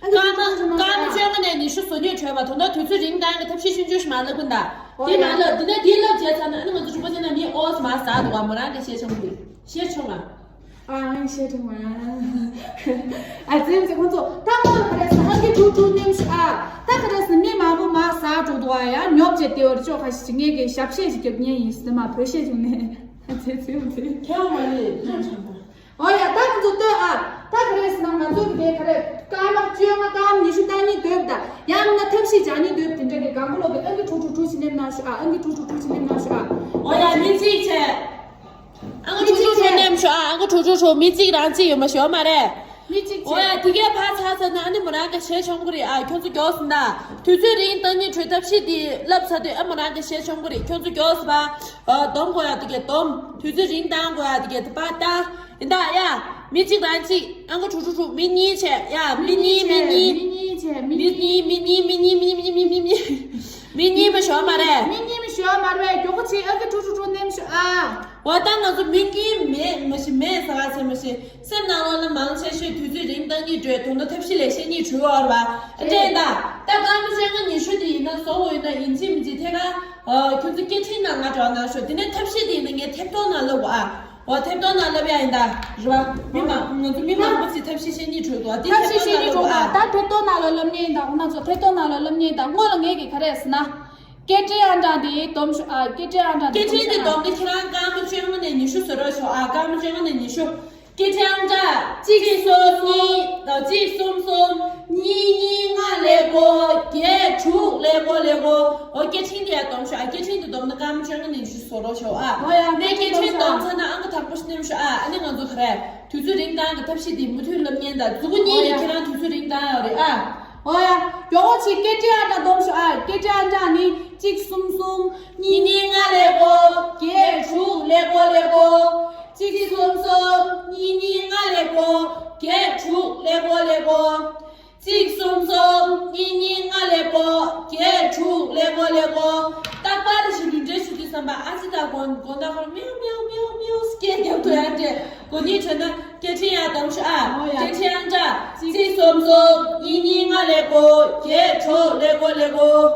སྐར་མ་སྐར་མ་བཅོ་ལྔ་ནས་ཉི་ཤུ་བཟོ་སྙིང་བྲོད་པ། དོན་དག་དུས་ཚོད་རིང་བཏང་ཡ་གི་ཐབས་ཤེས་ཆུང་ཆུང་ཞིག་མ་ལབ་གི་འདུག་དེ་མ་ལབ། འདི་ནས་འདི་ལབ་བྱས་ཚར་ན་ཨ་ནི་ང་ཚོ་གྲོགས་པོ་ཚོ་ན་མི་ཨོ་ཙི་མ་ཟ་འདུག་ག་མོ་རང་གི་ཤེས་བྱུང་གི། ཤེས་བྱུང་ང་། ཨ། ཨང་། ཤེས་བྱུང་ང་། ཨ་ཙི་ཙི་ཁོང་ཚོ་ད་ཁོང་ག་རེ་ཟེར་ན་ཨང་ཀི་དྲུག་དྲུག་ནེམ་ཤོག་ཨ། ད་ག་རེ་ཟེར་ན་མི་མང་པོ་མར་ཟ་འགྲོ་འདུག་ཨ། ཡ་ཉོབ་བྱས་བསྡད་པ་རེད། ཅོ་ཁ་ཤས་ཅིག་ངས་གི་ཞབས་བཤད་ཅིག་རྒྱབ་མཁན་ཡིན་ཟེར་ན་མ་བོད་བཤད་བྱུང་ནས། ཨ་ཙི་ཙི་ཨ་ཙི། ཁྱེད་མ་རེད། འོ་ཡ། ད་ཁོང་ཚོ་ལྟོས་ཨ། ད་ག་རེ་ཟེར་ན་ང་ཚོ་གི་དེ་ག་རེ་སྐར་མ་བཅོ་ལྔ་སྐར་མ་ཉི་ཤུ་བཏང་སྙིང་འདོད་པ་དང་། ཡང་མིན་ན་ཐབས་ཤེས་སྦྱང་སྙིང་འདོད་པ་དེ་འདྲ་གི་གང་གོ་ལོག་གི་ཨང་ཀི་དྲུག་དྲུག་དྲུག་ཅིག་ནེམ་གནང་ཤོག་ཨ། ཨང་ཀི་དྲུག་དྲུག་དྲུག་ཅིག་ནེམ་གནང་ཤོག་ཨ། འོ་ཡ། མི་གཅིག་བྱས། ཨང་ཀི་དྲུག་དྲུག་དྲུག་ནེམ་ཤོག་ཨ། ཨང་ཀི་དྲུག་དྲུག་དྲུག། མི་གཅིག་རང་གཅིག་ཡོད་མ་ཤོད་མ་རེད། མི་གཅིག་བྱས། འོ་ཡ། དེ་གས་ཕར་ཚར་ཚར་ན་ཨ་ནི་མོ་རང་གི་ཤེས་བྱུང་གི་རེད་ཨ། ཁྱོད་ཚོ་མགྱོགས་སོང་ད། དུས་ཚོད་རིང་བཏང་སྙིང་བྲོད་ཐབས་ཤེས་དེ་ལབ་ཚར་དུས་ཨ་མོ་རང་གི་ཤེས་བྱུང་གི་རེད། ཁྱོད་ཚོ་མགྱོགས་སོང་ད། ཨ། སྡོམ་དགོས་ཡ་དེ་གས་སྡོམ། དུས་ཚོད་རིང་བཏང་དགོས་ཡ་དེ་གས་དེ་ཕར་བཏང་། ཡིན་ད་ཡ། མི་གཅིག་རང་གཅིག་ཨང་ཀི་དྲུག་དྲུག་དྲུག། མི་གཉིས་བྱས། ཡ། མི་གཉིས། མི་གཉིས། མི་གཉིས་བྱས། མི་མི་གཉིས། མི་གཉིས། མི་གཉིས། མི་གཉིས། མི་གཉིས། མི་གཉིས། མི་གཉིས་མ་ཤོར་མ་རེད། མི་གཉིས་མ་ཤོར་མ་རེད། མགྱོགས་པོ་བྱེད། ཨང་ཀི་དྲུག་དྲུག་དྲུག་ནེམ་ཤོག་ཨ། འོ་ད་ང་ཚོ་མི་གཉིས་མེད་མ་ཤེས། མེད་ཟེར་ག་ཚད་མ་ཤེས། སེམས་ནང་ལོགས་ལ་མང་ཆེ་ཤོས་དུས་ཚོད་རིང་བཏང་སྙིང་བྲོད། དོན་དག་ཐབས་ཤེས་ལས་བཤད་སྙིང་བྲོད་ཡོད་རེད་པ། འདྲ་ཡིན་ད། ད་སྐར་མ་བཅོ་ལྔ་ཉི་ཤུ་དེ་ཡིན་ན་བཟོ་དགོས་ཡོད་ན་ཡིན་གཅིག་མིན་གཅིག་ཐད་ཀར། ཨ། ཁྱོད་ཚོ་སྐད་འཕྲིན་ནང་ང་འགྲོ་གནང་ཤོག་དེ་ནས་ཐབས་ཤེས་དེ་ཡིན་ན་ངས་ཐད་གཏོང་ནང་ལབ་དགོས་ཨ། འོ་ཐད་གཏོང་ནང་ལབ་ཡ་ཡིན་ད། རེད་པ། མི་མང་ང་ཚོ་མི་མང་པོ་ཞིག་ཐབས་ཤེས་བཤད་སྙིང་བྲོད་འདུག་དེ་ཐབས་ཤེས་བཤད་སྙིང་བྲོད་པ། ད་ཐད་གཏོང་ནང་ལ་ལབ་མཁན་ཡིན་ད། ཁོང་རྣམ་ཚོ་ཐད་གཏོང་ནང་ལ་ལབ་མཁན་ཡིན་ད། སྔོན་ལ་ངས་ཀྱིས་ག་རེ་ཟེར་ན། སྐད་འཕྲིན་ཨང་གྲངས་དེ་སྡོམ་ཤོག་ཨ། སྐད་འཕྲིན་ཨང་གྲངས་དེ་སྡོམ་ཤོག་ཨ། སྐད་འཕྲིན་དེ་སྡོམ་དེ་ཁྱེད་རང་སྐར་མ་བཅོ་ལྔ་ནས་ཉི་ཤུ་བཟོ་རོགས་ཤོག་ཨ། སྐར་མ་བཅོ་ལྔ་ནས་ཉི་ཤུ། སྐད་འཕྲིན་ཨང་གྲངས་གཅིག་གཅིག་གསུམ་གཉིས། གཅིག་གསུམ་གསུམ། གཉིས་གཉིས་ལྔ་ཀླད་ཀོར་བརྒྱད་དྲུག་ཀླད་ཀོར་ཀླད་ཀོར། འོ་སྐད་འཕྲིན་དེ་ཡ་སྡོམ་ཤོག་ཨ། སྐད་འཕྲིན་དེ་སྡོམ་ན་སྐར་མ་བཅོ་ལྔ་ནས་ཉི་ཤུ་བཟོ་རོགས་ཤོག་ཨ། འོ་ཡ། ངས་སྐད་འཕྲིན་སྡོམ་ཚར་ན་ཨང་ཀི་དང་པོ་ཞིག་ནེམ་ཤོག་ཨ། ཨ་ནི་ང་ཚོ་ག་རེ། དུས་ཚོད་རིང་བཏང་གི་ཐབས་ཤེས་དེ་མུ་མཐུད་ལབ་མཁན་དང་། མཛུ་གུ་གཉིས་ནས་ཁྱེད་རང་དུས་ཚོད་རིང་བཏང་ཡོད་རེད་ཨ། འོ་ཡ། མགྱོགས་པོ་བྱེད། སྐད་འཕྲིན་ཨང་གྲངས་སྡོམ་ཤོག་ཨ། སྐད་འཕྲིན་ཨང་གྲངས་ནི་གཅིག་གསུམ་གསུམ། གཉིས་གཉིས་ལྔ་ཀླད་ཀོར་བརྒྱད་དྲུག་ཀླད་ཀོར་ཀླད་ཀོར། གཅིག་གསུམ་གསུམ། གཉིས་གཉིས་ལྔ་ཀླད་ཀོར་བརྒྱད་དྲུག་ཀླད་ཀོར་ཀླད་ཀོར། གཅིག་གསུམ་གསུམ། གཉིས་གཉིས་ལྔ་ཀླད་ཀོར་བརྒྱད་དྲུག་ཀླད་ཀོར་ཀླད་ཀོར། རྟག་པར་ཞིག་ལུས་འབྲེལ་ཞུ་དུས་ བསམ་པ་ཨ་ཙི་ད་དགོང་དགོང་དག་ཁོར་མིའུ་མིའུ་མིའུ་མིའུ་སྐད་རྒྱབ་ཐུབ་ཡ་འདྲེ། དགོང་ཉིན་བྱོན་ན་སྐད་འཕྲིན་ཡང་གཏོང་ཤོག་ཨ། ཨོ་ཡ། སྐད་འཕྲིན་ཨང་གྲངས་གཅིག་གསུམ་གསུམ་གཉིས་གཉིས་ལྔ་ཀླད་ཀོར་བརྒྱད་དྲུག་ཀླད་ཀོར་ཀླད་ཀོར།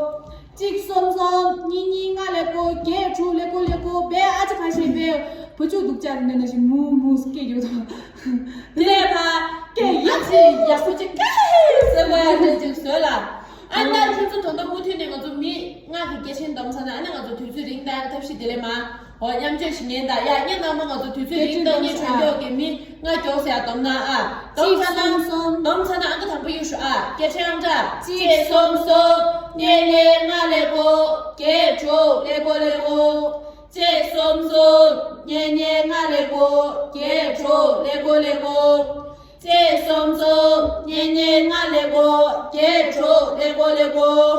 གཅིག་གསུམ་གསུམ་གཉིས་གཉིས་ལྔ་ཀླད་ཀོར་བརྒྱད་དྲུག་ཀླད་ཀོར་ཀླད་ཀོར། བེ་ཨ་ཅི་ཁ་ཤས་བེ་བུ་ཆུ་སྡུག་ཅག་རེ་ནས་ན་ཞིག་མུ་མུ་སྐད་རྒྱབ་ཐུབ། དེ་ལས་ཕ་སྐད་ཡག་ཅིག་ཡག་པོ་ཅིག་ཀ་ཧེ་ཟེར་བ་འདྲ་ཅིག་བཟོས་ལ། ཨ་ནི་ད་ཁྱོད་ཚོ་ད་ལྟ་མུ་མཐུད་ནས་ང་ཚོ་མི་ལྔ་གི་སྐད་ཆ་འདོམས་ཚར་ན། ཨ་ནི་ང་ཚོ་དུས་ཚོད་རིང་གཏོང་ཐབས་ཤེས་དེ་ལས་མ། འོ་མཉམ་སྤྱོད་ཞིག་ཉན་ད་ཡ། ངས་ནང་མ་ང་ཚོ་དུས་ཚོད་རིང་གཏོང་མཁན་བྱོན་མགྱོགས་ཀྱི་མི་ལྔ་མགྱོགས་ཟེར་ཡ་འདོམས་ན་ཨ། འདོམས་ཚར་ན། གཅིག་གསུམ་གསུམ། འདོམས་ཚར་ན་ཨང་ཀི་དང་པོ་གཡུག་ཤོག་ཨ། སྐད་ཆ་ཨང་གྲངས་གཅིག་གསུམ་གསུམ་གཉིས་གཉིས་ལྔ་ཀླད་ཀོར་བརྒྱད་དྲུག་ཀླད་ཀོར་ཀླད་ཀོར། གཅིག་གསུམ་གསུམ་གཉིས་གཉིས་ལྔ་ཀླད་ཀོར་བརྒྱད་དྲུག་ཀླད་ཀོར་ཀླད་ཀོར། གཅིག་གསུམ་གསུམ་གཉིས་གཉིས་ལྔ་ཀླད་ཀོར་བརྒྱད་དྲུག་ཀླད་ཀོར་ཀླད་ཀོར།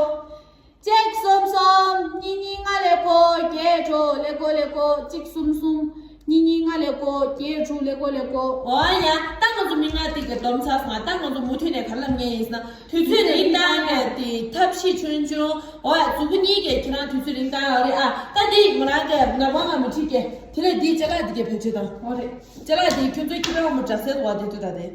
གཅིག་གསུམ་གསུམ་གཉིས་གཉིས་ལྔ་ཀླད་ཀོར་བརྒྱད་དྲུག་ཀླད་ཀོར་ཀླད་ཀོར། གཅིག་གསུམ་གསུམ་གཉིས་གཉིས་ལྔ་ཀླད་ཀོར་བརྒྱད་དྲུག་ཀླད་ཀོར་ཀླད་ཀོར། འོ་ཡ། ད་ང་ཚོ་མི་ལྔ་དེ་གི་འདོམས་ཚར་སོང་ང་། ད་ང་ཚོ་མུ་མཐུད་ནས་ག་རེ་ལབ་མཁན་ཡིན་ཟེར་ན། དུས་ཚོད་རིང་གཏོང་ཡ་དེ་ཐབས་ཤེས་ཆུང་ཆུང་། འོ་ཡ། མཛུབ་གུ་གཉིས་ཀྱིས་ཁྱེད་རང་དུས་ཚོད་རིང་གཏོང་ཡ་རེད་ཨ། ད་འདི་མོ་རང་གི་ནག་པང་ང་མི་ཁྲིད་ཀྱི། དེ་ལས་འདི་ཅ་ལག་འདི་གས་བེད་སྤྱོད་བཏང་། འོ་རེད། ཅ་ལག་འདི་ཁྱོད་ཚོའི་ཁྱི་པའི་དབང་པོ་འདྲ་སེ་བ་དེ་དུས་ད་དེ།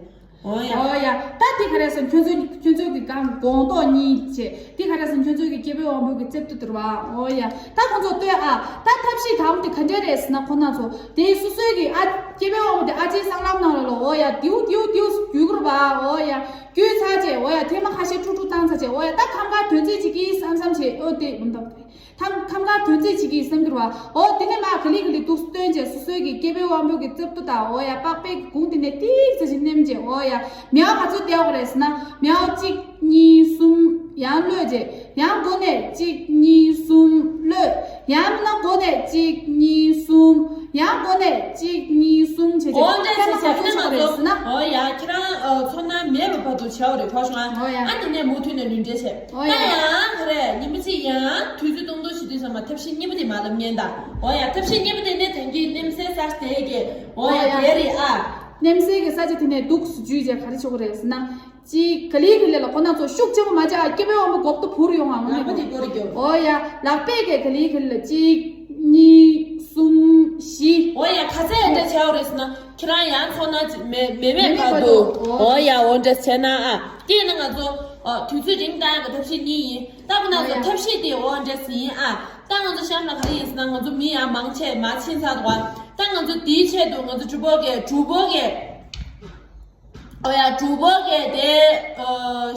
འོ་ཡ། འོ་ཡ། ད་འདི་ག་རེ་ཟེར། ཁྱོད་ཚོ་ཁྱོད་ཚོའི་གི་གང་སྒོང་རྡོག་གཉིས་བྱས། འདི་ག་རེ་ཟེར། ཁྱོད་ཚོའི་གི་སྐྱེས་པའི་དབང་པོ་གི་རྩེབ་ཏོ་དེ་རེད་བ། འོ་ཡ། ད་ཁོང་ཚོ་ལྟོས་ཨ། ད་ཐབས་ཤེས་དང་པོ་དེ་ག་འདྲ་རེད་ཟེར་ན། ཁོ་ན་ཚོ་དེ་སོ་སོའི་གི་ཨ། སྐྱེས་པའི་དབང་པོ་དེ་ཨ་ཅེའི་སྲང་ལམ་ནང་ལ་ལོ། འོ་ཡ། དེའུ་དེའུ་དེའུ་རྒྱུག་གི་རེད་བ། འོ་ཡ། རྒྱུག་ཚར་རྗེས་འོ་ཡ། ཐེངས་མ་ཁ་ཤས་ཁྲུག་ཁྲུག་བཏང་ཚར་རྗེས་འོ་ཡ། ད་ཁམས་ཁ་དོན་རྩིས་བྱེད་ཀྱི་བསམ་བསམ་བྱས། འོ་དེ་འོ་འདམ། ཐམ་ཁམས་ཁ་དོན་རྩིས་བྱེད་ཀྱི་བསམ་གྱི་རེད་བ། འོ་དེ་ནས་མར་ག་ལེ་ག་ལེ་འདུག་སྟོན་རྗེས་སོ་སོའི་གི་སྐྱེས་པའི་དབང་པོ་གི་རྩེབ་ཏོ་དང་འོ་ཡ། པགས་པའི་གུང་དེ་ནས་ཏིག་ཙམ་ཞིག་མནན་རྗེས་འོ་ཡ། མིའུ་ག་ཚོད་བསྡད་ཡོད་རེད་ཟེར་ན། མིའུ་གཅིག་གཉིས་གསུམ། ཡང་གློད་རྗེས་ཡང་མགོ་ནས་གཅིག་གཉིས་གསུམ་གློད། ཡང་མིན་ན་མགོ་ནས་གཅིག་གཉིས་གསུམ། ཡང་མགོ་ནས་གཅིག་གཉིས་གསུམ་བྱས་རྗེས། འོ་འདྲ་ཐེངས་མ་བྱས་ག་ཚོད་ཆགས་རེད་ཟེར་ན། འོ་ཡ། ཁྱེད་རང་ཚོར་སྣང་མེད་པ་བར་དུ་བྱས་པ་རེད། གོ་བྱུང་ཨ། འོ་ཡ། ཨ་དེ་ནས་མུ་མཐུད་ནས་ལུས་འབྲེལ་བྱས། འོ་ཡ། ད་ཡང་ག་རེ། ཉི་མ་གཅིག་ཡང་དུས་ཚོད་སྟོང་སྟོང་ཞིག་དུས་ཙམ་མ་ཐབས་ཤེས་གཉིས་པ་དེ་མ་ལབ་ཉན་ད། འོ་ཡ། ཐབས་ཤེས་གཉིས་པ་དེ་ནས་དེང་གི་མནན་སའི་ས་དེ་གི་འོ་ཡ། འོ་ཡ། དེ་རེད་ཨ། མནན་སའི་གི་ས་ཆ་དེ་ནས་འདུག་སུ་འཇུས་རྗེས་ག་རེ་བྱེད་དགོས་རེད་ཟེར་ན། གཅིག་ག་ལེ་ག་ལེ་ལ་ཁོ་ན་ཚོ་ཤུགས་ཆེན་པོ་མ་བྱ། སྐྱེས་པའི་དབང་པོ་གོག་ཏུ་བུར་ཡོང་ང་། ལག་པ་དེ་སྐོར་རྒྱོབ། འོ་ཡ། ལག་པས་གི་ག་ལེ་ག་ལེ་ལ་གཅིག་གཉིས་གསུམ་བཞི། འོ་ཡ། ག་ཚད་འདྲ་བྱའོ་རེད་ཟེར་ན། ཁྱེད་རང་ཡང་ཚོར་སྣང་མེད་མེད་མེད་བར་དུ། འོ་ཡ། འོ་འདྲ་བྱས་ན་ཨ། དེ་ནི་ང་ཚོ་ཨ་དུས་ཚོད་རིང་གཏོང་གི་ཐབས་ཤེས་གཉིས་ཡིན། ད་ཁོ་ན་ཚོ་འོ་ཡ། ཐབས་ཤེས་དེ་འོ་འདྲ་ཟིན་ཡིན་ཨ། ད་ང་ཚོ་གཤམ་ལ་ག་རེ་ཡིན་ཟེར་ན། ང་ཚོ་མི་ཡང་མང་ཆེ་མར་ཕྱིན་ཚར་འདུག་བ། ད་ང་ཚོ་དེའི་ཆེད་དུ་ང་ཚོ་གྲོགས་པོ་གི་གྲོགས་པོ་གི་འོ་ཡ། གྲོགས་པོ་གས་དེ་ཨ་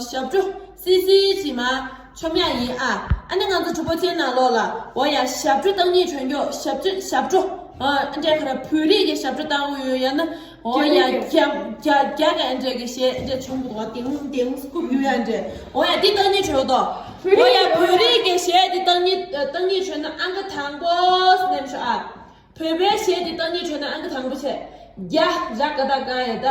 ཞབས་བྲོ་སིལ་སིལ་ཞིག་མར་ཆོམ་ཡག་ཡིན་ཨ། ཨ་ནི་ང་ཚོ་གྲོགས་པོ་ཅན་ནང་ལོགས་ལ་འོ་ཡ། ཞབས་བྲོ་བཏང་སྙིང་བྲོ་མགྱོགས། ཞབས་བྲོ་ཞབས་བྲོ་ཨ་འདྲ་ག་རེ། བོད་རིགས་ཀྱི་ཞབས་བྲོ་བཏང་འོས་ཡོད་ཡང་ན། འོ་ཡ། རྒྱ་རྒྱ་རྒྱ་ག་འདྲ་གི་གཞས་འདྲ་ཆོམ་གི་འདུག་བ། ཏིང་ཏིང་སྐུབ་ཡོད་ཡ་འདྲ། འོ་ཡ། འདི་བཏང་སྙིང་བྲོ་དོ། འོ་ཡ། བོད་རིགས་ཀྱི་གཞས་འདི་བཏང་སྙིང་བཏང་སྙིང་བྲོ་ན་ཨང་ཀི་དང་པོ་ནེམ་ཤོག་ཨ། བོད་པའི་གཞས་འདི་བཏང་སྙིང་བྲོ་ན་ཨང་ཀི་དང་པོ་བྱས། རྒྱ་ར་ག་ད་ག་ཡ་ད།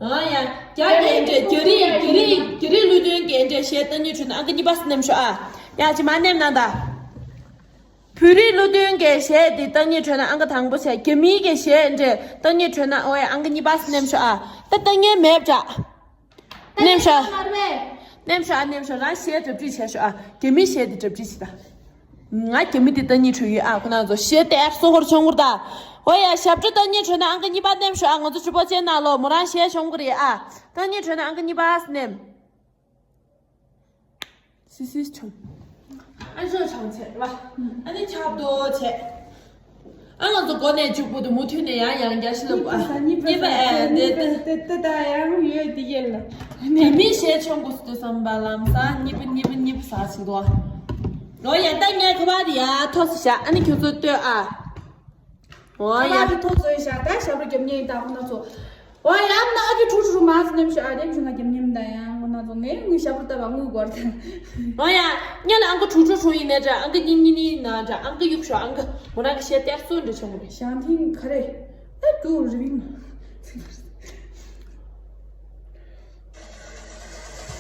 ཨ་ཡ། རྒྱ་གི་འདྲ། རྒྱ་རིགས་རྒྱ་རིགས་རྒྱ་རིགས་གླུ་དོན་གྱི་འདྲ་གཞས་བཏང་སྙིང་བྲོ་ན་ཨང་ཀི་གཉིས་པ་ནེམ་ཤོག་ཨ། ཡ་ཅི་མ་ནེམ་ན་ད། བོད་རིགས་གླུ་དོན་གྱི་གཞས་འདི་བཏང་སྙིང་བྲོ་ན་ཨང་ཀི་དང་པོ་བྱས། རྒྱ་མིའི་གི་གཞས་འདྲ་བཏང་སྙིང་བྲོ་ན་འོ་ཡ། ཨང་ཀི་གཉིས་པ་ནེམ་ཤོག་ཨ། ད་བཏང་སྙིང་མེད་པ་འདྲ། ནེམ་ཤོག་ནེམ་ཤོག་ནེམ་ཤོག་རང་གཞས་གྲ་སྒྲིག་བྱས་ཤོག་ཨ། རྒྱ་མི་གཞས་དེ་གྲ་སྒྲིག་བྱེད་ད། ང་རྒྱ་མི་དེ་བཏང་སྙིང་བྲོ་ཡོད་ཨ། ཁོ་ན་ཚོ་གཞས་དེ་ཨེབ་སོ་ཧོར་ཆོང་གུར་ད། འོ་ཡ། ཞབས་བྲོ་བཏང་སྙིང་བྲོ་ན་ཨང་ཀི་གཉིས་པ་ནེམ་ཤོག་ཨ། ང་ཚོ་གྲོགས་པོ་ཅན་ནང་ལོགས་མོ་རང་གཞས་ཆོང་གུར་ཡོད་ཨ། བཏང་སྙིང་བྲོ་ན་ཨང་ཀི་གཉིས་པ་ནེམ། སིས་སིས་ཆང་། ཨ་ཅོ་ཆང་ཆེ་བ། ཨ་ནི་ཆབ་ཏོ་ཆེ། ཨ་ང་ཚོ་སྒོ་ནས་འཇུག་པོ་དུ་མུ་མཐུད་ནས་ཡང་ཡང་རྒྱ་ཤི་ལབ་ཨ། གཉིས་པ་ཨ་དེ་དེ་དེ་དེ་ད་ཡང་ཡོད་དེ་ཡེ་ལ། དེ་མི་ཤེས་ཆོང་གོ་སུ་དུ་བསམ་པ་ལམ་ས་གཉིས་པ་གཉིས་པ་གཉིས་པ་ས་ཞིག་འདུག་ཨ། ལོ་ཡ་ད་ངས་ཁ་བ་དེ་ཡ་ཐོ་སི་ཤ། ཨ་ནི་ཁྱོད་ཚོ་ལྟོས་ཨ། འོ་ཡ། ཁ་བ་དེ་ཐོ་ཚོས་ཤ། ད་ཞབས་བྲོ་རྒྱབ་ཉེན་ད་ཁོ་ན་ཚོ། ཨོ་ཡ། ཨ་མ་ན་ཨ་ཅོ་ཁྲུ་ཁྲུ་ཁྲུ་མ་སི་ནེམ་ཤོ་ཨ་རེམ་ཤོ་ང་རྒྱབ་ཉེམ་ད་ཡང་ངོ་ན་ཚོ་ངས་ངུ་ཞབས་བྲོ་ལྟ་བ་ངུ་གོར་ད། ཨོ་ཡ། ཉ་ལ་ཨང་ཀི་ཁྲུ་ཁྲུ་ཁྲུ་ཡིན་ནས་འདྲ། ཨང་ཀི་གཉིས་གཉིས་གཉིས་ན་འདྲ། ཨང་ཀི་གཡུག་ཤོག་ཨང་ཀི་མོ་རང་གི་ཤེས་ཏེ་སུ་འདྲ་ཆོག་མོ་རེད། ཞང་ཐིང་ག་རེ། ཨེ་ཏུ་རི་བིང་།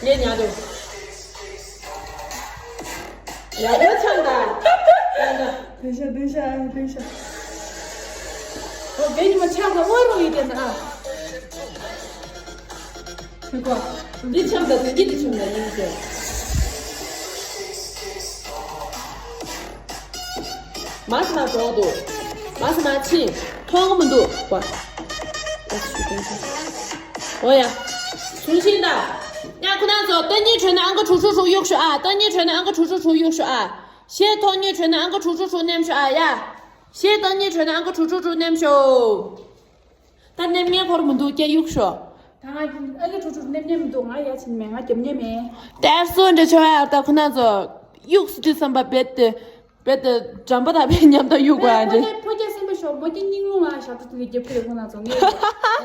ངས་ཉལ་འདུག་ཡག་པོ་ཆགས་འདུག་ཡག་འདུག་དེ་ཤ་དེ་ཤ་དེ་ཤ། ཨོ་དེ་ཉི་མ་ཆགས་འདུག་དབང་རོགས་ཡིན་དེ་ན་ཨ། ཁྱོད་ཀོ། འདི་ཆམ་ད་དེ་འདི་འདི་ཆམ་ད་ཡིན་ཏེ། མ་སི་མ་འགྲོ་འདུག་མ་སི་མ་ཕྱིན། མཐོང་གི་མི་འདུག་པ། འོ་ཡ། གསུང་ཤིང་ད། ཡ་ཁོ་ན་ཚོ་ཏན་ཉི་ཁྲོད་ན་ཨང་ཀི་དྲུག་དྲུག་དྲུག་གཡུག་ཤོག་ཨ། ཏན་ཉི་ཁྲོད་ན་ཨང་ཀི་དྲུག་དྲུག་དྲུག་གཡུག་ཤོག་ཨ། ཤེས་ཐོག་ཉི་ཁྲོད་ན་ཨང་ཀི་དྲུག་དྲུག་དྲུག་མནན་ཤོག་ཨ་ཡ། ཤེས་ཏན་ཉི་ཁྲོད་ན་ཨང་ཀི་དྲུག་དྲུག་དྲུག་མནན་ཤོག་ད་མནན་མཁན་ཁོར་མི་འདུག་ཀྱ་གཡུག་ཤོག་ད་ང་ཨ་ཀི་ཁྲུ་ཁྲུ་མནན་མཁན་མི་འདུག་ང་ཡ་ཕྱིན་མེད། ང་རྒྱབ་མཁན་མེད། དེར་སུ་འདྲ་ཆོ་ཡ་ད་ཁོ་ན་ཚོ་གཡུག་སུ་དུས་བསམ་པ་རྦད་དེ་རྦད་དེ་འགྲམ་པ་དང་པའི་ཉམས་དང་གཡུག་པ་ཨ་ཅེ། ཕོ་རྒྱ་སེམས་པ་ཤོག་མོ་རྒྱ་སྙིང་རླུང་ལ་ཞག་ཏུ་དུ་གི་རྒྱབ་ཁུལ་ཁོ་ན་ཚོ་ངས།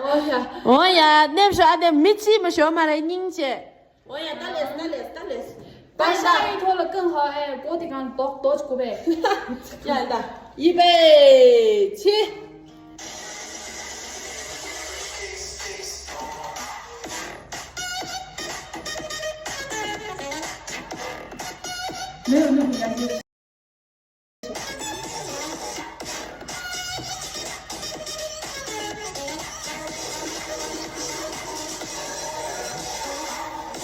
འོ་ཡ། འོ་ཡ་མནན་ཤོག་ཨ་དེ་མི་གཅིག་མ་ཤོག་མ་རེད་སྙིང་རྗེ། འོ་ཡ་ད་ལེས་ད་ལེས་ད་ལེས། ད་ད་ཤ་ཡི་ཐོག་ལ་རྐང་ཧ་ཨེ་གོ་དེ་གང་རྡོག་རྡོག་ཅིག་གོ་བས། ཡ་ད་ཡི་པེ་ཆི། མེ་རུ་མེ་རུ་ཡང་རྒྱས།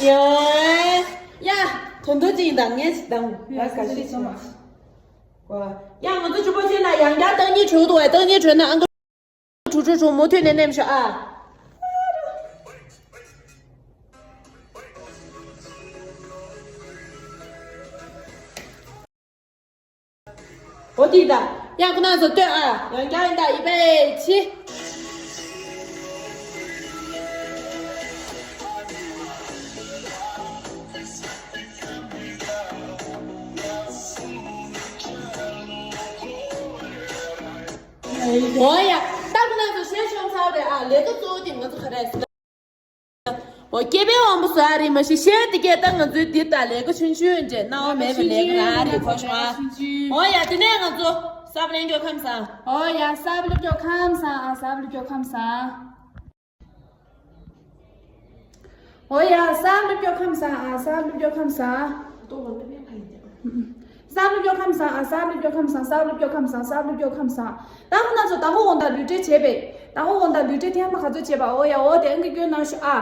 ཡ། ཡ། དོན་དུ་ཅིག་དང་ངས་ཅིག་དང་ང་དགའ་ཤས་ཆེ་བ། ཡ་ང་ཚོ་ཆུ་བོ་ཆེ་ན་ཡང་བསྐྱར་སྟག་ཉིད་བྲོས་འདུག་བས། སྟག་ཉིད་བྲོས་ན་ཨང་ཀི་དྲུག་དྲུག་དྲུག་མུ་མཐུད་ནས་མནན་ཤོག་ཨ། འོ་དེ་ད། ཡང་ཁོ་ན་ཚོ་ལྟོས་ཨ། ཡང་བསྐྱར་ཡིན་ད་ཡི་པེ་ཆི། འོ་ཡ། ད་ཁོ་ན་ཚོ་ཞེས་ཤོང་ཚར་རེད་ཨ། ལས་ཀ་གཙོ་བོ་དེ་ང་ཚོ་ག་རེ་ཟེར་ན། འོ་སྐྱེ་བའི་དབང་པོ་བཟོ་ཡ་རེད་མ་གཞི་ཤེས་དེ་སྐད་ད་ང་ཚོའི་འདི་ད་ལས་ཀ་ཆུང་ཆུང་འདྲེ་སྣང་བ་མེད་པའི་ལས་ཀ་རང་རེད་ཁོ་ཤོག་ཨ། འོ་ཡ་དེ་ནས་ང་ཚོ་ས་བ་ལེན་སྐྱོ་ཁམས་བཟང་། འོ་ཡ་ས་བ་ལེན་སྐྱོ་ཁམས་བཟང་ཨ། ས་བ་ལེན་སྐྱོ་ཁམས་བཟང་། འོ་ཡ་ས་བ་ལེན་སྐྱོ་ཁམས་བཟང་ཨ། ས་བ་ལེན་སྐྱོ་ཁམས་བཟང་། ཏོ་བ་ལེན་སྐྱོ་ཁམས་བཟང་ཨ། ས་བ་ལེན་སྐྱོ་ཁམས་བཟང་། ས་བ་ལེན་སྐྱོ་ཁམས་བཟང་། ས་བ་ལེན་སྐྱོ་ཁམས་བཟང་། ད་ཁོ་ན་ཚོ་ད་ཧོ་འོང་དང་ལུས་འབྲེལ་བྱས་པས། ད་ཧོ་འོང་དང་ལུས་འབྲེལ་ཐེངས་མ་ག་ཚོད་བྱས་པ། འོ་ཡ་འོ་དེ་ཨང་ཀི་སྐྱོན་གནང་ཤོག་ཨ།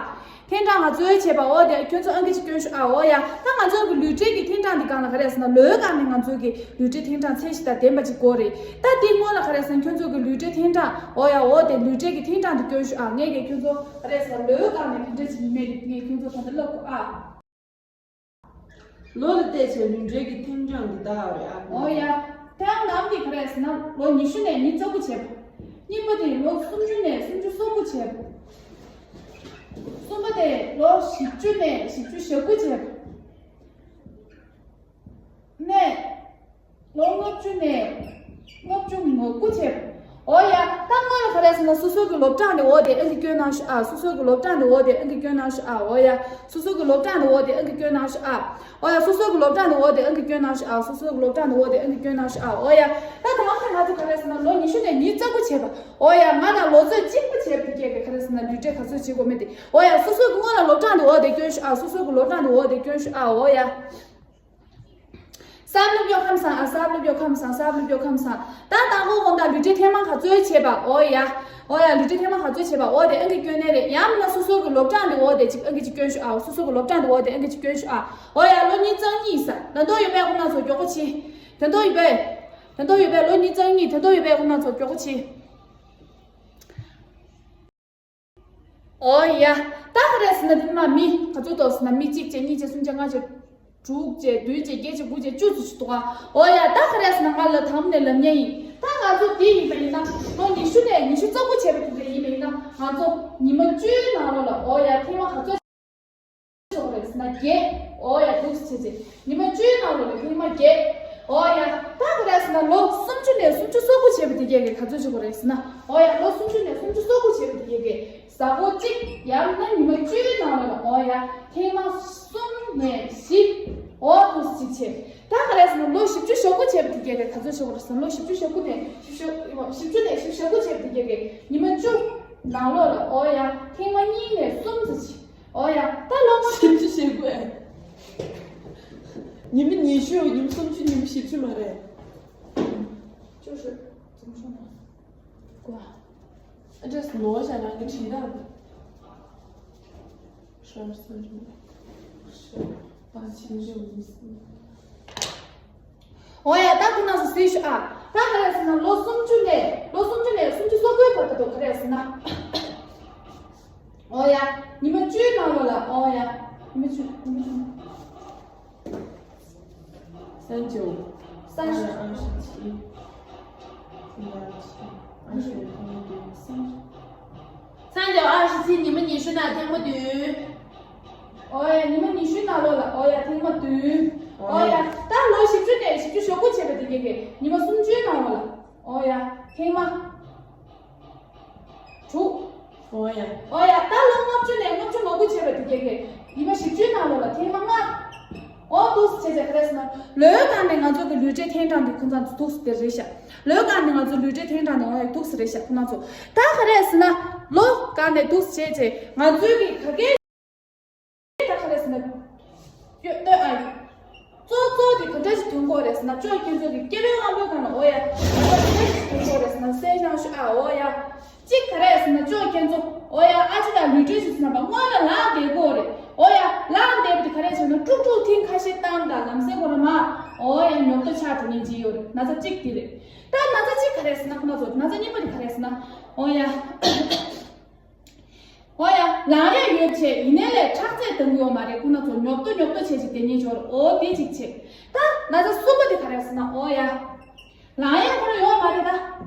ཐེངས་གྲངས་ང་ཚོའི་བྱས་པ་འོ་དེ་ཁྱོད་ཚོ་ཨང་ཀི་ཅིག་སྐྱོན་ཤོག་ཨ། འོ་ཡ་ད་ང་ཚོ་གི་ལུས་འབྲེལ་གྱི་ཐེངས་གྲངས་འདི་གང་ལ་ག་རེ་ཟེར་ན་ལོའི་སྒང་ནས་ང་ཚོ་གི་ལུས་འབྲེལ་ཐེངས་གྲངས་ཚད་གཞི་དང་ལྡན་པ་ཅིག་དགོས་རེད། ད་འདི་སྔོན་ལ་ག་རེ་ཟེར་ན་ཁྱོད་ཚོ་གི་ལུས་འབྲེལ་ཐེངས་གྲངས་འོ་ཡ་འོ་དེ་ལུས་འབྲེལ་གྱི་ཐེངས་གྲངས་འདི་སྐྱོན་ཤོག་ཨ། ངས་ཀྱི་ཁྱོད་ཚོ་ག་རེ་ཟེར་ན་ལོའི་སྒང་ནས་དེ་འདྲ་ཅིག་ཡིན་མེད་རེད། ངས་ཁྱོད་ཚོ་ད་ལྟ་ལབ་དགོས་ཨ། ལོ་ལ་བལྟས་བྱས་ལུས་འབྲེལ་གྱི་ཐེངས་གྲངས་འདི་ལྟ་བ་རེད་ཨ། འོ་ཡ། ཐེངས་ནང་གི་ག་རེ་ཟེར་ན་ལོ་ཉི་ཤུ་ནས་ཉི་ཤུ་རྩ་དགུ་བྱས་པ། གཉིས་པ་དེ་ལོ་སུམ་ཅུ་ནས་སུམ་ཅུ་སོ་དགུ་བྱས་པ། གསུམ་པ་དེ་ལོ་བཞི་བཅུ་ནས་བཞི་བཅུ་ཞེ་དགུ་བྱས་པ། ནས། ལོ་ལྔ་བཅུ་ནས་ལྔ་བཅུ་ང་དགུ་བྱས། འོ་ཡ། ད་སྔོན་ལ་ག་རེ་ཟེར་ན་སོ་སོ་གི་སློབ་གྲྭ་ནས་འོ་དེ་ཨང་ཀི་སྐྱོན་གནང་ཤོག་ཨ། སོ་སོ་གི་སློབ་གྲྭ་ནས་འོ་དེ་ཨང་ཀི་སྐྱོན་གནང་ཤོག་ཨ། འོ་ཡ། སོ་སོ་གི་སློབ་གྲྭ་ནས་འོ་དེ་ཨང་ཀི་སྐྱོན་གནང་ཤོག་ཨ། འོ་ཡ། སོ་སོ་གི་སློབ་གྲྭ་ནས་འོ་དེ་ཨང་ཀི་སྐྱོན་གནང་ཤོག་ཨ། སོ་སོ་གི་སློབ་གྲྭ་ནས་འོ་དེ་ཨང་ཀི་སྐྱོན་གནང་ཤོག་ཨ། འོ་ཡ། ད་དང་པོ་ང་ཚོ་ག་རེ་ཟེར་ན་ལོ་ཉི་ཤུ་ནས་ཉི་ཤུ་རྩ་དགུ་བྱས་པ། འོ་ཡ། ང་ལ་ལོ་ཚོད་གཅིག་པ་བྱས་པ་དེ་སྐད་ཀྱི་ག་རེ་ཟེར་ན་ལུས་འབྲེལ་ག་ཚོད་བྱེད་དགོས་མེད་དེ། འོ་ཡ། སོ་སོ་གི་སྔོན་ལ་སློབ་གྲྭ་ནས་འོ་དེ་སྐྱོན་ཤོག་ཨ། སོ་སོ་གི་སློབ་གྲྭ་ནས་འོ་དེ་སྐྱོན་ཤོག་ཨ། འོ་ཡ། ས་བ་ལེན་སྐྱོ་ཁམས་བཟང་ཨ། ས་བ་ལེན་སྐྱོ་ཁམས་བཟང་། ས་བ་ལེན་སྐྱོ་ཁམས་བཟང་། ད་དང་པོ་འོང་དང་ལུས་འབྲེལ་ཐེངས་མ་ག་ཚོད་བྱས་པ། འོ་ཡ། འོ་ཡ། ལུས་འབྲེལ་ཐེངས་མ་ག་ཚོད་བྱས་པ། འོ་དེ་ཨང་ཀི་སྐྱོན་ནས་རེད། ཡང་མིན་ན་སོ་སོ་གི་སློབ་གྲྭ་འདི་འོ་དེ་ཅིག་ཨང་ཀི་ཅིག་སྐྱོན་ཤོག་ཨ། སོ་སོ་གི་སློབ་གྲྭ་འདི་འོ་དེ་ཨང་ཀི་ཅིག་སྐྱོན་ཤོག་ཨ། འོ་ཡ། ལོ་གཉིས་རྩ་གཉིས་ས་ད་དོ་ཡོད་པའི་ཁོ་ན་ཚོ་མགྱོགས་པོ་བྱེད། ད་དོ་ཡོད་པའི། ད་དོ་ཡོད་པའི་ལོ་གཉིས་རྩ་གཉིས་ད་དོ་ཡོད་པའི་ཁོ་ན་ཚོ་མགྱོགས་པོ་བྱེད། ཨོ་ཡ། ད་ག་རེ་ཟེར་ན་དེ་མ་མི་ག་ཚོད་འདུག་ཟེར་ན་མི་གཅིག་བྱས་གཉིས་བྱས་གསུམ་བྱས་ལྔ་བྱས་དྲུག་བྱས་བདུན་བྱས་བརྒྱད་བྱས་དགུ་བྱས་བཅུ་ཙམ་ཞིག་འདུག་ག་ཨོ་ཡ། ད་ག་རེ་ཟེར་ན་ང་ལ་དམ་ནས་ལབ་མཁན་ཡིན། ད་ང་ཚོ་དེ་ཡིན་པ་ཡིན་ན་ལོ་ཉི་ཤུ་ནས་ཉི་ཤུ་རྩ་དགུ་བྱས་པ་དེ་འདྲ་ཡིན་པ་ཡིན་ན་ང་ཚོ་ཉི་མ་བཅུའི་ནང་ལོགས་ལ་ཨོ་ཡ་ཐེངས་མ་ག་ཚོད་ཆོག་རེད་ཟེར་ན་བརྒྱད། ཨོ་ཡ་འདུག་སེ་བྱས་ཚེ་ཉི་མ་བཅུའི་ནང་ལོགས་ལ་ཐེངས་མ་བརྒྱད། ཨོ་ཡ། ད་ག་རེ་ཟེར་ན་ལོ་སུམ་ཅུ་ནས་སུམ་ཅུ་སོ་དགུ་བྱས་པ་དེ་གས་གས་ག་ཚོད་ཆོག་རེད་ཟེར་ན། ཨོ་ཡ། ལོ་སུམ་ཅུ་ནས་སུམ་ཅུ་སོ་དགུ་བྱས་པ་དེ་གས་གས་གཟའ་འཁོར་གཅིག་ཡང་ན་ཉི་མ་བཅུའི་ནང་ལོགས་ལ་ཨོ་ཡ་ཐེངས་མ་གསུམ་ནས་བཞི། ཨོ་འདུག་སེ་བྱས། ད་ག་རེ་ཟེར་ན་ལོ་བཞི་བཅུ་ཞེ་དགུ་བྱས་པ་དེ་གས་གས་ག་ཚོད་ཆོག་རེད་ཟེར་ན། ལོ་བཞི་བཅུ་ཞེ་དགུ་ནས་བཞི་བཅུ་བཞི་བཅུ་ནས་བཞི་བཅུ་ཞེ་དགུ་བྱས་པ་དེ་གས་གས་ཉི་མ་བཅུ་ནང་ལོགས་ལ་ཨོ་ཡ་ཐེངས་མ་གཉིས་ནས་གསུམ་ཙམ་བྱས། ཨོ་ཡ། ད་ལོ་ངོ་བཞི་བཅུ་ཞེ་དགུ་ཨེ། ཉི་མ་ཉི་ཤུ། ཉི་མ་སུམ་ཅུ། ཉི་མ་བཞི་བཅུ་མ་རེད། བཅུ་ཞེ་ཙམ་ཞུ་ན། ཀོ། ཨ་ཅེ་ནོར་བྱས་ན་གི་བྲིས་དང་། ཧྲ་སུ་རུ། ཧྲ། པ་ཆིན་རུ་མི་སྲིད། ཨོ་ཡ། ད་ཁོ་ན་སུ་སི་ཤུ་ཨ། ད་ག་རེ་ཟེར་ན་ལོ་སུམ་ཅུ་ནས་ལོ་སུམ་ཅུ་ནས་སུམ་ཅུ་སོ་དགུའི་བར་དུ་ག་རེ་ཟེར་ན། ཨོ་ཡ། ཉི་མ་བཅུའི་ནང་ལོགས་ལ། ཨོ་ཡ། ཉི་མ་བཅུ། ཉི་མ་བཅུ། 三九、三十、二十七、二十七、二十五、三十。三九、二十七。ཉི་མ་ཉི་ཤུ་ནང་ཐེངས་མ་བདུན། ཨོ་ཡ། ཉི་མ་ཉི་ཤུའི་ནང་ལོགས་ལ། ཨོ་ཡ། ཐེངས་མ་བདུན། ཨོ་ཡ། ད་ལོ་བཞི་བཅུ་ནས་བཞི་བཅུ་ཞེ་དགུ་བྱས་པ་དེ་གས་ཀྱི་ཉི་མ་སུམ་ཅུའི་ནང་ལོགས་ལ། ཨོ་ཡ། ཐེངས་མ་དྲུག། ཨོ་ཡ། ཨོ་ཡ། ད་ལོ་ལྔ་བཅུ་ནས་ལྔ་བཅུ་ང་དགུ་བྱས་པ་དེ་གས་ཀྱི་ཉི་མ་བཞི་བཅུའི་ནང་ལོགས་ལ་ཐེངས་མ་ལྔ། ཨོ། འདུག་སེ་བྱས་བྱས་ག་རེ་ཟེར་ན། ལོའི་སྒང་ནས་ང་ཚོ་གི་ལུས་འབྲེལ་ཐེངས་གྲངས་དེ་ཁོ་ཚོ་འདུག་སེ་དེ་རེད་ཤག་ལོའི་སྒང་ནས་ང་ཚོ་ལུས་འབྲེལ་ཐེངས་གྲངས་དེ། ཨོ་ཡ། འདུག་སེ་རེད་ཤག་ཁོ་ན་ཚོ། ད་ག་རེ་ཟེར་ན། ལོ་སྒང་ནས་འདུག་སེ་བྱས་བྱས་ང་ཚོའི་གི་ག་གེ། ད་ག་རེ་ཟེར་ན། ཡོད་ལྟོས་ཨ། གཙོ་གཙོ་དེ་ག་འདྲ་ཞིག་ཐོན་གོ་རེད་ཟེར་ན། ཅོ་ཁྱེད་ཚོ་གི་སྐྱེ་བོའི་དབང་པོའི་སྒང་ལ། ཨོ་ཡ། ག་འདྲ་ཞིག་ཐོན་གོ་རེད་ཟེར་ན་གསན་གནང་ཞུ་ཨ། ཨོ་ཡ། གཅིག་ག་རེ་ཟེར་ན། ཅོ་ཁྱེད་ཚོ། ཨོ་ཡ། ཨ་ཅེ་དང་ལུས་འབྲེལ་ཞིག་ཟེར་ན་པ་སྔོན་ལ་ལངས་བསྡད་གོ་རེད། ཨོ་ཡ། ལངས་བསྡད་པ་དེ་ག་རེ་བྱས་ན་དཀྲུག་དཀྲུག་ཐེངས་ཁ་ཤས་བཏང་དང་ལམ་སེང་ཁོ་ར་མ། ཨོ་ཡ། ཉོབ་ཏོ་ཆགས་དེ་ནས་བྱས་ཡོད་རེད། ན་ཚ་གཅིག་དེ་རེད། ད་ན་ཚ་གཅིག་ག་རེ་ཟེར་ན། ཁོ་ན་ཚོ་ན་ཚ་གཉིས་པ་དེ་ག་རེ་ཟེར་ན། ཨོ་ཡ། ཨོ་ཡ། ལངས་ཡས་ཡོད་བྱས་ཡིན་ནའི་ལས་ཁྲག་རྩས་ལྡང་གི་ཡོད་མ་རེད། ཁོ་ན་ཚོ་ཉོབ་ཏོ་ཉོབ་ཏོ་བྱས་བྱས་དེ་ཉིད་འབྱོར། ཨོ་དེ་གཅིག་བྱས། ད་ན་ཚ་གསུམ་པ་དེ་ག་རེ་ཟེར་ན། ཨོ་ཡ། ལངས་ཡས་ཁོ་ར་ཡོད་མ་རེད་ད།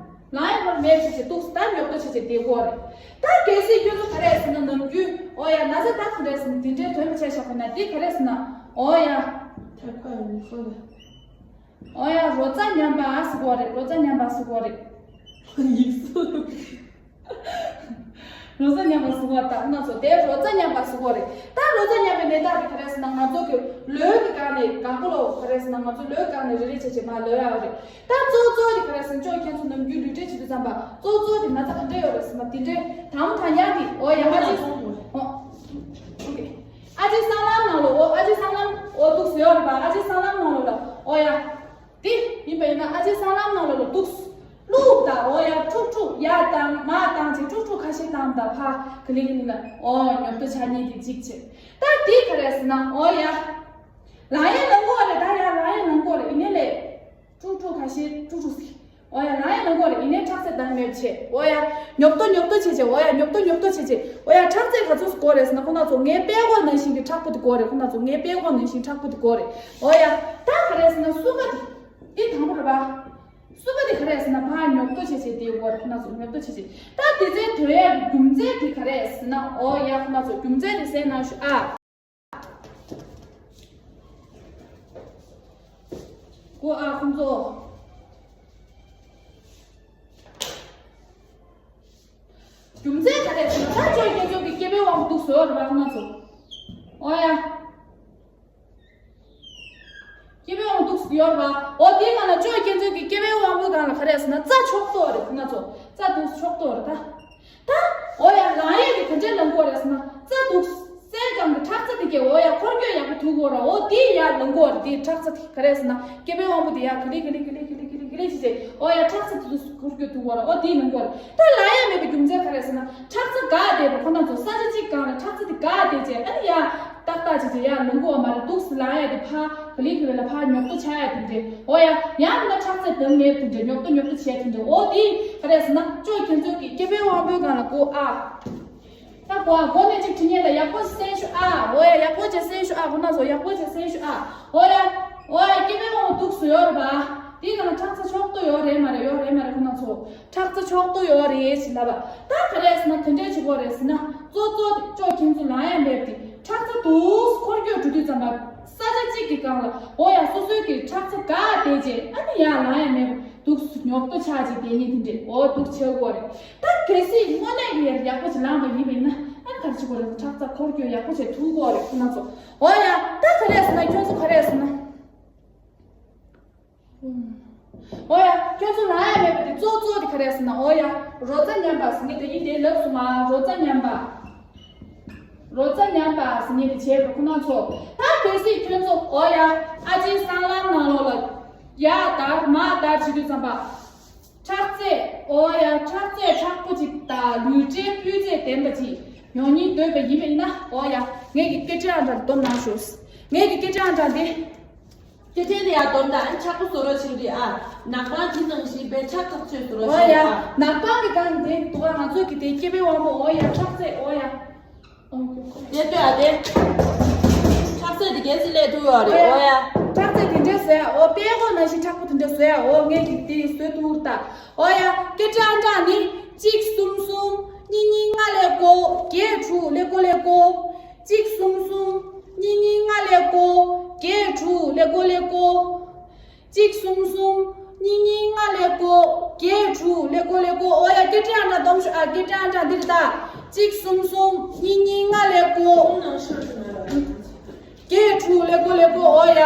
ལངས་ཡས་ཁོ་ར་མེད་བྱས་བྱས་འདུག་སེ་ད་ཉོབ་ཏོ་བྱས་བྱས་བསྡད་ཀྱི་ཡོད་རེད། ད་གལ་སྲིད་ཁྱོད་ཚོ་ག་རེ་ཟེར་ན་ནམ་རྒྱུན། ཨོ་ཡ། ན་ཚ་ད་ག་རེ་ཟེར་ན་དེ་འདྲའི་དོན་པ་བྱས་བཞག་པ་ན་དེ་ག་རེ་ཟེར་ན། ཨོ་ཡ། ཐར་ཁ་ཡོད་ཁོ་ལ། ཨོ་ཡ། རོ་ཙ་ཉམས་པ་ཟེར་གོ་རེད། རོ་ཙ་ཉམས་པ་ཟེར་གོ་རེད། ཡིག་གཟུགས། རོ་ཙ་ཉམས་པ་ཟེར་གོ་རེད། ད་ཁོ་ན་ཚོ་དེ་རོ་ཙ་ཉམས་པ་ཟེར་གོ་རེད། ད་རོ་ཙ་ཉམས་པའི་ནད་རྟགས་དེ་ག་རེ་ཟེར་ན། ང་ཚོ་གི་ལུས་ཀྱི་སྒང་ནས་གང་པོ་ལོ་ག་རེ་ཟེར་ན། ང་ཚོ་ལུས་སྒང་ནས་རེ་རེ་བྱས་བྱས་མར་ལུས་ཡོད་རེད། ད་གཙོ་གཙོ་དེ་ག་རེ་ཟེར་ན། ཅོ་ཁྱེད་ཚོ་ནམ་རྒྱུན་ལུས་འབྲེལ་བྱེད་དུས་ཙམ་པ་གཙོ་གཙོ་དེ་ན་ཚ་ག་འདྲ་ཡོད་རེད་ཟེར་ན། དེ་འདྲའི་དང་པོ་དང་ཡང་དེ། ཨོ་ཡ། ཨ་ཅེ། ཨོ། ཨོ་ཁེ། ཨ་ཅེ་སྲང་ལམ་ནང་ལོགས། ཨོ། ཨ་ཅེ་སྲང་ལམ། ཨོ་འདུག་སེ་ཡོད་རེད་པ། ཨ་ཅེ་སྲང་ལམ་ནང་ལོགས་ལ། ཨོ་ཡ། དེ་ཡིན་པ་ཡིན་ན་ཨ་ཅེ་སྲང་ལམ་ནང་ལོགས་ལ་འདུག་སེ་བླུགས་དང་། ཨོ་ཡ། དཀྲུག་དཀྲུག་ཡར་བཏང་མར་བཏང་བྱས་དཀྲུག་དཀྲུག་ཁ་ཤས་བཏང་དང་། ཕར་ག་ལེ་ག་ལེ་ལ། ཨོ་ཉོབ་ཏོ་ཆགས་མཁན་དེ་གཅིག་བྱས། ད་དེ་ག་རེ་ཟེར་ན། ཨོ་ཡ། ལངས་ཡས་ལངས་གོ་རེད། ད་ཡར་ལངས་ཡས་ལངས་གོ་རེད། ཡིན་ནའི་ལས་དཀྲུག་དཀྲུག་ཁ་ཤས་དཀྲུག་དཀྲུག་སེ། ཨོ་ཡ། ལངས་ཡས་ལངས་གོ་རེད། ཡིན་ནའི་ཁྲག་རྩ་ལྡང་མེད་བྱས། ཨོ་ཡ། ཉོབ་ཏོ་ཉོབ་ཏོ་བྱས་བྱས། ཨོ་ཡ། ཉོབ་ཏོ་ཉོབ་ཏོ་བྱས་བྱས། ཨོ་ཡ། ཁྲག་རྩ་ག་ཚོད་དགོས་རེད་ཟེར་ན། ཁོ་ན་ཚོ་ངའི་པད་ཀོག་ནང་བཞིན་གྱི་མཁྲེགས་པོ་དེ་དགོས་རེད། ཁོ་ན་ཚོ་ངའི་པད་ཀོག་ནང་བཞིན་མཁྲེགས་པོ་དེ་དགོས་རེད། ཨོ་ཡ། ད་ག་རེ་ཟེར་ན་གསུམ་པ་དེ། འདི་དང་པོ་རེད་པ། གསུམ་པ་དེ་ག་རེ་ཟེར་ན་ཕར་ཉོབ་ཏོ་བྱས་བྱས་དེ་དགོས་རེད། ཁོ་ན་ཚོ་ཉོབ་ཏོ་བྱས་བྱས། ད་དེ་ཚོའི་དོན་ཡག་གི་རྒྱུ་མཚན་དེ་ག་རེ་ཟེར་ན། ཨོ་ཡ། ཁོ་ན་ཚོ་རྒྱུ་མཚན་དེ་གསན་གནང་ཞུ་ཨ། གོ་ཨ་ཁོང་ཚོ། རྒྱུ་མཚན་ག་རེ་ཟེར་ན། ད་ཅོ་ཁྱེད་ཚོ་གི་སྐྱེ་བོའི་དབང་པོ་འདུག་སེ་ཡོད་རེད་པ། ཁོང་ཚོ། ཨོ་ཡ། སྐྱེ་བོའི་དབང་པོ་འདུག་སེ་ཡོད་རེད་པ། ཨོ་དེའི་སྒང་ལ་ཅོ་ཁྱེད་ཚོ་གི་སྐྱེ་བོའི་དབང་པོའི་སྒང་ལ་ག་རེ་ཟེར་ན། རྩ་མཆོག་ཏོ་རེད། ཁོང་ཚོ་རྩ་འདུག་སེ་མཆོག་ཏོ་རེད་ད། ད། ཨོ་ཡ། ལངས་ཡས་དེ་ག་འདྲས་ལངས་གོ་རེད་ཟེར་ན། རྩ་འདུག་སེ་སེམས་ཀྱི་ཁྲག་རྩ་དེ་གས། ཨོ་ཡ། འཁོར་སྐྱོད་ཡག་པོ་ཐུབ་གོ་ར། ཨོ་དེ་ཡར་ལངས་གོ་ར། དེ་ཁྲག་རྩ་དེ་ག་རེ་ཟེར་ན། སྐྱེ་བོའི་དབང་པོ་དེ་ཡར་ག་ལེ་ག་ལེ་ག་ལེ་ག་ལེ་ག་ལེ་བྱས་བྱས། ཨོ་ཡ། ཁྲག་རྩ་དེ་ཚོ་འཁོར་སྐྱོད་ཐུབ་གོ་ར། ཨོ་དེ་ལངས་གོ་ར། ད་ལངས་ཡས་མེད་པའི་རྒྱུ་མཚན་ག་རེ་ཟེར་ན། ཁྲག་རྩ་འགག་བསྡད་པ། ཁོ་ན་ཚོ་ས་ཆ་གཅིག་སྒང་ལ་ཁྲག་རྩ་དེ་འགག་བསྡད་བྱས། ཨ་ནི་ཡར་ཏག་ཏག་བྱས་བྱས་ཡར་ལངས་གོ་བ་མ་རེད། འདུག་སེ་ལངས་ཡས་དེ་ཕར་ག་ལེ་ག་ལེ་ལ་ཕར་ཉོབ་ཏོ་ཆགས་ཡས་དེ་འདྲས། ཨོ་ཡ། ཡང་ན་ཁྲག་རྩ་ལྡང་ཡས་དེ་འདྲས། ཉོབ་ཏོ་ཉོབ་ཏོ་བྱས་དེ་འདྲས། ཨོ་དེ་ག་རེ་ཟེར་ན། ཅོ་ཁྱེད་ཚོ་གི་སྐྱེ་བོའི་དབང་པོའི་སྒང་ལ་གོ་ཨ། ད་གོ་ཨ། གོ་ནས་ཅིག་དྲི་ངེས་ལ་ཡག་པོ་གསན་ཞུ་ཨ། ཨོ་ཡ། ཡག་པོ་བྱས་གསན་ཞུ་ཨ། ཁོ་ན་ཚོ་ཡག་པོ་བྱས་གསན་ཞུ་ཨ། ཨོ་ཡ། ཨོ་ཡ། སྐྱེ་བོའི་དབང་པོ་འདུག་སེ་ཡོད་རེད་པ། དེའི་སྒང་ལ་ཁྲག་རྩ་མཆོག་ཏོ་ཡོད་རེད་མ་རེད། ཡོད་རེད་མ་རེད། ཁོ་ན་ཚོ་ཁྲག་རྩ་མཆོག་ཏོ་ཡོད་རེད་ཟེར་ལབ་པ། ད་ག་རེ་ཟེར་ན་དེ་འདྲས་བྱེད་དགོས་རེད་ཟེར་ན། གཙོ་གཙོ་དེ་ཅོ་ཁྱེད་ཚོ་ལངས་ཡས་མེད་པ་དེ། ཁྲག་རྩ་འདུག་སེ་འཁོར་སྐྱོད་འགྲོ་དུས་ཙམ་པ་ས་ཆ་གཅིག་གི་སྒང་ལ། ཨོ་ཡ། སོ་སོའི་གི་ཁྲག་རྩ་འགག་བསྡད་བྱས། ཨ་ནི་ཡར་ལངས་ཡས་མེད་པ་འདུག་སེ་ཉོབ་ཏོ་ཆགས་བྱས་བསྡད་མཁན་དེ་འདྲས། ཨོ་འདུག་སེ་བྱེད་དགོས་རེད། ད་གལ་སྲིད་དངོས་གནས་ཀྱི་ཡག་པོ་ཅིག་ལངས་པ་ཡིན་པ་ཡིན་ན། ཨ་ནི་ག་རེ་བྱེད་དགོས་རེད། ཁྲག་རྩ་འཁོར་སྐྱོད་ཡག་པོ་བྱས་ཐུབ་དགོས་རེད། ཁོ་ན་ཚོ། ཨོ་ཡ། ད་ག་རེ་ཟེར་ན། ཁྱོད་ཚོ་ག་རེ་ཟེར་ན། ཨོ་ཡ། ཁྱོད་ཚོ་ལངས་ཡས་མེད་པ་དེ་གཙོ་གཙོ་དེ་ག་རེ་ཟེར་ན། ཨོ་ཡ། རོ་ཙ་ཉམས་པ་ཟེར་མཁན་དེ་ཡིན། དེ་ལབ་སོང་ང་། རོ་ཙ་ཉམས་པ། རོ་ཙ་ཉམས་པ་ཟེར་མཁན་དེ་བྱས་པ་ཁོ་ན་ཚོ། ད་གལ་སྲིད་ཁྱོད་ཚོ། ཨོ་ཡ། ཨ་ཅེ་སྲང་ལམ་ནང་ལོགས་ལ་ཡར་བདར་མར་བདར་བྱེད་དུས་ཙམ་པ། ཁྲག་རྩ། ཨོ་ཡ། ཁྲག་རྩ་མཁྲེགས་པོ་ཅིག་དང་ལུས་འབྲེལ་སྤུས་ཚད་ལྡན་པ་ཅིག་ཡོང་སྙིང་འདོད་པ་ཡིན་པ་ཡིན་ན། ཨོ་ཡ། ངེད་ཀྱི་སྐད་འཕྲིན་ཨང་གྲངས་སྡོམ་གནང་ཞུ། ངེད་ཀྱི་སྐད་འཕྲིན་ཨང་གྲངས་དེ། སྐད་འཕྲིན་དེ་ཡར་འདོན་དང་། ཕྱག་པོ་བཟོ་རོགས་བྱེད་རེད་ཨ། ནག་པང་དེ་ནང་བཞིན་པའི་ཕྱག་ཐག་ཆོད་བཟོ་རོགས་བྱེད་རེད་ཨ། ནག་པང་གི་སྒང་དེ་འདུག་ག་ང་ཚོས་ཀྱི་དེ་སྐྱེ་བའི་དབང་པོ། འོ་ཡ། ཁྲག་རྩ། འོ་ཡ། དེ་ལྟོས་ཨ། དེ་ཁྲག་རྩ་དེ་གལ་སྲིད་སླེབས་ཐུབ་ཡོད་རེད། འོ་ཡ། ཁྲག་རྩ་དེ་འདྲས་བཟོས་ཨ། འོ་དཔེ་ཀོ་ནང་བཞིན་མཁྲེགས་པོ་དེ་འདྲས་བཟོས་ཨ། འོ་ངས་ཀྱི་དེ་བཟོས་ཐུབ་ད། འོ་ཡ། སྐད་འཕྲིན་ཨང་གྲངས་ནི་གཅིག་གསུམ་གསུམ་གཉིས་གཉིས་ལྔ་ཀླད་ཀོར་བརྒྱད་དྲུག་ཀླད་ཀོར་ཀླད་ཀོར། གཅིག་གསུམ་གསུམ་གཉིས་གཉིས་ལྔ་ཀླད་ཀོར་བརྒྱད་དྲུག་ཀླད་ཀོར་ཀླད་ཀོར། གཅིག་གསུམ་གསུམ་གཉིས་གཉིས་ལྔ་ཀླད་ཀོར་བརྒྱད་དྲུག་ཀླད་ཀོར་ཀླད་ཀོར། འོ་ཡ། སྐད་འཕྲིན་ཨང་གྲངས་སྡོམ་ཤོག་ཨ། སྐད་འཕྲིན་ཨང་གྲངས་འདི་རེད་ད། གཅིག་གསུམ་གསུམ་གཉིས་གཉིས་ལྔ་ཀླད་ཀོར་བརྒྱད་དྲུག་ཀླད་ཀོར་ཀླད་ཀོར། འོ་ཡ།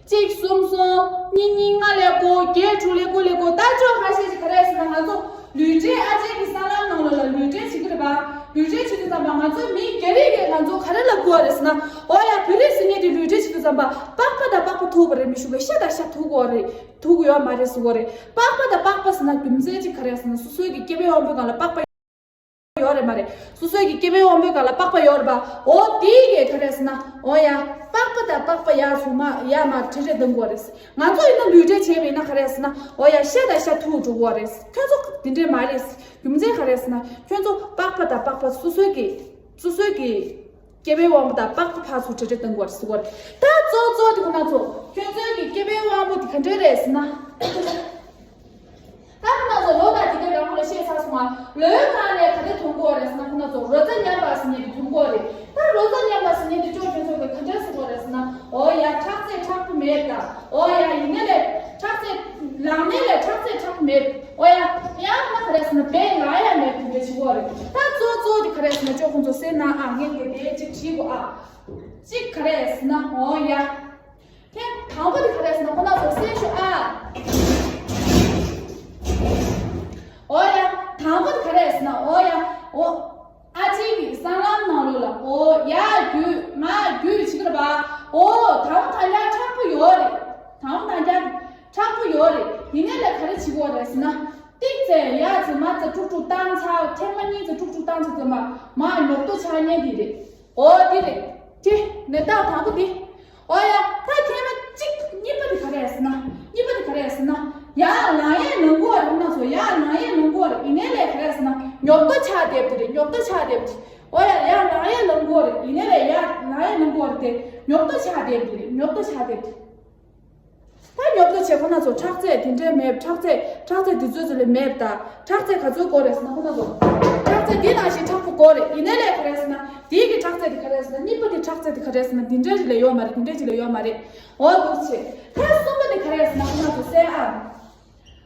གཅིག་གསུམ་གསུམ་གཉིས་གཉིས་ལྔ་ཀླད་ཀོར་བརྒྱད་དྲུག་ཀླད་ཀོར་ཀླད་ཀོར། ད་ཅོག་ཁ་ཤས་ཅིག་ག་རེ་ཟེར་ན། ང་ཚོ་ལུས་འབྲེལ། ཨ་ཅེ་གི་སྲང་ལམ་ནང་ལོགས་ལ་ལུས་འབྲེལ་བྱེད་ཀྱི་རེད་པ། ལུས་འབྲེལ་བྱེད་དུས་ཙམ་པ་ང་ཚོའི་མི་རྒྱ་རིགས་ཀྱིས་ང་ཚོ་ག་རེ་ལབ་ཀྱི་ཡོད་རེད་ཟེར་ན། འོ་ཡ། བུ་རིགས་ཟེར་མཁན་དེ་ལུས་འབྲེལ་བྱེད་དུས་ཙམ་པ་པགས་པ་དང་པགས་པ་ཐུག་པ་རེད་མི་ཞུ་བའི། ཤ་དང་ཤ་ཐུག་གི་ཡོད་རེད། ཐུག་གི་ཡོད་མ་རེད་ཟེར་གྱི་ཡོད་རེད། པགས་པ་དང་པགས་པ་ཟེར་ན་རྒྱུ་མཚན་ཅིག་ག་རེ་ཟེར་ན། སོ་སོའི་གི་སྐྱེ་བའི་དབང་པོའི་སྒང་ལ་པགས་པ་ཡོད་རེད་མ་རེད། སོ་སོའི་གི་སྐྱེ་བའི་དབང་པོའི་སྒང་ལ་པགས་པ་ཡོད་རེད་པ། འོ་དེ་གི་ག་རེ་ཟེར་ན། འོ་ཡ། པགས་པ་དང་པགས་པ་ཡར་ཚུར་མར་ཡར་མར་འཕྲལ་འཕྲལ་གཏོང་གི་ཡོད་རེད། ང་ཚོ་ཡིན་ན་ལུས་འབྲེལ་བྱས་པ་ཡིན་ན་ག་རེ་ཟེར་ན། འོ་ཡ། ཤ་དང་ཤ་ཐུག་འགྲོ་གི་ཡོད་རེད། ཁྱོད་ཚོ་དེ་འདྲས་མ་རེད། རྒྱུ་མཚན་ག་རེ་ཟེར་ན། ཁྱོད་ཚོ་པགས་པ་དང་པགས་པ་སོ་སོའི་གི། སོ་སོའི་གི་སྐྱེ་བའི་དབང་པོ་དང་པགས་པ་ཕར་ཚུར་འཕྲལ་འཕྲལ་གཏོང་གི་ཡོད་རེད་ཟེར་གྱི་ཡོད་རེད། ད་གཙོ་གཙོ་དེ་ཁོ་ན་ཚོ་ཁྱོད་ཚོའི་གི་སྐྱེ་བའི་དབང་པོ་དེ་ག་འདྲས་རེད་ཟེར་ན། ད་ཁོ་ན་ཚོ་ལོ་དང་དེ་གའི་རང་ལ་བཤད་ཚར་སོང་ང་། ལོའི་སྒང་ལ་ག་རེ་ཐོན་གྱི་ཡོད་རེད་ཟེར་ན། ཁོ་ན་ཚོ་རོ་རྩ་མཉམ་པ་ཟེར་མཁན་དེ་ཐོན་གྱི་ཡོད་རེད། ད་རོ་རྩ་མཉམ་པ་ཟེར་མཁན་དེ་ཅོག་ཁྱོད་ཚོ་གི་ག་འདྲས་ཟེར་གྱི་ཡོད་རེད་ཟེར་ན། འོ་ཡ། ཁྲག་རྩའི་མཁྲེགས་པོ་མེད་ད། འོ་ཡ། ཡིན་ནའི་ལས་ཁྲག་རྩའི། ལངས་ནའི་ལས་ཁྲག་རྩའི་མཁྲེགས་པོ་མེད། འོ་ཡ། ཡང་ན་ག་རེ་ཟེར་ན་བད་ལ་ཡ་མེད་དེ་འདྲ་ཞིག་ཡོད་རེད། ད་གཙོ་གཙོ་དེ་ག་རེ་ཟེར་ན། ཅོག་ཁོ་ཚོ་གསན་ན་ཨ། ངས་དེ་དེ་གཅིག་བྲིས་གོ་ཨ། གཅིག་ག་རེ་ཟེར་ན། འོ་ཡ། དེ་དང་པོ་དེ་ག་རེ་ཟེར་ན། ཁོ་ན་ཚོ་གསན་ཤོག་ཨ། འོ་ཡ། དང་པོ་དེ་ག་རེ་ཟེར་ན། འོ་ཡ། འོ། ཨ་ཅེ་གི་སྲང་ལམ་ནང་ལོགས་ལ། འོ་ཡ། རྒྱུག་མར་རྒྱུག་བྱེད་ཀྱི་རེད་པ། འོ་དང་པོ་དང་རྒྱ་མཁྲེགས་པོ་ཡོད་རེད། དང་པོ་དང་རྒྱ་མཁྲེགས་པོ་ཡོད་རེད། ཡིན་ནའི་ལས་ག་རེ་བྱེད་ཀྱི་ཡོད་རེད་ཟེར་ན། ཏིག་ཙེ་ཡར་ཙེ་མར་ཙེ་དཀྲུག་དཀྲུག་བཏང་ཚར། ཐེངས་མ་གཉིས་ཙེ་དཀྲུག་དཀྲུག་བཏང་ཚར་ཙམ་པ་མར་ཉོབ་ཏོ་ཆགས་མཁན་དེ་རེད། འོ་དེ་རེད། དེ་ནི་ད་དང་པོ་དེ། འོ་ཡ། ད་ཐེངས་མ་གཅིག་གཉིས་པ་དེ་ག་རེ་ཟེར་ན། གཉིས་པ་དེ་ག་རེ་ཟེར་ན། ཡར་ལངས་ཡས་ལངས་གྱི་ཡོད་རེད། ཁོ་ན་ཚོ་ཡར་ལངས་ཡས་ལངས་གྱི་ཡོད་རེད། ཡིན་ནའི་ལས་ག་རེ་ཟེར་ན། ཉོབ་ཏོ་ཆགས་བསྡད་པ་དེ་རེད། ཉོབ་ཏོ་ཆགས་བསྡད་པ་དེ། འོ་ཡ། ཡར་ལངས་ཡས་ལངས་གྱི་ཡོད་རེད། ཡིན་ནའི་ལས་ཡར་ལངས་ཡས་ལངས་གྱི་ཡོད་རེད་དེ། ཉོབ་ཏོ་ཆགས་བསྡད་པ་དེ་རེད། ཉོབ་ཏོ་ཆགས་བསྡད་པ་དེ། ད་ཉོབ་ཏོ་བྱས། ཁོ་ན་ཚོ་ཁྲག་རྩ་དེ་འདྲས་མེད། ཁྲག་རྩ། ཁྲག་རྩ་དེ་ཚོའི་ཚོ་ལས་མེད་ད། ཁྲག་རྩ་ག་ཚོད་དགོས་རེད་ཟེར་ན། ཁོ་ན་ཚོ་ཁྲག་རྩ་འདི་ནང་བཞིན་མཁྲེགས་པོ་དགོས་རེད། ཡིན་ནའི་ལས་ག་རེ་ཟེར་ན། དེའི་གི་ཁྲག་རྩ་དེ་ག་རེ་ཟེར་ན། གཉིས་པ་དེ་ཁྲག་རྩ་དེ་ག་རེ་ཟེར་ན། འདི་འདྲས་ཅིག་ལས་ཡོད་མ་རེད། འདི་འདྲས་ཅིག་ལས་ཡོད་མ་རེད། འོ་འདུག་བྱས། ད་གསུམ་པ་དེ་ག་རེ་ཟེར་ན། ཁོ་ན་ཚོ་གསན་ཨ།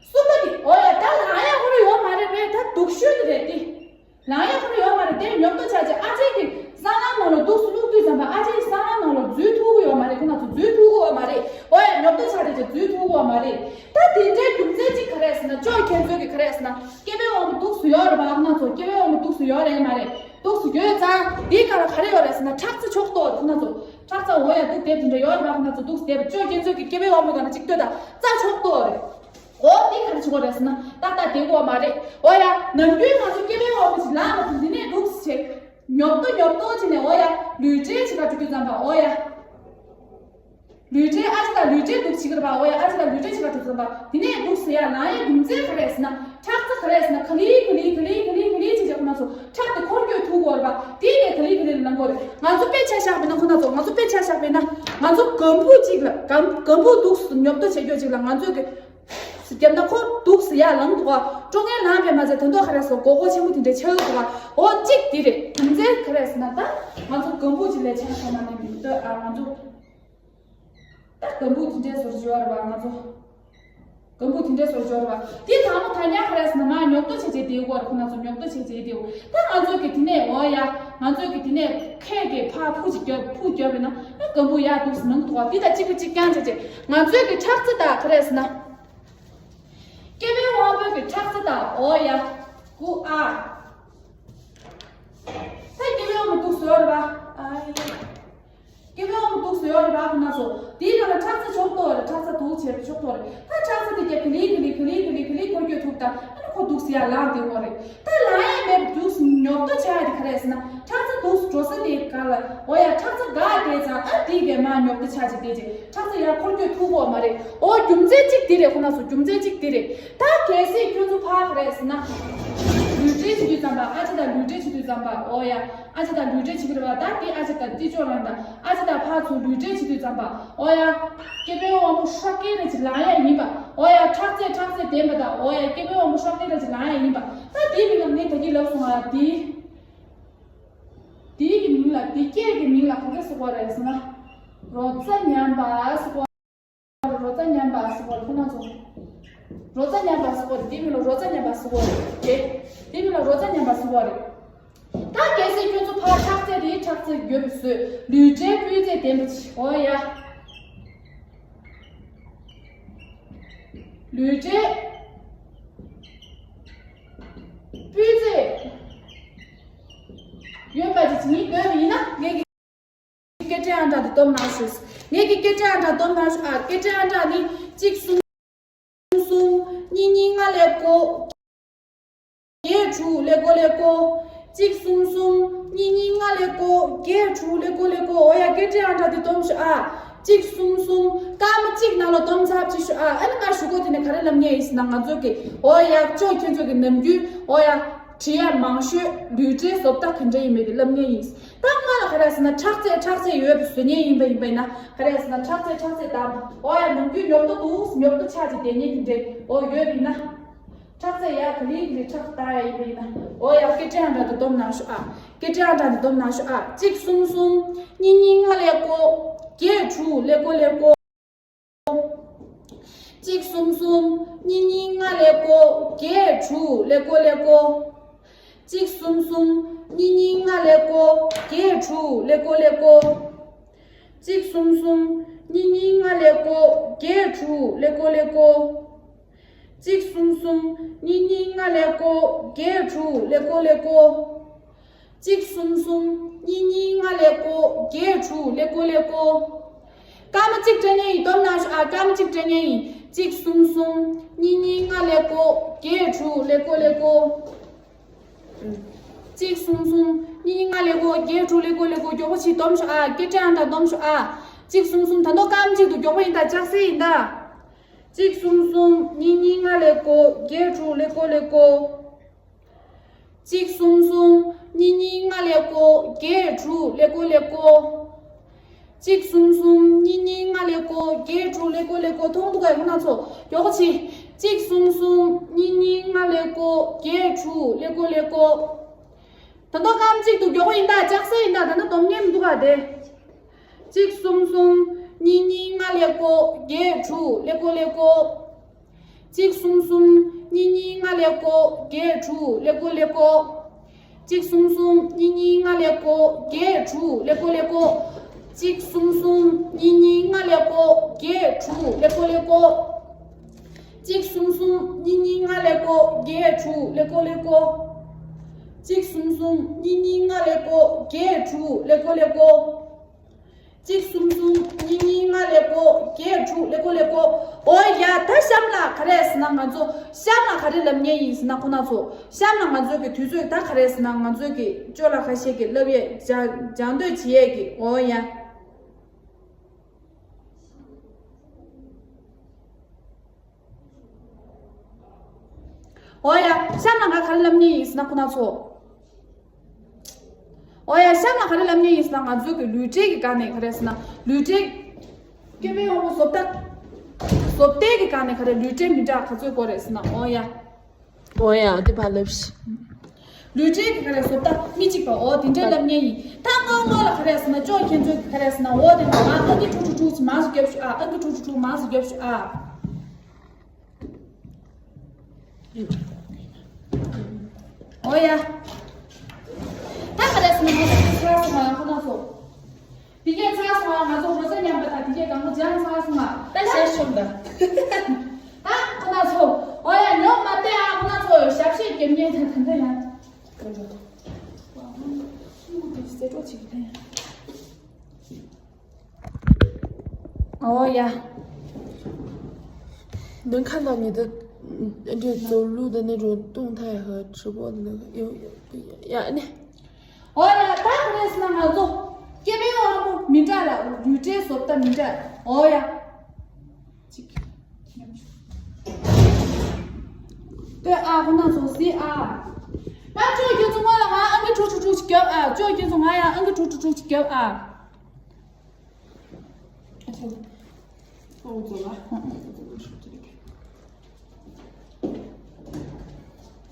གསུམ་པ་དེ། འོ་ཡ། ད་ལངས་ཡ་ཁོ་རང་ཡོད་མ་རེད་པས། ད་སྡུག་ཤོས་དེ་རེད་དེ། ལངས་ཡ་ཁོ་རང་ཡོད་མ་རེད། དེ་ཉོབ་ཏོ་ཆགས་བྱས། ཨ་ཅེ་གི་སྲང་ལམ་ནང་ལ་འདུག་སེ་བླུགས་དུས་ཙམ་པ་ཨ་ཅེ་གི་སྲང་ལམ་ནང་ལ་འཛུལ་ཐུབ་ཀྱི་ཡོད་མ་རེད། ཁོ་ན་ཚོ་འཛུལ་ཐུབ་ཀྱི་ཡོད་མ་རེད། འོ་ཡ། ཉོབ་ཏོ་ཆགས་བྱས་འཛུལ་ཐུབ་ཀྱི་ཡོད་མ་རེད། ད་དེ་འདྲའི་རྒྱུ་མཚན་གཅིག་ག་རེ་ཟེར་ན། ཅོག་ཁྱེད་ཚོས་གི་ག་རེ་ཟེར་ན། སྐྱེ་བའི་དབང་པོ་འདུག་སེ་ཡོད་རེད་པ། ཁོ་ན་ཚོ་སྐྱེ་བའི་དབང་པོ་འདུག་སེ་ཡོད་རེད་མ་རེད། འདུག་སེ་ཡོད་ཙང་དེའི་སྒང་ལ་ག་རེ་ཡོད་རེད་ཟེར་ན། ཁྲག་རྩ་ཆོག་ཏོ་རེད། ཁོ་ན་ཚོ་ཁྲག་རྩ། འོ་ཡ། འདུག་དེབ་དེ་འདྲ་ཡོད་རེད་པ། ཁོ་ན་ཚོ་འདུག་སེ་དེབ། ཅོག་ཁྱེད་ཚོས་གི་སྐྱེ་བའི་དབང་པོའི་སྒང་ལ་གཅིག་ལྟོས་དང་། རྩ་ཆོག་ཏོ་རེད། འོ་དེ་ག་རེ་བྱེད་དགོས་རེད་ཟེར་ན། ཏག་ཏག་བསྡད་དགོས་མ་རེད། འོ་ཡ། ནམ་རྒྱུན་ང་ཚོ་སྐྱེ་བའི་དབང་པོ་ཅིག་ལངས་པ་དང་། འདི་ནས་འདུག་སེ་བྱས། ཉོབ་ཏོ་ཉོབ་ཏོ་བྱས་ནས། འོ་ཡ། ལུས་འབྲེལ་བྱེད་ག་འགྲོ་དུས་ཙམ་པ། འོ་ཡ། ལུས་འབྲེལ། ཨ་ཅེ་དང་ལུས་འབྲེལ་འདུག་སེ་བྱེད་ཀྱི་རེད་པ། འོ་ཡ། ཨ་ཅེ་དང་ལུས་འབྲེལ་བྱེད་ག་འགྲོ་དུས་ཙམ་པ། འདི་ནས་འདུག་སེ་ཡར་ལངས་ཡས་རྒྱུ་མཚན་ག་རེ་ཟེར་ན། ཁྲག་རྩ་ག་རེ་ཟེར་ན། ག་ལེ་ག་ལེ་ག་ལེ་ག་ལེ་ག་ལེ་བྱས་བྱས་ཁོ་ན་ཚོ་ཁྲག་དེ་འཁོར་སྐྱོད་ཐུབ་ཀྱི་ཡོད་རེད་པ། དེ་ནས་ག་ལེ་ག་ལེ་ལངས་ཀྱི་ཡོད་རེད། ང་ཚོ་དཔེ་ཆ་བཞག་པ་ཡིན་ན། ཁོ་ན་ཚོ་ང་ཚོ་དཔེ་ཆ་བཞག་པ་ཡིན་ན། ང་ཚོ་སྒམ་པོ་གཅིག་ལ། སྒམ་སྒམ་པོ་འདུག་སེ་ཉོབ་ཏོ་བྱེད་རྒྱུ་གཅིག་ལ་ང་ཚོས་གི་བརྒྱབ་ན་ཁོ་འདུག་སེ་ཡར་ལངས་འདུག་ག་ཀྲོང་ངེར་ལངས་པས་མ་ཚད། དོན་དག་ག་རེ་ཟེར། སྒོར་སྒོར་ཆེན་པོ་དེ་འདྲ་ཆགས་འདུག་ག་འོ་གཅིག་དེ་རེད། རྒྱུ་མཚན་ག་རེ་ཟེར་ན། ད་ང་ཚོ་སྒམ་པོ་གཅིག་ལས་ཆེ་ན་ཆེ་ན་མི་འདུག་ཨ། ང་ཚོ་ད་སྒམ་པོ་དེ་འདྲས་བཟོ་རྒྱུ་ཡོད་རེད་པ། ང་ཚོ་སྒམ་པོ་དེ་འདྲས་བཟོ་རྒྱུ་ཡོད་རེད་པ། དེ་དང་པོ་དང་རྒྱ་ག་རེ་ཟེར་ན། མར་ཉོབ་ཏོ་བྱས་བྱས་བསྡད་ཡོད་རེད། ཁོ་ན་ཚོ་ཉོབ་ཏོ་བྱས་བྱས་བསྡད་ཡོད། ད་ང་ཚོ་གི་དེ་ནས། འོ་ཡ། ང་ཚོ་གི་དེ་ནས་ཁད་ཀྱིས་ཕར་ཕུ་ཅིག་རྒྱོབ། ཕུ་རྒྱོབ་པ་ཡིན་ན། ཨ། སྒམ་པོ་ཡར་འདུག་སེ་ལངས་འདུག་ག་དེ་དང་གཅིག་པ་གཅིག་རྐྱང་བྱས་བྱས། ང་ཚོའི་གི་ཁྲག་རྩ་དང་ག་རེ་ཟེར་ན། སྐྱེ་བའི་དབང་པོའི་གི་ཁྲག་རྩ་དང་། འོ་ཡ། ཀུ་ཨ། ད་སྐྱེ་བའི་དབང་པོ་འདུག་སེ་ཡོད་རེད་པ། ཨ་ཡ། སྐྱེ་བའི་དབང་པོ་འདུག་སེ་ཡོད་རེད་པ། ཁོ་ན་ཚོ་དེའི་ནང་ལ་ཁྲག་རྩ་ཆོག་ཏོ་རེད། ཁྲག་རྩ་འདུག་བྱས་ཆོག་ཏོ་རེད། ད་ཁྲག་རྩ་དེ་རྒྱབ་ག་ལེ་ག་ལེ་ག་ལེ་ག་ལེ་ག་ལེ་འཁོར་སྐྱོད་ཐུབ་ད། ཨ་ནི་ཁོ་འདུག་སེ་ཡར་ལངས་བསྡད་ཡོད་རེད། ད་ལངས་ཡས་ མེད་པ་དུས་སུ་ཉོབ་ཏོ་ཆགས་ཡ་དེ་ག་རེ་ཟེར་ན། ཁྲག་རྩ་དུས་སུ་འགྲོ་ས་དེ་ག་ལ། འོ་ཡ། ཁྲག་རྩ་འགག་བསྡད་ཙང་ཨ་དེ་གས་མ་ཉོབ་ཏོ་ཆགས་ཅིག་བསྡད་ཅིག་ཁྲག་རྩ་ཡར་འཁོར་སྐྱོད་ཐུབ་ཀྱི་ཡོད་མ་རེད། འོ་རྒྱུ་མཚན་གཅིག་དེ་རེད། ཁོ་ན་ཚོ་རྒྱུ་མཚན་གཅིག་དེ་རེད། ད་གལ་སྲིད་ཁྱོད་ཚོ་ཕར་ག་རེ་ཟེར་ན། ལུས་འབྲེལ་བྱེད་དུས་ཙམ་པ། ཨ་ཅག་དང་ལུས་འབྲེལ་བྱེད་དུས་ཙམ་པ། འོ་ཡ། ཨ་ཅག་དང་ལུས་འབྲེལ་བྱེད་ཀྱི་རེད་པ། ད་དེ་ཨ་ཅག་དང་ཏི་ཅོ་རང་དང་ཨ་ཅག་དང་ཕར་ཚུར་ལུས་འབྲེལ་བྱེད་དུས་ཙམ་པ། འོ་ཡ། སྐེ་དཔོན་དབང་པོ་ཧྲག་སྐེ་རེ་ཅིག་ལངས་ཡ་ཡིན་པ། འོ་ཡ། ཁྲག་རྩ་ཁྲག་རྩ་ལྡན་པ་དང་། འོ་ཡ། སྐེ་དཔོན་དབང་པོ་ཧྲག་སྐེ་རེ་ཅིག་ལངས་ཡ་ཡིན་པ། ད་དེའི་མིང་ལ་ངས་ད་གིན་ལབ་སོང་ང་། དེའི་དེའི་གི་མིང་ལ། དེ་སྐད་ཀྱི་མིང་ལ་ག་རེ་ཟེར་གྱི་རེད་ཟེར་ན། རོ་ཚ་ཉམས་པ་ཟེར་གྱི་རེད། རོ་ཚ་ཉམས་པ་ཟེར་གྱི་རེད། ཁོ་ན་ཚོ། རོ་ཚ་ཉམས་པ་ཟེར་གྱི་རེད། དེའི་མིང་ལ་རོ་ཚ་ཉམས་པ་ཟེར་གྱི་རེད། དེ། དེའི་མིང་ལ་རོ་ཚ་ཉམས་པ་ཟེར་གྱི་རེད། ད་གལ་སྲིད་ཁྱོད་ཚོ་ཕར་ཁྲག་རྩ་དེ། ཁྲག་རྩ་ཡོད་པའི་བཟོས་ལུས་འབྲེལ་སྤུས་ཚད་ལྡན་པ་ཅིག་འོ་ཡ། ལུས་འབྲེལ་སྤུས་ཚད་ཡོད་པ་ཅིག་ངས་འདོད་པ་ཡིན་ན། ངས་ཀྱི་སྐད་འཕྲིན་ཨང་གྲངས་དེ་སྡོམ་གནང་ཞུ། ངས་ཀྱི་སྐད་འཕྲིན་ཨང་གྲངས་སྡོམ་གནང་ཞུ་ཨ། སྐད་འཕྲིན་ཨང་གྲངས་ནི་གཅིག་གསུམ་གསུམ་གཉིས་གཉིས་ལྔ་ཀླད་ཀོར་བརྒྱད་དྲུག་ཀླད་ཀོར་ཀླད་ཀོར། གཅིག་གསུམ་གསུམ་གཉིས་གཉིས་ལྔ་ཀླད་ཀོར་བརྒྱད་དྲུག་ཀླད་ཀོར་ཀླད་ཀོར། འོ་ཡ། སྐད་འཕྲིན་ཨང་གྲངས་དེ་སྡོམ་ཞུ་ཨ། གཅིག་གསུམ་གསུམ་སྐར་མ་གཅིག་ནང་ལ་སྡོམ་ཚར་ཅིག་ཞུ་ཨ། ཨ་ནི་ང་ཞུ་སྒོ་དེ་ནས་ག་རེ་ལབ་མཁན་ཡིན་ཟེར་ན། ང་ཚོ་གི་འོ་ཡ། ཅོ་ཁྱོད་ཚོ་གི་ནམ་རྒྱུན་འོ་ཡ། དྲི་ཡ་མང་ཤོས་ལུས་འབྲེལ་བཟོ་ལྟ་ག་འདྲ་ཡིན་མིན་དེ་ལབ་མཁན་ཡིན། ད་སྔ་ལ་ག་རེ་ཟེར་ན། ཁྲག་རྩ་ཁྲག་རྩ་ཡོད་པའི་བཟོ་མཁན་ཡིན་པ་ཡིན་པ་ཡིན་ན། ག་རེ་ཟེར་ན། ཁྲག་རྩ་ཁྲག་རྩ་དང་། འོ་ཡ། ནམ་རྒྱུན་ཉོབ་ཏོ་འདུག་ཉོབ་ཏོ་ཆགས་ཏེ་བསྡད་མཁན་དེ་འདྲ་འོ་ཡོད་པ་ཡིན་ན། ཁྲག་རྩ་ཡ་ག་ལེ་ག་ལེ་ཁྲག་བཏང་ཡ་ཡིན་པ་ཡིན་ན། འོ་ཡ། སྐད་འཕྲིན་ཨང་གྲངས་དེ་སྡོམ་གནང་ཤོག་ཨ། སྐད་འཕྲིན་ཨང་གྲངས་དེ་སྡོམ་གནང་ཤོག་ཨ། གཅིག་གསུམ་གསུམ་གཉིས་གཉིས་ལྔ་ཀླད་ཀོར་བརྒྱད་དྲུག་ཀླད་ཀོར་ཀླད་ཀོར། གཅིག་གསུམ་གསུམ་གཉིས་གཉིས་ལྔ་ཀླད་ཀོར་བརྒྱད་དྲུག་ཀླད་ཀོར་ཀླད་ཀོར། གཅིག་གསུམ་གསུམ་གཉིས་གཉིས་ལྔ་ཀླད་ཀོར་བརྒྱད་དྲུག་ཀླད་ཀོར་ཀླད་ཀོར། གཅིག་གསུམ་གསུམ་གཉིས་གཉིས་ལྔ་ཀླད་ཀོར་བརྒྱད་དྲུག་ཀླད་ཀོར་ཀླད་ཀོར། གཅིག་གསུམ་གསུམ་གཉིས་གཉིས་ལྔ་ཀླད་ཀོར་བརྒྱད་དྲུག་ཀླད་ཀོར་ཀླད་ཀོར། གཅིག་གསུམ་གསུམ་གཉིས་གཉིས་ལྔ་ཀླད་ཀོར་བརྒྱད་དྲུག་ཀླད་ཀོར་ཀླད་ཀོར། སྐར་མ་གཅིག་སྤྲད་མཁན་ཡིན། སྡོམ་གནང་ཤོག་ཨ། སྐར་མ་གཅིག་སྤྲད་མཁན་ཡིན། གཅིག་གསུམ་གསུམ་གཉིས་གཉིས་ལྔ་ཀླད་ཀོར་བརྒྱད་དྲུག་ཀླད་ཀོར་ཀླད་ཀོར། གཅིག་གསུམ་གསུམ་གཉིས་གཉིས་ལྔ་ཀླད་ཀོར་བརྒྱད་དྲུག་ཀླད་ཀོར་ཀླད་ཀོར། མགྱོགས་པོ་ཅིག་སྡོམ་ཤོག་ཨ། སྐད་འཕྲིན་ཨང་གྲངས་སྡོམ་ཤོག་ཨ། གཅིག་གསུམ་གསུམ། ད་དུང་སྐར་མ་གཅིག་འདུག་མགྱོགས་པོ་ཡིན་ད། ལྕགས་སྲེག་ཡིན་ད། གཅིག་གསུམ་གསུམ་གཉིས་གཉིས་ལྔ་ཀླད་ཀོར་བརྒྱད་དྲུག་ཀླད་ཀོར་ཀླད་ཀོར། གཅིག་གསུམ་གསུམ་གཉིས་གཉིས་ལྔ་ཀླད་ཀོར་བརྒྱད་དྲུག་ཀླད་ཀོར་ཀླད་ཀོར། གཅིག་གསུམ་གསུམ་གཉིས་གཉིས་ལྔ་ཀླད་ཀོར་བརྒྱད་དྲུག་ཀླད་ཀོར་ཀླད་ཀོར། མཐོང་འདུག་གས། ཁོ་ན་ཚོ་མགྱོགས་པོ་བྱེད། གཅིག་གསུམ་གསུམ་གཉིས་གཉིས་ལྔ་ཀླད་ཀོར་བརྒྱད་དྲུག་ཀླད་ཀོར་ཀླད་ཀོར། ད་དུང་སྐར་མ་གཅིག་འདུག་མགྱོགས་པོ་ཡིན་ད། ལྕགས་སྲེག་ཡིན་ད། ད་ནི་སྡོམ་མཁན་མི་འདུག་ག་དེ། གཅིག་གསུམ་གསུམ་གཉིས་གཉིས་ལྔ་ཀླད་ཀོར་བརྒྱད་དྲུག་ཀླད་ཀོར་ཀླད་ཀོར། གཅིག་གསུམ་གསུམ་གཉིས་གཉིས་ལྔ་ཀླད་ཀོར་བརྒྱད་དྲུག་ཀླད་ཀོར་ཀླད་ཀོར། གཅིག་གསུམ་གསུམ་གཉིས་གཉིས་ལྔ་ཀླད་ཀོར་བརྒྱད་དྲུག་ཀླད་ཀོར་ཀླད་ཀོར། གཅིག་གསུམ་གསུམ་གཉིས་གཉིས་ལྔ་ཀླད་ཀོར་བརྒྱད་དྲུག་ཀླད་ཀོར་ཀླད་ཀོར། གཅིག་གསུམ་གསུམ་གཉིས་གཉིས་ལྔ་ཀླད་ཀོར་བརྒྱད་དྲུག་ཀླད་ཀོར་ཀླད་ཀོར། གཅིག་གསུམ་གསུམ་གཉིས་གཉིས་ལྔ་ཀླད་ཀོར་བརྒྱད་དྲུག་ཀླད་ཀོར་ཀླད་ཀོར། གཅིག་གསུམ་གསུམ་གཉིས་གཉིས་ལྔ་ཀླད་ཀོར་བརྒྱད་དྲུག་ཀླད་ཀོར་ཀླད་ཀོར། འོ་ཡ། ད་གཤམ་ལ་ག་རེ་ཟེར་ན། ང་ཚོ་གཤམ་ལ་ག་རེ་ལབ་མཁན་ཡིན་ཟེར་ན། ཁོ་ན་ཚོ་གཤམ་ལ་ང་ཚོ་གི་དུས་ཚོད་ད་ག་རེ་ཟེར་ན། ང་ཚོ་གི་ཅོ་ལགས་ཁ་ཤས་ཀྱི་ལབ་ཡས་སྦྱང་སྦྱང་འདོད་བྱེད་ཡས་ཀྱི། འོ་ཡ། འོ་ཡ། གཤམ་ལ་ང་ག་རེ་ལབ་མཁན་ཡིན་ཟེར་ན། ཁོ་ན་ཚོ། འོ་ཡ། གཤམ་ལ་ག་རེ་ལབ་མཁན་ཡིན་ཟེར་ན། ང་ཚོ་གི་ལུས་འབྲེལ་གྱི་སྒང་ནས་ག་རེ་ཟེར་ན། ལུས་འབྲེལ། སྐེ་དཔོན་དབང་པོ་བཟོ་ལྟ། བཟོ་ལྟའི་གི་སྒང་ནས་ག་རེ་ལུས་འབྲེལ་མི་འདྲ་ག་ཚོད་དགོས་རེད་ཟེར་ན། འོ་ཡ། འོ་ཡ། དེ་ཕར་ལབ་ཤིག་ལུས་འབྲེལ་གྱི་ག་རེ་བཟོ་ལྟ་མི་གཅིག་པ། འོ་དེ་འདྲའི་ལབ་མཁན་ཡིན། ད་སྔོན་སྔོན་ལ་ག་རེ་ཟེར་ན། ཅོ་ཁྱེད་ཚོ་གི་ག་རེ་ཟེར་ན། འོ་དེ་ནང་ཨང་ཀི་དྲུག་དྲུག་དྲུག་ཅིག་མང་ཙམ་རྒྱོབ་ཤོག་ཨ། ཨང་ཀི་དྲུག་དྲུག་དྲུག་མང་ཙམ་རྒྱོབ་ཤོག་ཨ། འོ་ཡ། ད་ག་རེ་ཟེར་ན། ང་ཚོ་དེ་ཚར་སོང་ང་། ཁོ་ན་ཚོ། དེ་གས་ཚར་སོང་ང་། ང་ཚོ་རོ་ཚ་ཉམས་པ་དང་དེ་གས་གང་པོ་སྦྱངས་ཚར་སོང་ང་། ད་ཞལ་ཤོམ་ད། ད་ཁོ་ན་ཚོ། འོ་ཡ། ཉོབ་མ་བསྡད་ཨ། ཁོ་ན་ཚོ་ཞབས་ཕྱི་རྒྱབ་མཁན་དང་ད་ལྟ་ཡང་། ཁོ་ན་ཚོ། ཨ། ཁོ་ན་ཚོ་ཟེར་གྲོགས་བྱེད་ཀྱི་ད་ཡང་། ཨོ་ཡ། མུན་ཁ་ལོག་མི་འདུག་འདྲེ་བཙོག་ལུག་དང་ནི་རུ་ཏུང་ཐའི་ཧ་ཁྲི་པོ་ནི་ཡོ་ཡ་ནི། ཨོ་ཡ་ད་ག་རེ་ཟེར་ན་ང་ཚོ་སྐྱེ་བའི་དབང་པོ་མི་འདྲ་ལ་ལུས་འབྲེལ་བཟོ་ལྟ་མི་འདྲ། ཨོ་ཡ། གཅིག་ལྟོས་ཨ་ཁོ་ན་ཚོ་སི་ཨ། ད་ཅོ་ཁྱོད་ཚོ་ང་ལ་ང་ཨང་ཀི་ཁྲུག་ཁྲུག་ཁྲུག་ཅིག་རྒྱབ་ཨ། ཅོ་ཁྱོད་ཚོ་ང་ཡ་ཨང་ཀི་ཁྲུག་ཁྲུག་ཁྲུག་ཅིག་རྒྱབ་ཨ།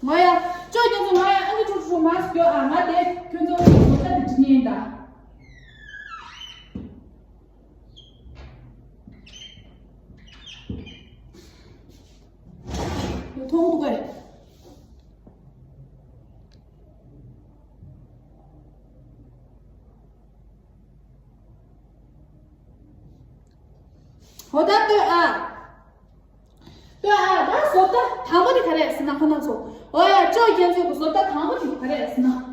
ང་ཡ། ཅོ་ཁྱོད་ཚོ་ང་ཡ་ཨང་ཀི་ཁྲུག་ཁྲུག་མ་སྐྱོ་ཨ། ང་དེ་ཁྱོད་ཚོ་ངོ་ཚ་དེ་འདྲི་ཉན་ད། མཐོང་འདུག་གས། ཧོ་ད་ལྟོས་ཨ། ལྟོས་ཨ། ད་བཟོ་ལྟ་དང་པོ་དེ་ག་རེ་ཟེར་ན་ཁོ་ན་ཚོ། ཨོ་ཡ་ཅོ་རྒྱན་ཚོས་གི་བཟོ་ལྟ་དང་པོ་དེ་ག་རེ་ཟེར་ན།